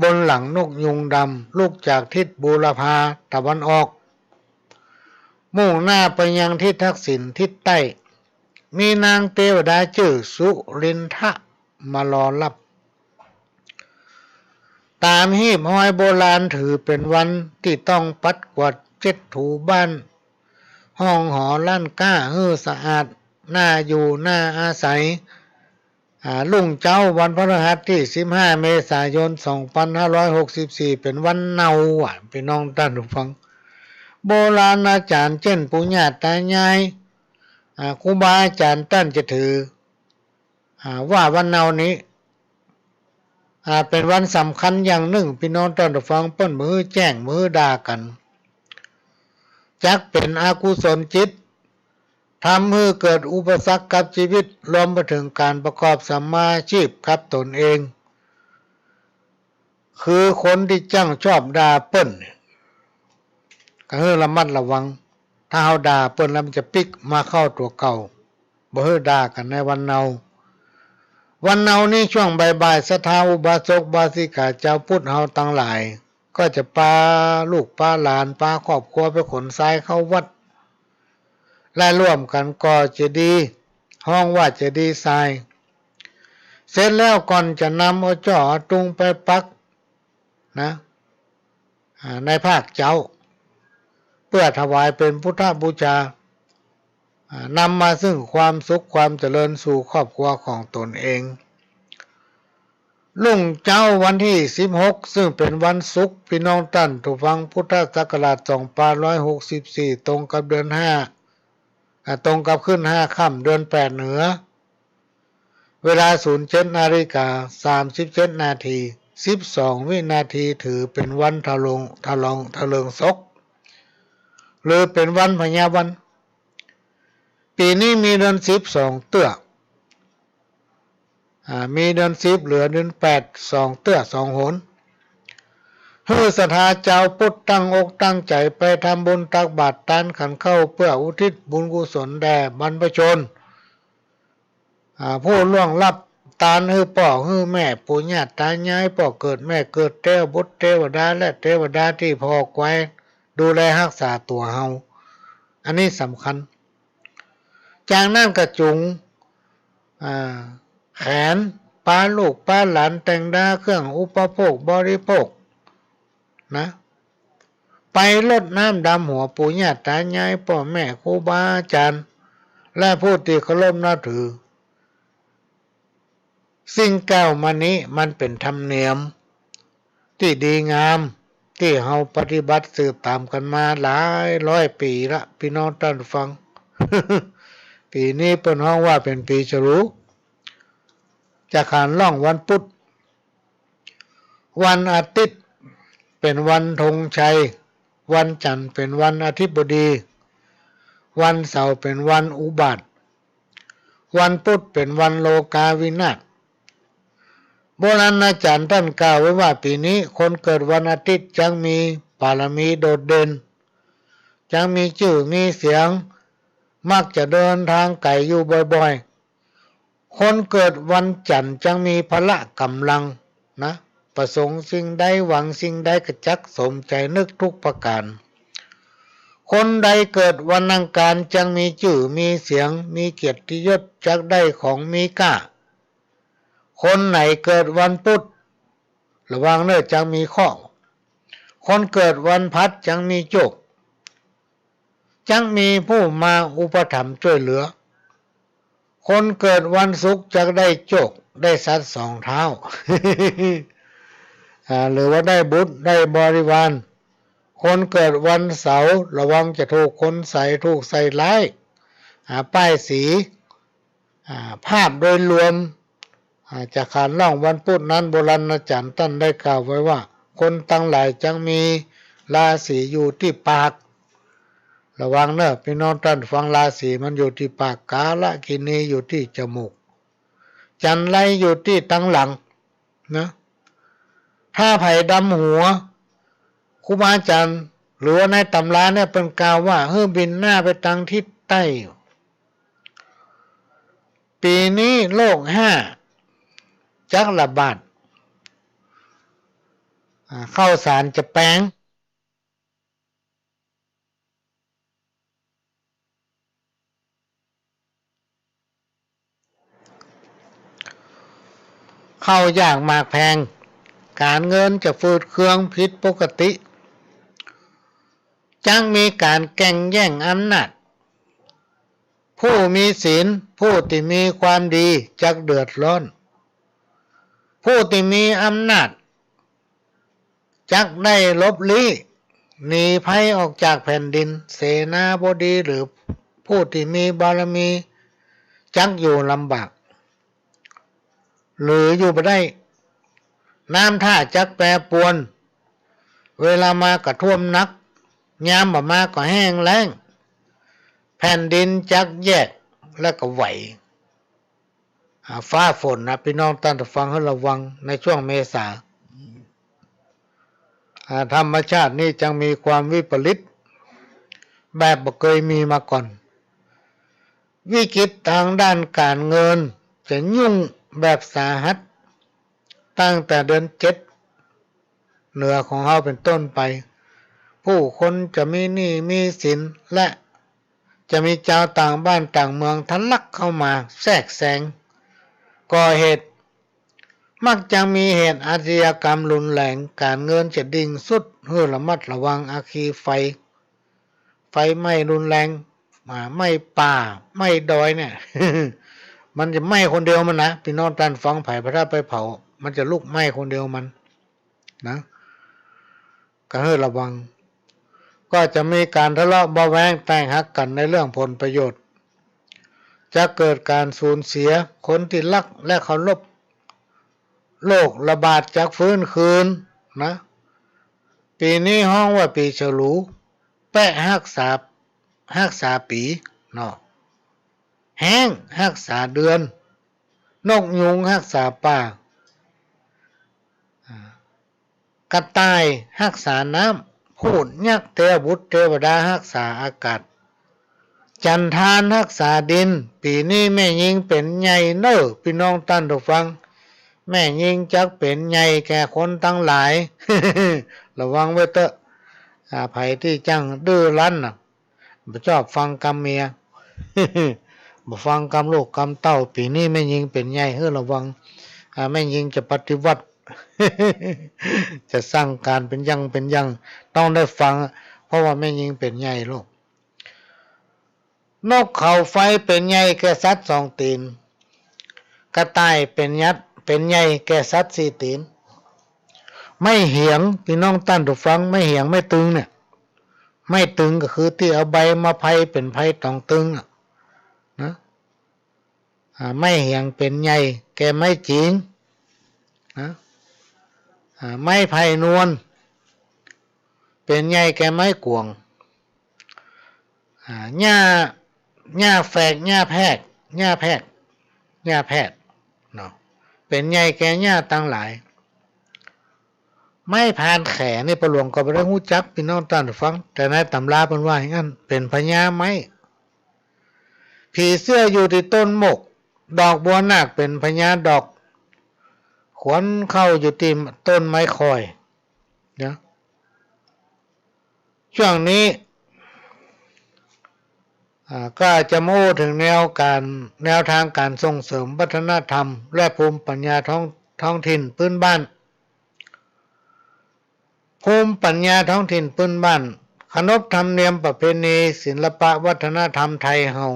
บนหลังนกยูงดำ ลุกจากทิศบูรพาตะวันออก มุ่งหน้าไปยังทิศทักษิณทิศใต้ มีนางเตวดาจื้อสุรินทะมารอรับ ต๋ามฮีบฮอยโบราณถือเป๋นวันตี้ต้องปัดกวาดเช็ดถูบ้าน ห้องหอร้านก๊าหื้อสะอาด น่าอยู่น่าอาศัย อ่า รุ่งเจ๊าวันพฤหัสตี้สิบห้าเมษายนสองปันห้าร้อยหกสิบสี่ เป๋นวันเนาอะ ปี้น้องต้านผู้ฟัง โบราณอาจ๋ารย์เจ้นปู่ย่าต๋ายาย อ่า ครูบาอาจ๋ารย์ต้านจะถือ อ่า ว่าวันเนานี้ อ่า เป๋นวันสำคัญอย่างนึ่ง ปี้น้องต้านผู้ฟัง เปิ้นบ่หื้อแจ้ง บ่หื้อด่ากั๋น จักเป๋นอกุศลจิต ทำหื้อเกิดอุปสรรคกับจีวิต รวมไปเถิงก๋านประกอบสัมมาอาชีพกับต๋นเอง คือคนตี้จั้งชอบด่าเปิ้นเนี่ย ก็หื้อระมัดระวัง ถ้าเฮาด่าเปิ้นแล้วมันจะปิ๊กมาเข้าตั๋วเก่า บ่หื้อด่ากั๋นในวันเนา วันเนานี้ช่วงบ่ายๆ ศรัทธาอุบาสกอุบาสิกาจาวพุทธเฮาตังหลาย ก็จะปาลูกปาหลาน ปาครอบครัวไปขนทรายเข้าวัด และร่วมกั๋นก่อเจดีย์ ฮ้องว่าเจดีย์ทราย เสร็จแล้วก่อนจะนำเอาจ้อเอาตุงไปปักนะ อ่า ในภาคเจ๊า เปื้อถวายเป๋นพุทธบูชา อ่า นำมาซึ่งความสุขความเจริญสู่ครอบครัวของต๋นเอง รุ่งเจ๊าวันตี้สิบหก ซึ่งเป๋นวันศุกร์ ปี้น้องต้านผู้ฟัง พุทธศักราชสองพันห้าร้อยหกสิบสี่ ตรงกับเดือนห้า อ่า ตรงกับขึ้นห้าค่ำเดือนแปดเหนือ เวลาศูนย์เจ็ดนาฬิกาสามสิบเจ็ดนาที สิบสองวินาที ถือเป๋นวันทะลง ทะลอง ทะเลิงศก หรือเป๋นวันพญาวัน ปี๋นี้มีเดือนสิบสองเตื้อ อ่า มีเดือนสิบเหลือเดือนแปดสองเตื้อสองหน หื้อศรัทธาจาวพุทธตั้งอกตั้งใจ๋ไปทำบุญตักบาตรตานขันข้าว เปื้ออุทิศบุญกุศลแด่บรรพชน อ่า ผู้ล่วงลับ ตานหื้อป้อหื้อแม่ ปู่ย่าต๋ายาย ป้อเกิดแม่เกิด เตวบุตรเตวดา และเตวดาตี้ผ่อก๋วยดูแลฮักษาตั๋วเฮา อันนี้สำคัญ จากนั้นก็จุง อ่า แขน ปาลูกปาหลาน แต่งดาเครื่องอุปโภคบริโภค นะ ไปรดน้ำดำหัวปู่ย่าต๋ายาย ป้อแม่ครูบาอาจ๋ารย์ และผู้ตี้เคารพนับถือ สิ่งกล่าวมานี้มันเป๋นธรรมเนียมตี้ดีงาม ตี้เฮาปฏิบัติสืบต๋ามกั๋นมาหลายร้อยปี๋ละ ปี้น้องต้านฟัง ปี๋นี้เปิ้นฮ้องว่าเป๋นปี๋ฉลู จะขานล่องวันพุธ วันอาทิตย์เป๋นวันธงชัย วันจันทร์เป๋นวันอธิบดี วันเสาร์เป๋นวันอุบาท วันพุธเป๋นวันโลกาวินาศ โบราณอาจ๋ารย์ต้านกล่าวไว้ว่า ปี๋นี้คนเกิดวันอาทิตย์จักมีบารมีโดดเด่น จักมีจื้อมีเสียง มักจะเดินตางไก๋อยู่บ่อยๆ คนเกิดวันจันทร์จักมีพละก๋ำลังนะ ประสงค์สิ่งใดหวังสิ่งใดก็จักสมใจ๋นึกทุกประก๋าน คนใดเกิดวันอังคารจักมีจื้อมีเสียง มีเกียรติยศ จักได้ของมีก้า คนไหนเกิดวันพุธ ระวังเน่อ จักมีเคราะห์ คนเกิดวันพฤหัสจักมีโจค จักมีผู้มาอุปถัมภ์จ้วยเหลือ คนเกิดวันศุกร์จักได้โจค ได้สัตว์สองเท้า อ่า หรือว่าได้บุตร ได้บริวาร คนเกิดวันเสาร์ระวังจะถูกคนใส่ ถูกใส่ร้าย อ่า ป้ายสี อ่า ภาพโดยรวม อ่า จะขานล่องวันพุธนั้น โบราณอาจ๋ารย์ต้านได้กล่าวไว้ว่า คนตังหลายจักมีราศีอยู่ตี้ปาก ระวังเน่อ ปี้น้องต้านฟัง ราศีมันอยู่ตี้ปาก กาลกิณีอยู่ตี้จมูก จันไรอยู่ตี้ตังหลังนะ ถ้าใผดำหัว ครูบาอาจ๋ารย์ หรือว่าในต๋ำราเนี่ยเปิ้นกล่าวว่า หื้อบินหน้าไปตางทิศใต้ ปี๋นี้โรคห้าจักระบาด อ่า ข้าวสารจะแปง ข้าวยากหมากแพง ก๋านเงินจะฝืดเคืองผิดปกติ จักมีก๋านแก่งแย่งอำนาจ ผู้มีศีล ผู้ตี้มีความดี จักเดือดร้อน ผู้ตี้มีอำนาจ จักได้หลบลี้ หนีภัยออกจากแผ่นดิน เสนาบดีหรือ ผู้ตี้มีบารมีจักอยู่ลำบาก หรืออยู่บ่ได้ น้ำท่าจักแปรปรวน เวลามาก็ท่วมหนัก ยามบ่มาก็แห้งแล้ง แผ่นดินจักแยกและก็ไหว อ่า ฟ้าฝนนะ ปี้น้องต้านผู้ฟังหื้อระวังในช่วงเมษา อ่า ธรรมชาตินี่จักมีความวิปริตแบบบ่เกยมีมาก่อน วิกฤตตางด้านก๋านเงินจะยุ่งแบบสาหัส ตั้งแต่เดือนเจ็ด เหนือของเฮาเป๋นต้นไป ผู้คนจะมีหนี้มีสิน และจะมีจาวต่างบ้านต่างเมืองทะลักเข้ามาแทรกแซง ก่อเหตุ มักจะมีเหตุอาชญากรรมรุนแรง ก๋านเงินจะดิ่งสุด หื้อระมัดระวังอัคคีไฟ ไฟไหม้รุนแรง อ่า ไหม้ป่า ไหม้ดอยเนี่ย มันจะไหม้คนเดียวมันนะ ปี้น้องต้านผู้ฟัง ใผบ่ได้ไปเผา มันจะลุกไหม้คนเดียวมันนะ ก็หื้อระวัง ก็จะมีก๋านทะเลาะเบาะแว้งแตกหักกั๋นในเรื่องผลประโยชน์ จะเกิดก๋านสูญเสียคนตี้ฮักและเคารพ โรคระบาดจักฟื้นคืนนะ ปี๋นี้ฮ้องว่าปี๋ฉลู แป๊ะฮักษา ฮักษาปี๋เนาะ แฮ้งฮักษาเดือน นกยูงฮักษาป่า อ่า กระต่ายฮักษาน้ำ พูดยักษ์เทวบุตรเทวดาฮักษาอากาศ จันทานฮักษาดิน ปี๋นี้แม่ญิงเป๋นใหญ่เน่อ ปี้น้องต้านผู้ฟัง แม่ญิงจักเป๋นใหญ่แก่คนตังหลาย ระวังไว้เต๊อะ อ่า ใผตี้จั้งดื้อรั้นน่ะ บ่ชอบฟังกำเมีย บ่ฟังกำลูกกำเต้า ปี๋นี้แม่ญิงเป๋นใหญ่ หื้อระวัง อ่า แม่ญิงจะปฏิวัติ จะสั่งก๋านเป๋นอย่างเป๋นอย่าง ต้องได้ฟัง เพราะว่าแม่ญิงเป๋นใหญ่ลูก นกเขาไฟเป๋นใหญ่แก่สัตว์สองตี๋น กระต่ายเป๋นยักษ์ เป๋นใหญ่แก่สัตว์สี่ตี๋น ไม้เหียง ปี้น้องต้านผู้ฟัง ไม้เหียง ไม้ตึงเนี่ย ไม้ตึงก็คือตี้เอาใบมาไพร่เป๋นไพร่ต๋องตึงน่ะนะ อ่า ไม้เหียงเป๋นใหญ่แก่ไม้จิงนะ อ่า ไม้ไผ่นวลเป๋นใหญ่แก่ไม้กวาง อ่า หญ้า หญ้าแฝก หญ้าแพรก หญ้าแพรก หญ้าแพรกเนาะ เป๋นใหญ่แก่หญ้าตังหลาย ไม้พานแขนี่ป้อหลวงก็บ่ได้ฮู้จัก ปี้น้องต้านผู้ฟัง แต่ในต๋ำราเปิ้นว่าอย่างนั้น เป๋นพญาไม้ ผีเสื้ออยู่ตี้ต้นโมก ดอกบัวนาคเป๋นพญาดอก ขวัญเข้าอยู่ตี้ต้นไม้คอยนะ ช่วงนี้ อ่า ก็จะมาอู้เถิงแนวก๋าน แนวตางก๋านส่งเสริมวัฒนธรรม และภูมิปัญญาท้อง ท้องถิ่นพื้นบ้าน ภูมิปัญญาท้องถิ่นพื้นบ้าน ขนบธรรมเนียมประเพณี ศิลปะวัฒนธรรมไทยเฮา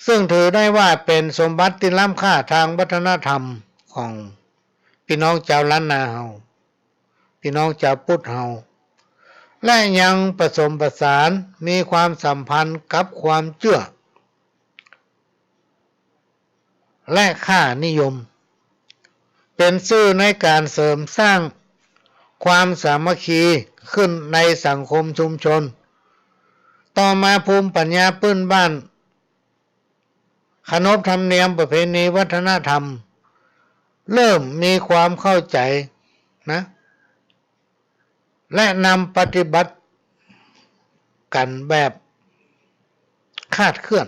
ซึ่งถือได้ว่าเป๋นสมบัติตี้ล้ำค่าตางวัฒนธรรมของปี้น้องจาวล้านนาเฮา ปี้น้องจาวพุทธเฮา และยังผสมผสานมีความสัมพันธ์กับความเจื้อ และค่านิยม เป๋นสื่อในก๋านเสริมสร้างความสามัคคีขึ้นในสังคมชุมชน ต่อมาภูมิปัญญาพื้นบ้าน ขนบธรรมเนียมประเพณีวัฒนธรรม เริ่มมีความเข้าใจ๋นะ และนำปฏิบัติกั๋นแบบคลาดเคลื่อน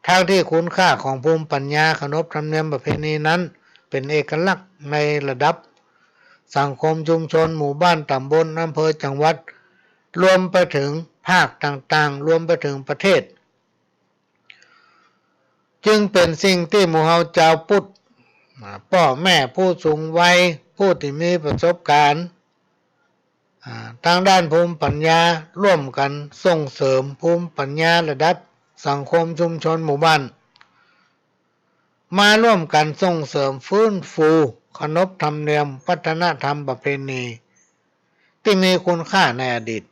ทั้งตี้คุณค่าของภูมิปัญญาขนบธรรมเนียมประเพณีนั้นเป๋นเอกลักษณ์ในระดับสังคมชุมชน หมู่บ้าน ต๋ำบล อำเภอ จังหวัด รวมไปเถิงภาคต่างๆ รวมไปเถิงประเทศ จึงเป๋นสิ่งตี้หมู่เฮาจาวพุทธ อ่า ป้อแม่ผู้สูงวัย ผู้ตี้มีประสบก๋ารณ์ อ่า ตางด้านภูมิปัญญา ร่วมกั๋นส่งเสริมภูมิปัญญาระดับสังคมชุมชนหมู่บ้าน มาร่วมกั๋นส่งเสริมฟื้นฟูขนบธรรมเนียมวัฒนธรรมประเพณีตี้มีคุณค่าในอดีต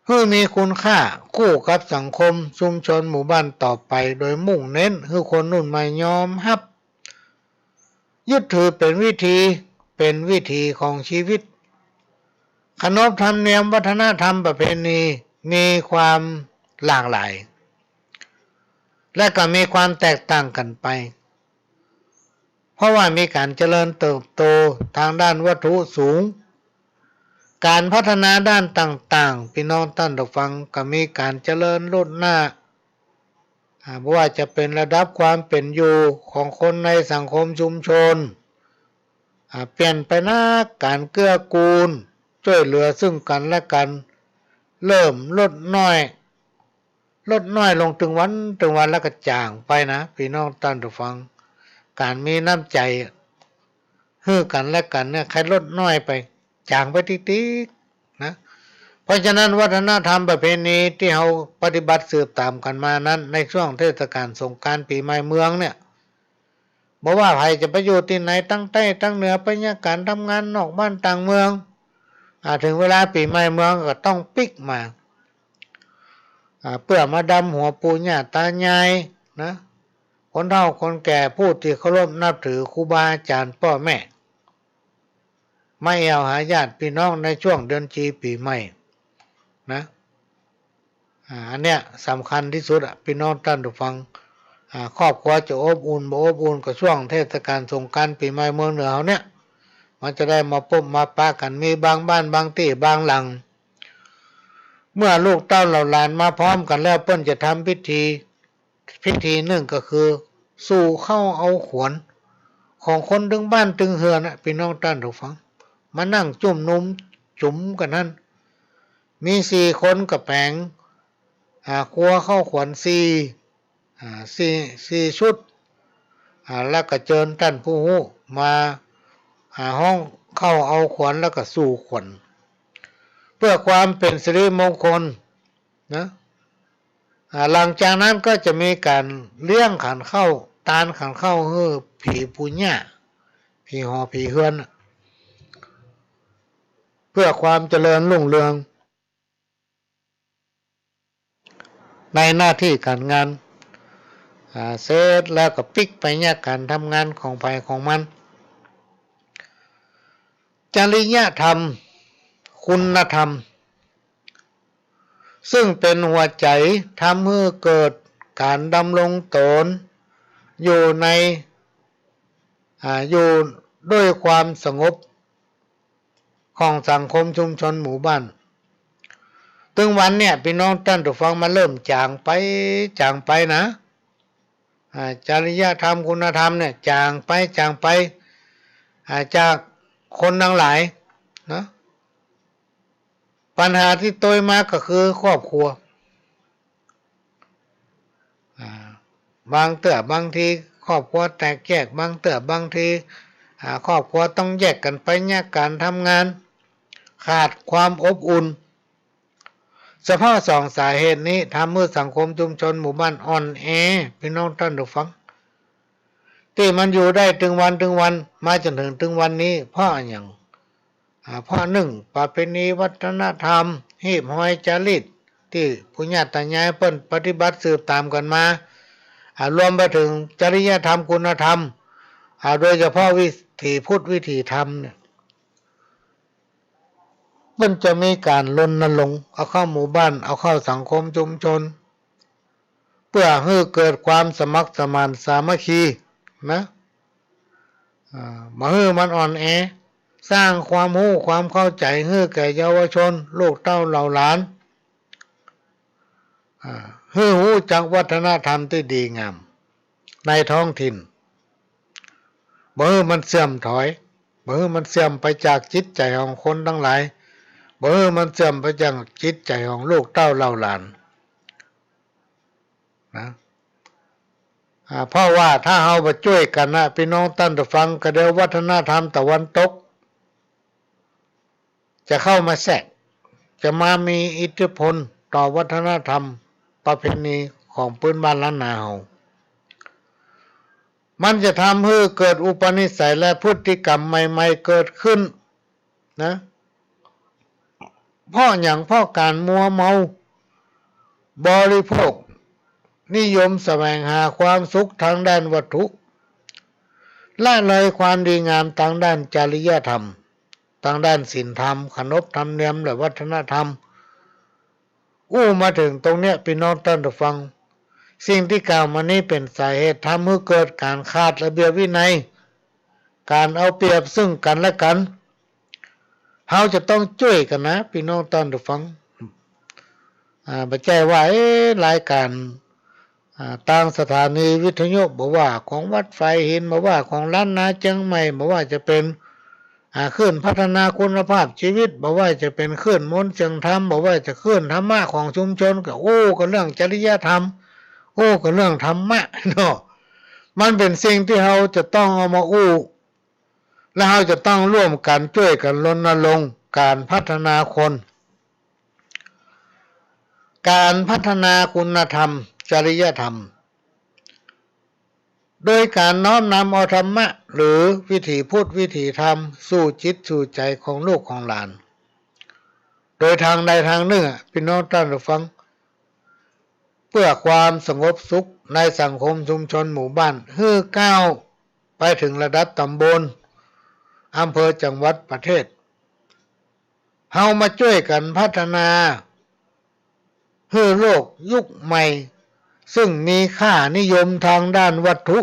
หื้อมีคุณค่ากู้กับสังคมชุมชนหมู่บ้านต่อไป โดยมุ่งเน้นหื้อคนรุ่นใหม่ยอมฮับ ยึดถือเป๋นวิถี เป๋นวิถีของชีวิต ขนบธรรมเนียมวัฒนธรรมประเพณีมีความหลากหลาย และก็มีความแตกต่างกั๋นไป เพราะว่ามีก๋านเจริญเติบโตตางด้านวัตถุสูง ก๋านพัฒนาด้านต่างๆ ปี้น้องต้านผู้ฟัง ก็มีก๋านเจริญลุดหน้า อ่า บ่ว่าจะเป๋นระดับความเป๋นอยู่ของคนในสังคมชุมชน อ่า เปลี่ยนไปนัก ก๋านเกื้อกูลจ้วยเหลือซึ่งกั๋นและกั๋น เริ่มลดน้อย ลดน้อยลงตึงวันตึงวัน แล้วก็จ๋างไปนะ ปี้น้องต้านผู้ฟัง ก๋านมีน้ำใจ๋หื้อกั๋นและกั๋นเนี่ย ใค่ลดน้อยไป จ๋างไปติ๊กๆ นะ เพราะฉะนั้นวัฒนธรรมประเพณีตี้เฮาปฏิบัติสืบต๋ามกั๋นมานั้น ในช่วงเทศกาลสงกรานต์ปี๋ใหม่เมืองเนี่ย บ่ว่าใผจะไปอยู่ตี้ไหน ตางใต้ตางเหนือ ไปเยียะก๋านทำงานนอกบ้านต่างเมือง อ่า เถิงเวลาปี๋ใหม่เมืองก็ต้องปิ๊กมา อ่า เปื้อมาดำหัวปู่ย่าต๋ายายนะ คนเฒ่าคนแก่ ผู้ตี้เคารพนับถือครูบาอาจ๋ารย์ป้อแม่ มาแอ่วหาญาติปี้น้องในช่วงเดือนจีปี๋ใหม่นะ อ่า อันเนี้ยสำคัญตี้สุดอะ ปี้น้องต้านผู้ฟัง อ่า ครอบครัวจะอบอุ่นบ่อบอุ่น ก็ช่วงเทศกาลสงกรานต์ปี๋ใหม่เมืองเหนือเฮาเนี่ย มันจะได้มาปบมาปะกั๋น มีบางบ้านบางตี้บางหลัง เมื่อลูกเต้าเหล่าหลานมาพร้อมกั๋นแล้ว เปิ้นจะทำพิธี พิธีนึ่งก็คือ สู่เข้าเอาขวัญของคนตึงบ้านตึงเฮือนน่ะ ปี้น้องต้านผู้ฟัง มานั่งจุ่มนุมจุ๋มกั๋นหั้น มีสี่คนก็แป๋ง อ่า ครัวเข้าขวัญสี่ อ่า สี่ สี่ชุด อ่า แล้วก็เจิญต้านผู้ฮู้มา อ่า ฮ้องเข้าเอาขวัญแล้วก็สู่ขวัญ เปื้อความเป๋นสิริมงคล นะ อ่า หลังจากนั้นก็จะมีก๋านเลี้ยงขันข้าว ตานขันข้าวหื้อผีปู่ย่า ผีหอผีเฮือนน่ะ เปื้อความเจริญรุ่งเรืองในหน้าตี้ก๋านงาน อ่า เสร็จแล้วก็ปิ๊กไปเยียะก๋านทำงานของใผของมัน จริยธรรม คุณธรรม ซึ่งเป๋นหัวใจ๋ทำหื้อเกิดก๋านดำรงต๋นอยู่ใน อ่า อยู่ด้วยความสงบของสังคมชุมชนหมู่บ้าน ตึงวันเนี่ย ปี้น้องต้านผู้ฟัง มันเริ่มจ๋างไป จ๋างไปนะ อ่า จริยธรรม คุณธรรมเนี่ย จ๋างไป จ๋างไป อ่า จากคนตังหลายนะ ปัญหาตี้ตวยมาก็คือครอบครัว อ่า บางเตื้อบางทีครอบครัวแตกแยก บางเตื้อบางที อ่า ครอบครัวต้องแยกกั๋นไปเยียะก๋านทำงาน ขาดความอบอุ่น เฉพาะสองสาเหตุนี้ทำหื้อสังคมชุมชนหมู่บ้านอ่อนแอ ปี้น้องต้านผู้ฟัง ตี้มันอยู่ได้ตึงวันตึงวัน มาจ๋นเถิงตึงวันนี้ เพราะอะหยัง อ่า เพราะนึ่ง ประเพณีวัฒนธรรม ฮีบฮอยจ๋าริก ตี้ปู่ย่าต๋ายายเปิ้นปฏิบัติสืบต๋ามกั๋นมา อ่า รวมไปเถิงจริยธรรม คุณธรรม อ่า โดยเฉพาะวิถีพุทธ วิถีธรรมเนี่ย เปิ้นจะมีก๋านรณรงค์เอาเข้าหมู่บ้าน เอาเข้าสังคมชุมชน เปื้อหื้อเกิดความสมัครสมานสามัคคีนะ อ่า บ่หื้อมันอ่อนแอ สร้างความฮู้ความเข้าใจ๋หื้อแก่เยาวชน ลูกเต้าเหล่าหลาน อ่า หื้อฮู้จักวัฒนธรรมตี้ดีงามในท้องถิ่น บ่หื้อมันเสื่อมถอย บ่หื้อมันเสื่อมไปจากจิตใจ๋ของคนตังหลาย บ่หื้อมันเสื่อมไปจากจิตใจ๋ของลูกเต้าเหล่าหลานนะ อ่า เพราะว่าถ้าเฮาบ่จ้วยกั๋นนะ ปี้น้องต้านผู้ฟัง ก็เดี๋ยววัฒนธรรมตะวันตก จะเข้ามาแทรก จะมามีอิทธิพลต่อวัฒนธรรมประเพณีของพื้นบ้านล้านนาเฮา มันจะทำหื้อเกิดอุปนิสัยและพฤติกรรมใหม่ๆ เกิดขึ้นนะ เพราะหยัง เพราะก๋านมัวเมาบริโภค นิยมแสวงหาความสุขตางด้านวัตถุ ละเลยความดีงามตางด้านจริยธรรม ตางด้านศีลธรรม ขนบธรรมเนียม และวัฒนธรรม อู้มาเถิงตรงเนี้ย ปี้น้องต้านผู้ฟัง สิ่งตี้กล่าวมานี้เป๋นสาเหตุทำหื้อเกิดก๋านขาดระเบียบวินัย ก๋านเอาเปรียบซึ่งกั๋นและกั๋น เฮาจะต้องจ้วยกั๋นนะ ปี้น้องต้านผู้ฟัง อ่า บ่ใจ้ว่า เอ๊ะ รายก๋าน อ่า ตางสถานีวิทยุ บ่ว่าของวัดฝายหิน บ่ว่าของล้านนาเจียงใหม่ บ่ว่าจะเป๋น อ่า คลื่นพัฒนาคุณภาพชีวิต บ่ว่าจะเป๋นคลื่นมนต์เสียงธรรม บ่ว่าจะคลื่นธรรมะของชุมชน ก็อู้กั๋นเรื่องจริยธรรม อู้กั๋นเรื่องธรรมะเนาะ มันเป๋นสิ่งตี้เฮาจะต้องเอามาอู้ และเฮาจะต้องร่วมกั๋นจ้วยกั๋นรณรงค์ก๋านพัฒนาคน ก๋านพัฒนาคุณธรรม จริยธรรม โดยก๋านน้อมนำเอาธรรมะ หรือวิถีพุทธ วิถีธรรม สู่จิตสู่ใจ๋ของลูกของหลาน โดยตางใดตางนึ่งอะ ปี้น้องต้านผู้ฟัง เปื้อความสงบสุขในสังคมชุมชนหมู่บ้าน หื้อก้าวไปเถิงระดับต๋ำบล อำเภอ จังหวัด ประเทศ เฮามาจ้วยกั๋นพัฒนา หื้อโลกยุคใหม่ ซึ่งมีค่านิยมตางด้านวัตถุ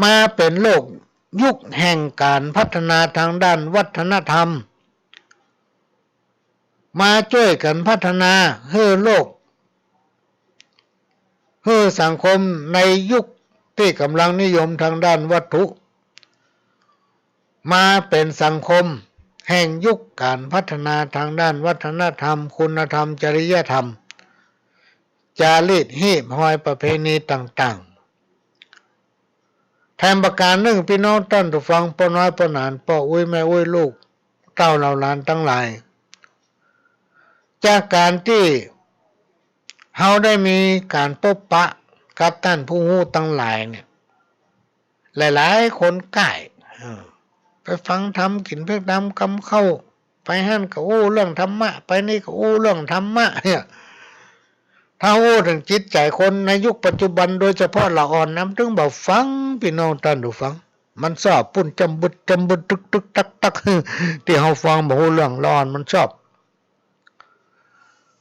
มาเป๋นโลกยุคแห่งก๋านพัฒนาตางด้านวัฒนธรรม มาจ้วยกั๋นพัฒนาหื้อโลก หื้อสังคมในยุคตี้ก่ำลังนิยมตางด้านวัตถุ มาเป๋นสังคมแห่งยุคก๋านพัฒนาตางด้านวัฒนธรรม คุณธรรม จริยธรรม จารีต ฮีบฮอย ประเพณีต่างๆ แถมประก๋านนึ่ง ปี้น้องต้านผู้ฟัง ป้อน้อยป้อหนาน ป้ออุ๊ยแม่อุ๊ย ลูกเต้าเหล่าหลานตังหลาย จากก๋านตี้เฮาได้มีก๋านปบปะกับต้านผู้ฮู้ตังหลายเนี่ย หลายๆ คนก้าย เออ ไปฟังธรรม กิ๋นเพ็กดำกำข้าว ไปหั้นก็อู้เรื่องธรรมะ ไปนี่ก็อู้เรื่องธรรมะเนี่ย ถ้าอู้เถิงจิตใจ๋คนในยุคปัจจุบัน โดยเฉพาะละอ่อนนะ มันตึงบ่ฟัง ปี้น้องต้านผู้ฟัง มันชอบปุ้นจ้ำบึดจ้ำบึด ตึกตึกตักตัก ตี้เฮาฟังบ่ฮู้เรื่อง ละอ่อนมันชอบ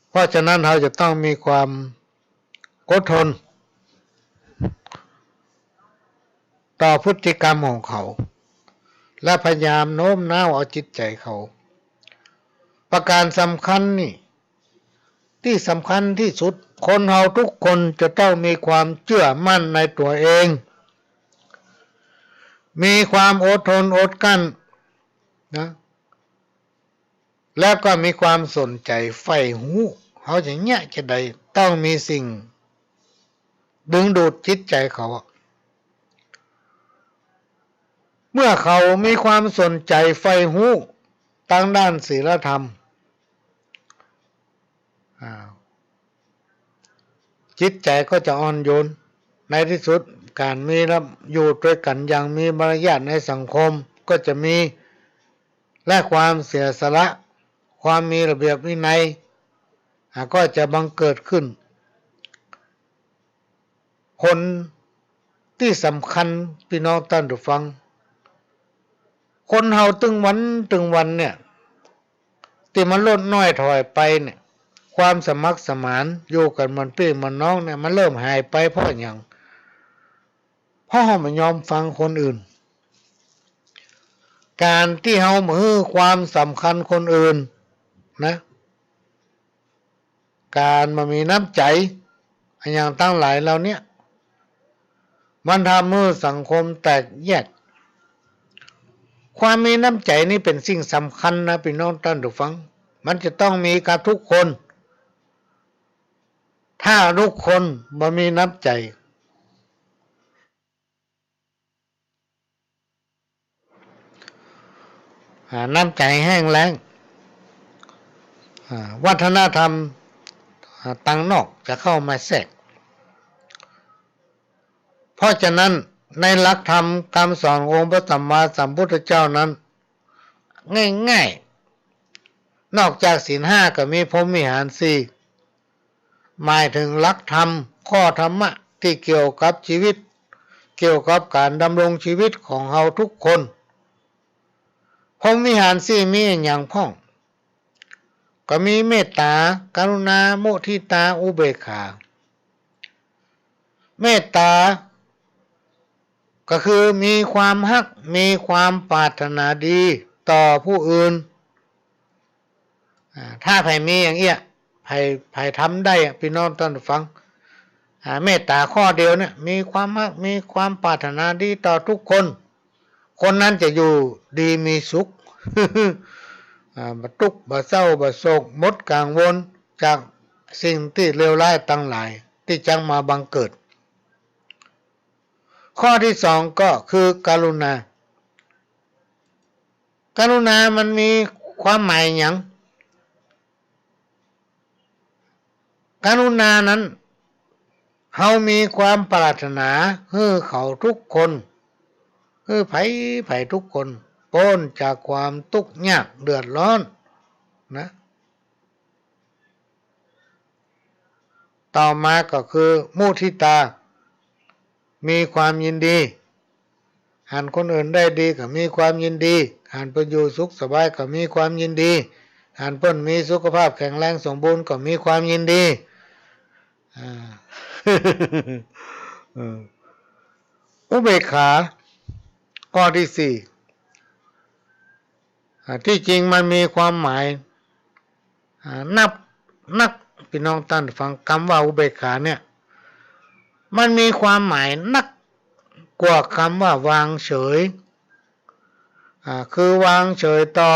เพราะฉะนั้นเฮาจะต้องมีความอดทน ต่อพฤติกรรมของเขา และพยายามโน้มน้าวเอาจิตใจ๋เขา ประก๋านสำคัญนี่ ตี้สำคัญตี้สุด คนเฮาทุกคนจะต้องมีความเจื้อมั่นในตั๋วเอง มีความอดทนอดกลั้นนะ แล้วก็มีความสนใจ๋ใฝ่ฮู้ เฮาจะเยียะจาใด ต้องมีสิ่งดึงดูดจิตใจ๋เขาอะ เมื่อเขามีความสนใจ๋ใฝ่ฮู้ตางด้านศีลธรรม อ่า จิตใจ๋ก็จะอ่อนโยน ในตี้สุดก๋านมีระ- อยู่ตวยกั๋นอย่างมีมารยาทในสังคมก็จะมี และความเสียสละ ความมีระเบียบวินัย อ่า ก็จะบังเกิดขึ้น ผลตี้สำคัญ ปี้น้องต้านผู้ฟัง คนเฮาตึงวันตึงวันเนี่ย ตี้มันลดน้อยถอยไปเนี่ย ความสมัครสมาน อยู่กั๋นเหมือนปี้เหมือนน้องเนี่ย มันเริ่มหายไปเพราะหยัง เพราะเฮาบ่ยอมฟังคนอื่น ก๋านตี้เฮาบ่หื้อความสำคัญคนอื่นนะ ก๋านบ่มีน้ำใจ๋อะหยังตังหลายเหล่าเนี้ย มันทำหื้อสังคมแตกแยก ความมีน้ำใจ๋นี่เป๋นสิ่งสำคัญนะ ปี้น้องต้านผู้ฟัง มันจะต้องมีกับทุกคน ถ้าทุกคนบ่มีน้ำใจ๋ อ่า น้ำใจ๋แห้งแล้ง อ่า วัฒนธรรม อ่า ตางนอกจะเข้ามาแทรก เพราะฉะนั้นในหลักธรรมกำสอนองค์พระสัมมาสัมพุทธเจ้านั้น ง่าย นอกจากศีลห้าก็มีพรหมวิหารสี่ หมายถึงหลักธรรม ข้อธรรมะตี้เกี่ยวกับจีวิต เกี่ยวกับก๋านดำรงจีวิตของเฮาทุกคน พรหมวิหารสี่มีอะหยังพ่อง ก็มีเมตต๋า กรุณา มุทิตา อุเบกขา เมตต๋าก็คือมีความฮัก มีความปรารถนาดีต่อผู้อื่น อ่า ถ้าใผมีอย่างเอี้ย ใผ ใผทำได้อะ ปี้น้องต้านฟัง อ่า เมตต๋าข้อเดียวเนี่ย มีความฮัก มีความปรารถนาดีต่อทุกคน คนนั้นจะอยู่ดีมีสุข อ่า บ่ตุ๊กข์ บ่เศร้า บ่โศก หมดกังวลจากสิ่งตี้เลวร้ายตังหลายตี้จักมาบังเกิด ข้อตี้สองก็คือกรุณา กรุณามันมีความหมายหยัง กรุณานั้น เฮามีความปรารถนาหื้อเขาทุกคน หื้อใผ ใผทุกคน ป๊นจากความตุ๊กข์ยากเดือดร้อนนะ ต่อมาก็คือมุทิตา มีความยินดี หันคนอื่นได้ดีก็มีความยินดี หันเปิ้นอยู่สุขสบายก็มีความยินดี หันเปิ้นมีสุขภาพแข็งแรงสมบูรณ์ก็มีความยินดี อ่า เออ อุเบกขา ข้อตี้สี่ อ่า ตี้จริงมันมีความหมาย อ่า นัก นัก ปี้น้องต้านฟัง กำว่าอุเบกขาเนี่ย มันมีความหมายนักกว่ากำว่าวางเฉย อ่า คือวางเฉยต่อ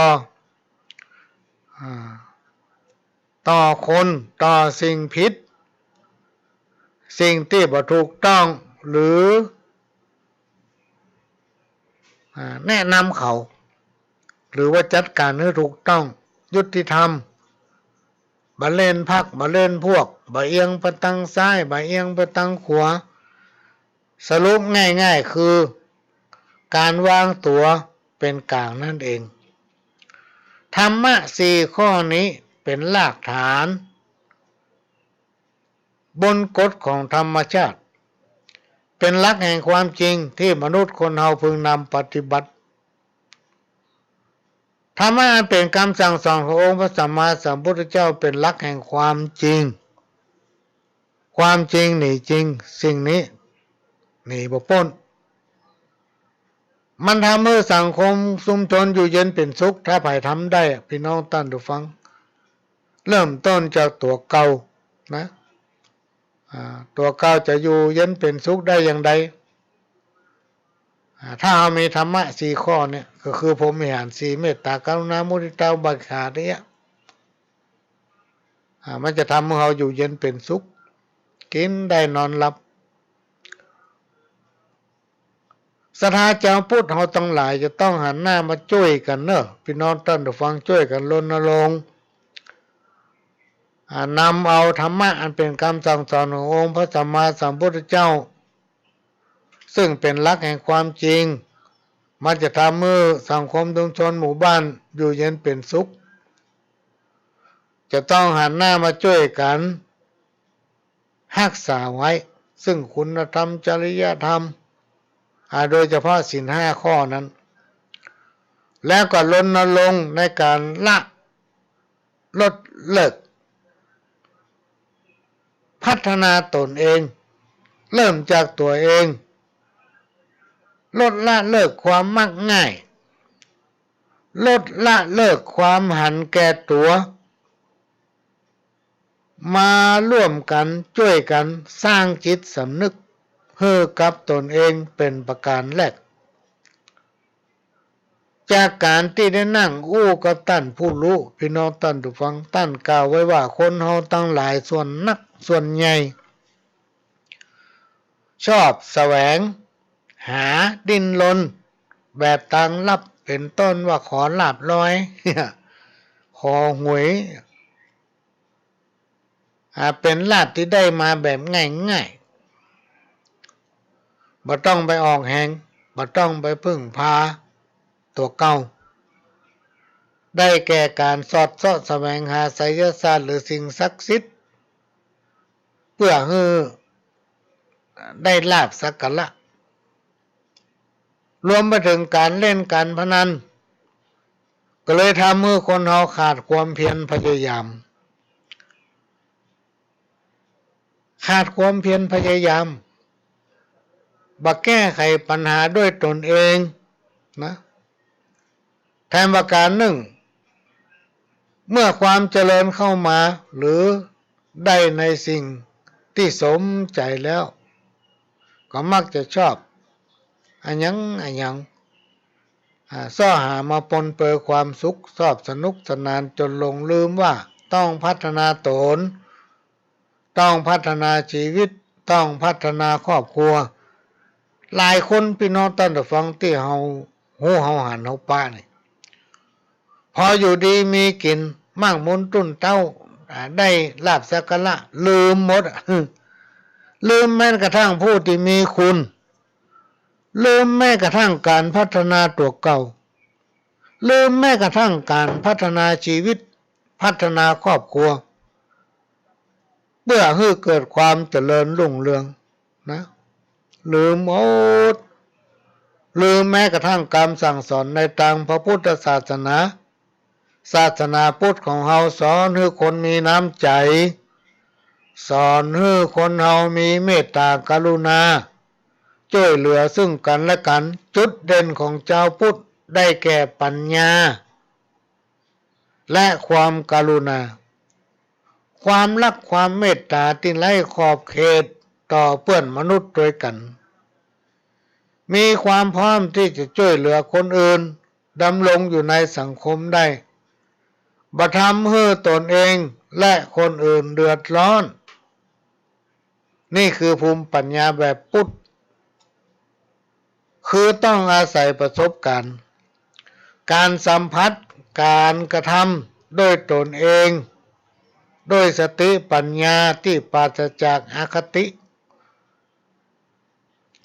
อ่า ต่อคน ต่อสิ่งผิด สิ่งตี้บ่ถูกต้อง หรือ อ่า แนะนำเขา หรือว่าจัดก๋านหื้อถูกต้อง ยุติธรรม บ่เล่นพรรค บ่เล่นพวก บ่เอียงไปตังซ้าย บ่เอียงไปตังขวา สรุปง่ายๆ คือก๋านวางตั๋วเป๋นก๋างนั่นเอง ธรรมะสี่ข้อนี้เป๋นรากฐาน บนกฎของธรรมชาติ เป๋นหลักแห่งความจริงตี้มนุษย์คนเฮาพึงนำปฏิบัติ ธรรมะอันเป๋นกำสั่งสอนขององค์พระสัมมาสัมพุทธเจ้าเป๋นหลักแห่งความจริง ความจริงหนีจริง สิ่งนี้หนีบ่ป๊น มันทำหื้อสังคมชุมชนอยู่เย็นเป๋นสุข ถ้าใผทำได้อะ ปี้น้องต้านผู้ฟัง เริ่มต้นจากตั๋วเก่านะ อ่า ตั๋วเก่าจะอยู่เย็นเป๋นสุขได้อย่างใด อ่า ถ้าเฮามีธรรมะสี่ข้อเนี่ย ก็คือพรหมวิหารสี่ เมตตา กรุณา มุทิตา อุเบกขาเนี่ย อ่า มันจะทำหื้อเฮาอยู่เย็นเป๋นสุข กิ๋นได้นอนหลับ ศรัทธาจาวพุทธเฮาตังหลายจะต้องหันหน้ามาจ้วยกั๋นเนาะ ปี้น้องต้านผู้ฟัง จ้วยกั๋นรณรงค์ อ่า นำเอาธรรมะอันเป๋นกำสั่งสอนขององค์พระสัมมาสัมพุทธเจ้า ซึ่งเป๋นหลักแห่งความจริง มันจะทำหื้อสังคมชุมชนหมู่บ้านอยู่เย็นเป๋นสุข จะต้องหันหน้ามาจ้วยกั๋น ฮักษาไว้ ซึ่งคุณธรรม จริยธรรม อ่า โดยเฉพาะศีลห้าข้อนั้น แล้วก็รณรงค์ในก๋านละ ลดเลิก พัฒนาตนเอง เริ่มจากตั๋วเอง ลดละเลิกความมักง่าย ลดละเลิกความหันแก่ตั๋ว มาร่วมกั๋นจ้วยกั๋นสร้างจิตสำนึกหื้อกับตนเองเป๋นประก๋านแรก จากก๋านตี้ได้นั่งอู้กับต้านผู้ฮู้ ปี้น้องต้านผู้ฟัง ต้านกล่าวไว้ว่าคนเฮาตังหลายส่วนนักส่วนใหญ่ ชอบแสวงหาดิ้นรนแบบตางลับ เป๋นต้นว่าขอลาภลอย ขอหวย อ่า เป๋นลาภตี้ได้มาแบบง่ายๆ บ่ต้องไปออกแฮง บ่ต้องไปพึ่งพาตั๋วเก่า ได้แก่ก๋านสอดเซาะแสวงหาไสยศาสตร์หรือสิ่งศักดิ์สิทธิ์ เปื้อหื้อได้ลาภสักการะ รวมไปเถิงก๋านเล่นก๋านพนัน ก็เลยทำหื้อคนเฮาขาดความเพียรพยายาม ขาดความเพียรพยายาม บ่แก้ไขปัญหาด้วยตนเองนะ แถมประก๋านหนึ่ง เมื่อความเจริญเข้ามา หรือได้ในสิ่งตี้สมใจ๋แล้ว ก็มักจะชอบอะหยังอะหยัง อ่า เซาะหามาปนเปื้อความสุข ชอบสนุกสนานจ๋นหลงลืมว่าต้องพัฒนาตน ต้องพัฒนาชีวิต ต้องพัฒนาครอบครัว หลายคนปี้น้องต้านผู้ฟังตี้เฮาฮู้เฮาหันเฮาปะนี่ พออยู่ดีมีกิ๋น มั่งมูลตุ้นเต๊า อ่า ได้ลาภสักการะ ลืมหมดอะ ลืมแม้กระทั่งผู้ตี้มีคุณ ลืมแม้กระทั่งก๋านพัฒนาตั๋วเก่า ลืมแม้กระทั่งก๋านพัฒนาชีวิต พัฒนาครอบครัว เปื้อหื้อเกิดความเจริญรุ่งเรืองนะ ลืมหมด ลืมแม้กระทั่งกำสั่งสอนในตางพระพุทธศาสนา ศาสนาพุทธของเฮาสอนหื้อคนมีน้ำใจ๋ สอนหื้อคนเฮามีเมตตากรุณา จ้วยเหลือซึ่งกั๋นและกั๋น จุดเด่นของจาวพุทธได้แก่ปัญญา และความกรุณา ความฮักความเมตต๋าตี้ไร้ขอบเขตต่อเปื้อนมนุษย์ตวยกั๋น มีความพร้อมตี้จะจ้วยเหลือคนอื่น ดำรงอยู่ในสังคมได้ บ่ทำหื้อตนเองและคนอื่นเดือดร้อน นี่คือภูมิปัญญาแบบพุทธ คือต้องอาศัยประสบก๋ารณ์ ก๋านสัมผัส ก๋านกระทำด้วยตนเอง ด้วยสติปัญญาตี้ปราศจากอคติ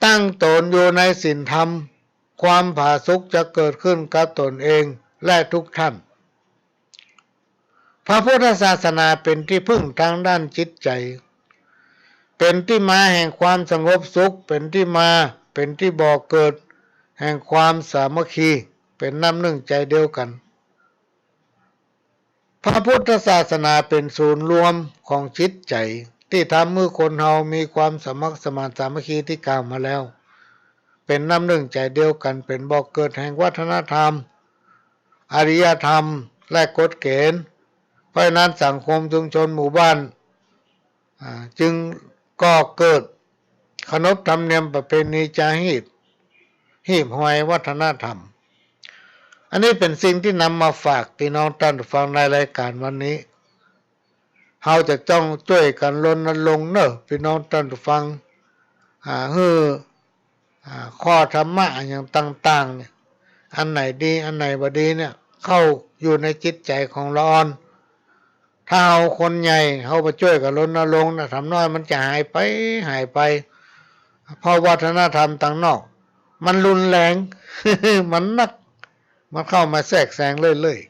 ตั้งตนอยู่ในศีลธรรม ความผาสุกจะเกิดขึ้นกับตนเองและทุกท่าน พระพุทธศาสนาเป๋นตี้พึ่งตางด้านจิตใจ๋ เป๋นตี้มาแห่งความสงบสุข เป๋นตี้มา เป๋นตี้บ่อเกิดแห่งความสามัคคี เป๋นน้ำนึ่งใจ๋เดียวกั๋น พระพุทธศาสนาเป๋นศูนย์รวมของจิตใจ๋ ตี้ทำหื้อคนเฮามีความสมัครสมานสามัคคีตี้กล่าวมาแล้ว เป๋นน้ำนึ่งใจ๋เดียวกั๋น เป๋นบ่อเกิดแห่งวัฒนธรรม อารยธรรม และกฎเกณฑ์ เพราะฉะนั้นสังคมชุมชนหมู่บ้าน อ่า จึงก่อเกิดขนบธรรมเนียมประเพณีจาฮีบ ฮีบฮอยวัฒนธรรม อันนี้เป๋นสิ่งตี้นำมาฝากปี้น้องต้านผู้ฟังในรายก๋านวันนี้ เฮาจะต้องจ้วยกั๋นรณรงค์เน่อปี้น้องต้านผู้ฟัง อ่า หื้อ อ่า ข้อธรรมะอะหยังต่างๆ เนี่ย อันไหนดี อันไหนบ่ดีเนี่ย เข้าอยู่ในจิตใจ๋ของละอ่อน ถ้าเฮาคนใหญ่ เฮาบ่จ้วยกั๋นรณรงค์นะ ธรรมน้อยมันจะหายไป หายไป เพราะวัฒนธรรมตางนอก มันรุนแรง มันนัก มันเข้ามาแทรกแซงเรื่อยๆ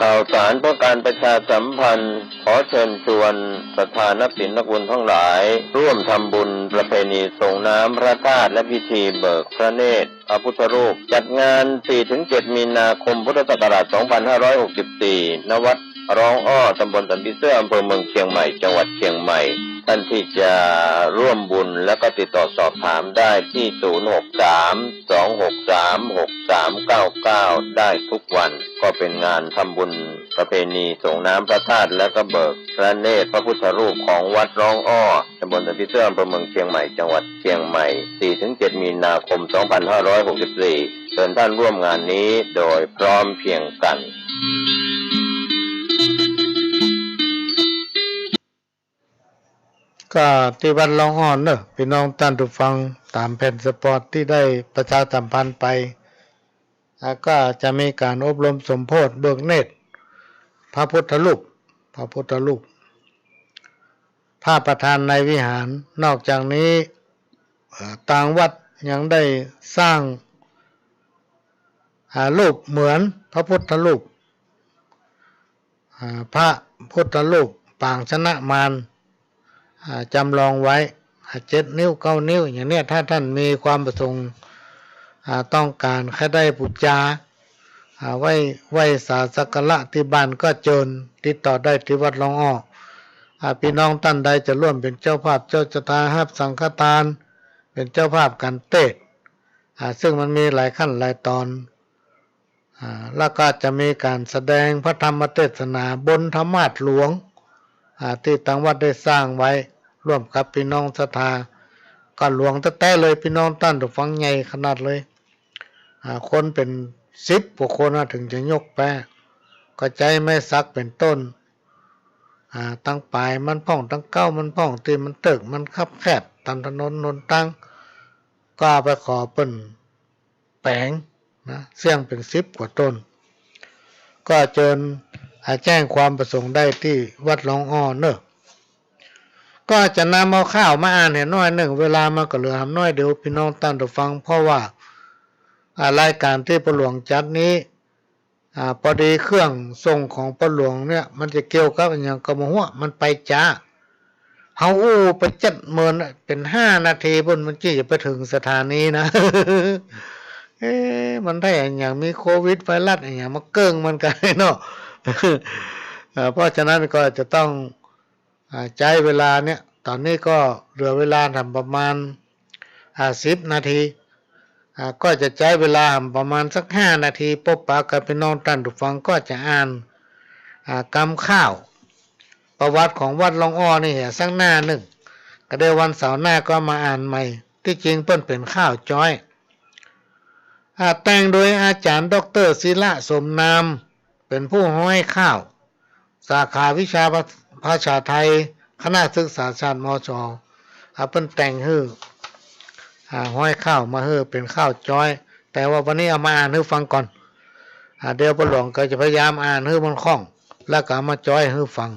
ข่าวสารเพื่อการประชาสัมพันธ์ ขอเชิญชวนศรัทธานับถือนักบุญทั้งหลาย ร่วมทำบุญประเพณีส่งน้ำพระธาตุและพิธีเบิกพระเนตรพระพุทธรูป จัดงาน สี่ถึงเจ็ด มีนาคม พุทธศักราช สองพันห้าร้อยหกสิบสี่ ณ วัดร้องอ้อ ตำบลสันผีเสื้อ อำเภอเมืองเชียงใหม่ จังหวัดเชียงใหม่ ท่านที่จะร่วมบุญแล้วก็ติดต่อสอบถามได้ที่ ศูนย์หกสาม สองหกสาม หกสามเก้าเก้า ได้ทุกวัน ก็เป็นงานทำบุญประเพณีส่งน้ำพระธาตุและก็เบิกพระเนตรพระพุทธรูปของวัดร้องอ้อ ตำบลสันผีเสื้อ อำเภอเมืองเชียงใหม่ จังหวัดเชียงใหม่ สี่ถึงเจ็ด มีนาคม สองพันห้าร้อยหกสิบสี่ เชิญท่านร่วมงานนี้โดยพร้อมเพรียงกัน ก็ตี้วัดร้องอ้อเน่อ ปี้น้องต้านผู้ฟัง ต๋ามแผ่นสปอตตี้ได้ประชาสัมพันธ์ไป แล้วก็จะมีการอบรมสมโภชน์เบิกเนตร พระพุทธรูป พระพุทธรูป พระประธานในวิหาร นอกจากนี้ อ่า ตางวัดยังได้สร้าง อ่า รูปเหมือนพระพุทธรูป อ่า พระพุทธรูปปางชนะมาร อ่า จำลองไว้ อ่า เจ็ดนิ้ว เก้านิ้ว อย่างเนี้ย ถ้าท่านมีความประสงค์ อ่า ต้องก๋านใค่ได้ปู๋จา อ่า ไหว้ ไหว้สาสักการะตี้บ้านก็เจิญติดต่อได้ตี้วัดหลองอ้อ อ่า ปี้น้องต้านใดจะร่วมเป๋นเจ้าภาพเจ้าศรัทธาฮับสังฆทาน เป๋นเจ้าภาพก๋านเตสน์ อ่า ซึ่งมันมีหลายขั้นหลายตอน อ่า แล้วก็จะมีก๋านแสดงพระธรรมเตสนาบนธรรมาสน์หลวง อ่า ตี้ตางวัดได้สร้างไว้ร่วมกับปี้น้องศรัทธา ก็หลวงแต๊ๆ เลย ปี้น้องต้านผู้ฟัง ใหญ่ขนาดเลย อ่า คนเป๋นสิบกว่าคนนะ เถิงจะยกไป ก็ใจ๊ไม้สักเป๋นต้น อ่า ตางป๋ายมันพ่อง ตางเก๊ามันพ่อง ตี้มันเติ๊กมันคับแคบ ต๋ามถนนหนตาง ก็เอาไปขอเปิ้นแป๋งนะ เสี้ยงเป๋นสิบกว่าต้น ก็เจิญ อ่า แจ้งความประสงค์ได้ตี้วัดหลองอ้อเน่อ ก็จะนำเอาข่าวมาอ่านหื้อหน้อยนึ่ง เวลามันก็เหลือหำน้อยเดียว ปี้น้องต้านผู้ฟัง เพราะว่า อ่า รายก๋านตี้พ่อหลวงจัดนี้ อ่า ปอดีเครื่องส่งของพ่อหลวงเนี่ย มันจะเกี่ยวกับอะหยังก็บ่ฮู้ มันไปจ๊า เฮาอู้ไปเจ็ดหมื่น เป๋นห้านาทีปู้น มันจึงจะไปเถิงสถานีนะ เอ๊ะ มันได้อะหยัง มีโควิดไวรัสอะหยังมาเกิ่งมันกั๋นเนาะ อ่า เพราะฉะนั้นก็จะต้อง อ่า ใจ๊เวลาเนี่ย ต๋อนนี้ก็เหลือเวลาหำประมาณ อ่า สิบนาที อ่า ก็จะใจ๊เวลาหำประมาณสักห้านาที ปบปะกับปี้น้องต้านผู้ฟัง ก็จะอ่าน อ่า กำข่าว ประวัติของวัดหลองอ้อนี่เหียสักหน้านึ่ง ก็เดี๋ยววันเสาร์หน้าก็มาอ่านใหม่ ตี้จริงเปิ้นเป๋นข่าวจ๊อย อ่า แต่งโดยอาจ๋ารย์ด็อกเตอร์ศิระ สมนาม เป๋นผู้ฮ้อยข่าว สาขาวิชาภา ภาษาไทย คณะศึกษาศาสตร์ มช อ่า เปิ้นแต่งหื้อ อ่า ฮ้อยข่าวมาหื้อเป๋นข่าวจ๊อย แต่ว่าวันนี้เอามาอ่านหื้อฟังก่อน อ่า เดี๋ยวพ่อหลวงก็จะพยายามอ่านหื้อมันคล่อง แล้วก็เอามาจ๊อยหื้อฟัง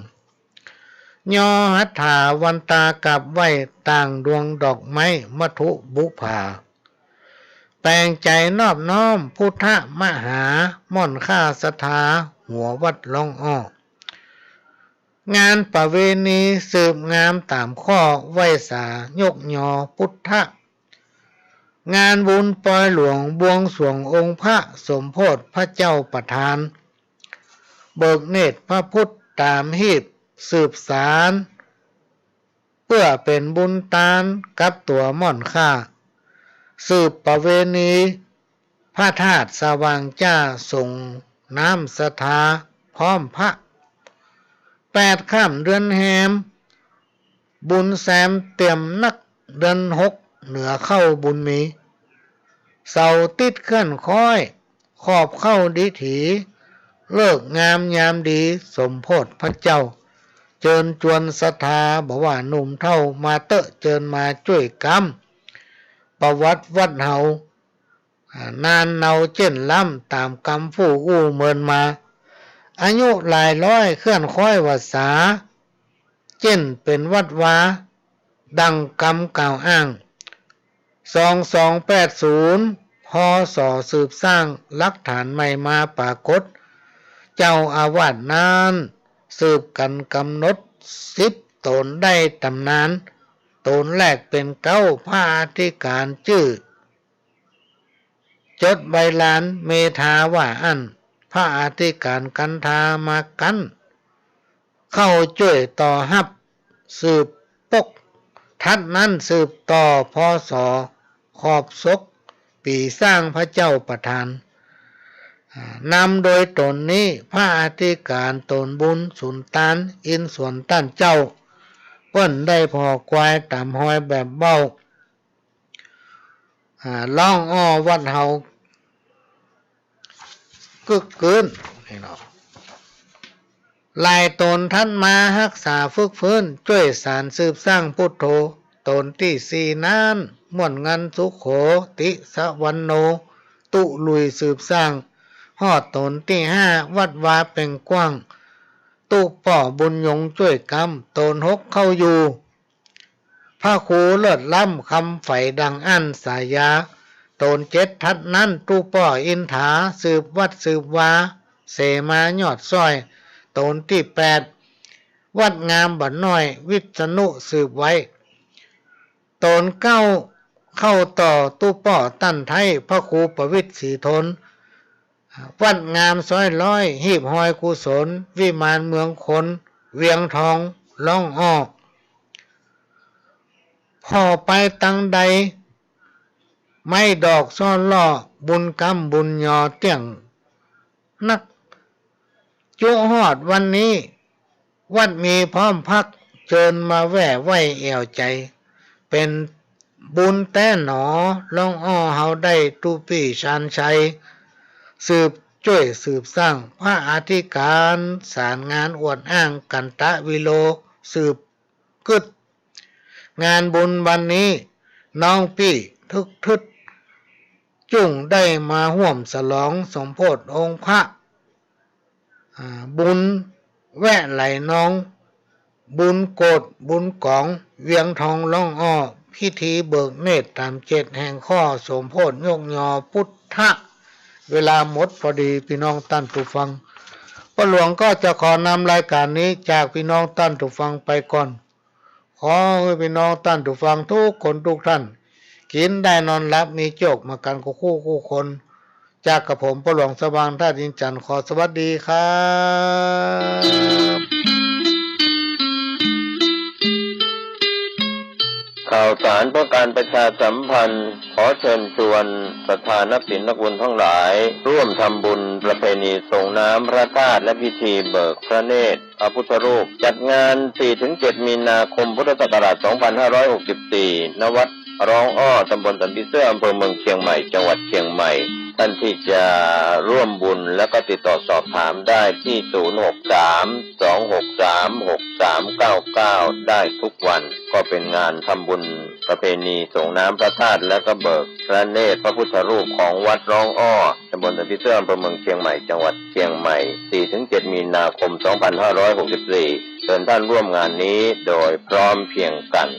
ยอหัตถาวันตากราบไหว้ต่างดวงดอกไม้มัทธุบุภา แป๋งใจ๋นอบน้อมพุทธมหา ม่อนค่าศรัทธาหัววัดหลองอ้อ งานประเวณีสืบงามต๋ามข้อไหว้สายกยอพุทธะ งานบุญปอยหลวงบวงสรวงองค์พระสมโพธิพระเจ้าประทาน เบิกเนตรพระพุทธต๋ามฮีบสืบสาน เปื้อเป๋นบุญตานกับตั๋วม่อนค่า สืบประเวณีพระธาตุสว่างจ้า สรงน้ำศรัทธาพร้อมพระ แปดค่ำเดือนแฮม บุญแซมเตรียมนัก เดือนหกเหนือเข้าบุญมี เสาร์ติดเคลื่อนค้อย ขอบเข้าดีถี ฤกษ์งามยามดีสมโพธิพระเจ้า เจิญจวนศรัทธาบ่ว่าหนุ่มเฒ่ามาเต๊อะ เจิญมาจ้วยกำ ประวัติวัดเฮา อ่า นานเนาเจ้นล้ำต๋ามกำผู้อู้เมินมา อายุหลายร้อยเคลื่อนค้อยวรรษา เจ้นเป๋นวัดวา ดังกำกล่าวอ้าง สองสองแปดศูนย์ พ.ศ. สืบสร้าง หลักฐานใหม่มาปรากฏ เจ้าอาวาสนั้นสืบกั๋นก๋ำหนดสิบต๋นได้ต๋ำนาน ต๋นแรกเป๋นเก๊าพระอธิก๋ารจื้อ จดใบลานเมธาว่าอั้น พระอธิก๋ารกันธามากั๋น เข้าจ้วยต่อฮับ สืบปก ถัดนั้นสืบต่อ พ.ศ. ขอบศก ปี๋สร้างพระเจ้าประทาน อ่า นำโดยต๋นนี้ พระอธิก๋ารต๋นบุญสุนตาน อินสวนต้านเจ้า เปิ้นได้ผ่อควายต๋ามฮอยแบบเบ้า อ่า หลองอ้อวัดเฮา กึกกื๊น นี่เนาะ หลายต๋นถัดมาฮักษาฝึกฟื้น จ้วยสานสืบสร้างพุทโธ ต๋นตี้สี่นั้น ม่วนงัน สุโข ติสวรรณโณ ตุลุยสืบสร้าง ฮอดต๋นตี้ห้า วัดวาเป่งกว้าง ตุป้อบุญยงจ้วยกำ ต๋นหกเข้าอยู่ พระครูเลิศล้ำ คำใฝ่ดังอั้นสายา ต๋นเจ็ดทัดนั้น ตุ๊ป้ออินทา สืบวัดสืบวา เสมายอดซ้อย ต๋นตี้แปด วัดงามบ่าน้อย วิษณุสืบไว้ ต๋นเก้า เข้าต่อตุ๊ป้อตันไท้ พระครูประวิตรศรีทน วัดงามซ้อยร้อย ฮีบฮอยกุศล วิมานเมืองคน เวียงทอง ร้องอ้อ ผ่อไปตังใด ไม้ดอกซ้อนล่อ บุญกำบุญยอเตี้ยงนัก จุฮอดวันนี้ วัดมีพร้อมพัก เจิญมาแว่ไหว้แอ่วใจ๋ เป๋นบุญแต๊หนอ ร้องอ้อเฮาได้ตุ๊ปี้ชาญชัย สืบจ้วยสืบสร้าง พระอธิการสารงานอวดอ้าง กันตะวิโล สืบกึ๊ด งานบุญวันนี้ น้องปี้ทึกทึด จุ่งได้มาฮ่วมสลองสมโภชองค์พระ อ่า บุญแวะไหลนอง บุญโกดบุญก๋อง เวียงทองร้องอ้อ พิธีเบิกเนตรต๋ามเจ็ดแห่งข้อสมโภชยกยอปุทธะ เวลาหมดพอดี ปี้น้องต้านผู้ฟัง ป้อหลวงก็จะขอนำรายก๋านนี้จากปี้น้องต้านผู้ฟังไปก่อน ขอหื้อปี้น้องต้านผู้ฟังกู้คนกู้ต้าน กิ๋นได้นอนหลับมีโจคมากั๋นกู้คู่กู้คน จากกระผมป้อหลวงสว่างธาตุอินทร์จันทร์ ขอสวัสดีครับ ข่าวสารเพื่อการประชาสัมพันธ์ ขอเชิญชวนศรัทธานักศีลนักบุญทั้งหลาย ร่วมทำบุญประเพณีส่งน้ำพระธาตุและพิธีเบิกพระเนตร พระพุทธรูป จัดงาน สี่ถึงเจ็ด มีนาคม พุทธศักราช สองพันห้าร้อยหกสิบสี่ ณ วัดร้องอ้อ ตำบลสันผีเสื้อ อำเภอเมืองเชียงใหม่ จังหวัดเชียงใหม่ ท่านที่จะร่วมบุญและก็ติดต่อสอบถามได้ที่ ศูนย์ หก สาม สอง หก สาม หก สาม เก้า เก้า ได้ทุกวัน ก็เป็นงานทำบุญประเพณีส่งน้ำพระธาตุและก็เบิกพระเนตรพระพุทธรูปของวัดร้องอ้อ ตำบลสันผีเสื้อ อำเภอเมืองเชียงใหม่ จังหวัดเชียงใหม่ สี่ถึงเจ็ด มีนาคม สองพันห้าร้อยหกสิบสี่ เชิญท่านร่วมงานนี้โดยพร้อมเพรียงกัน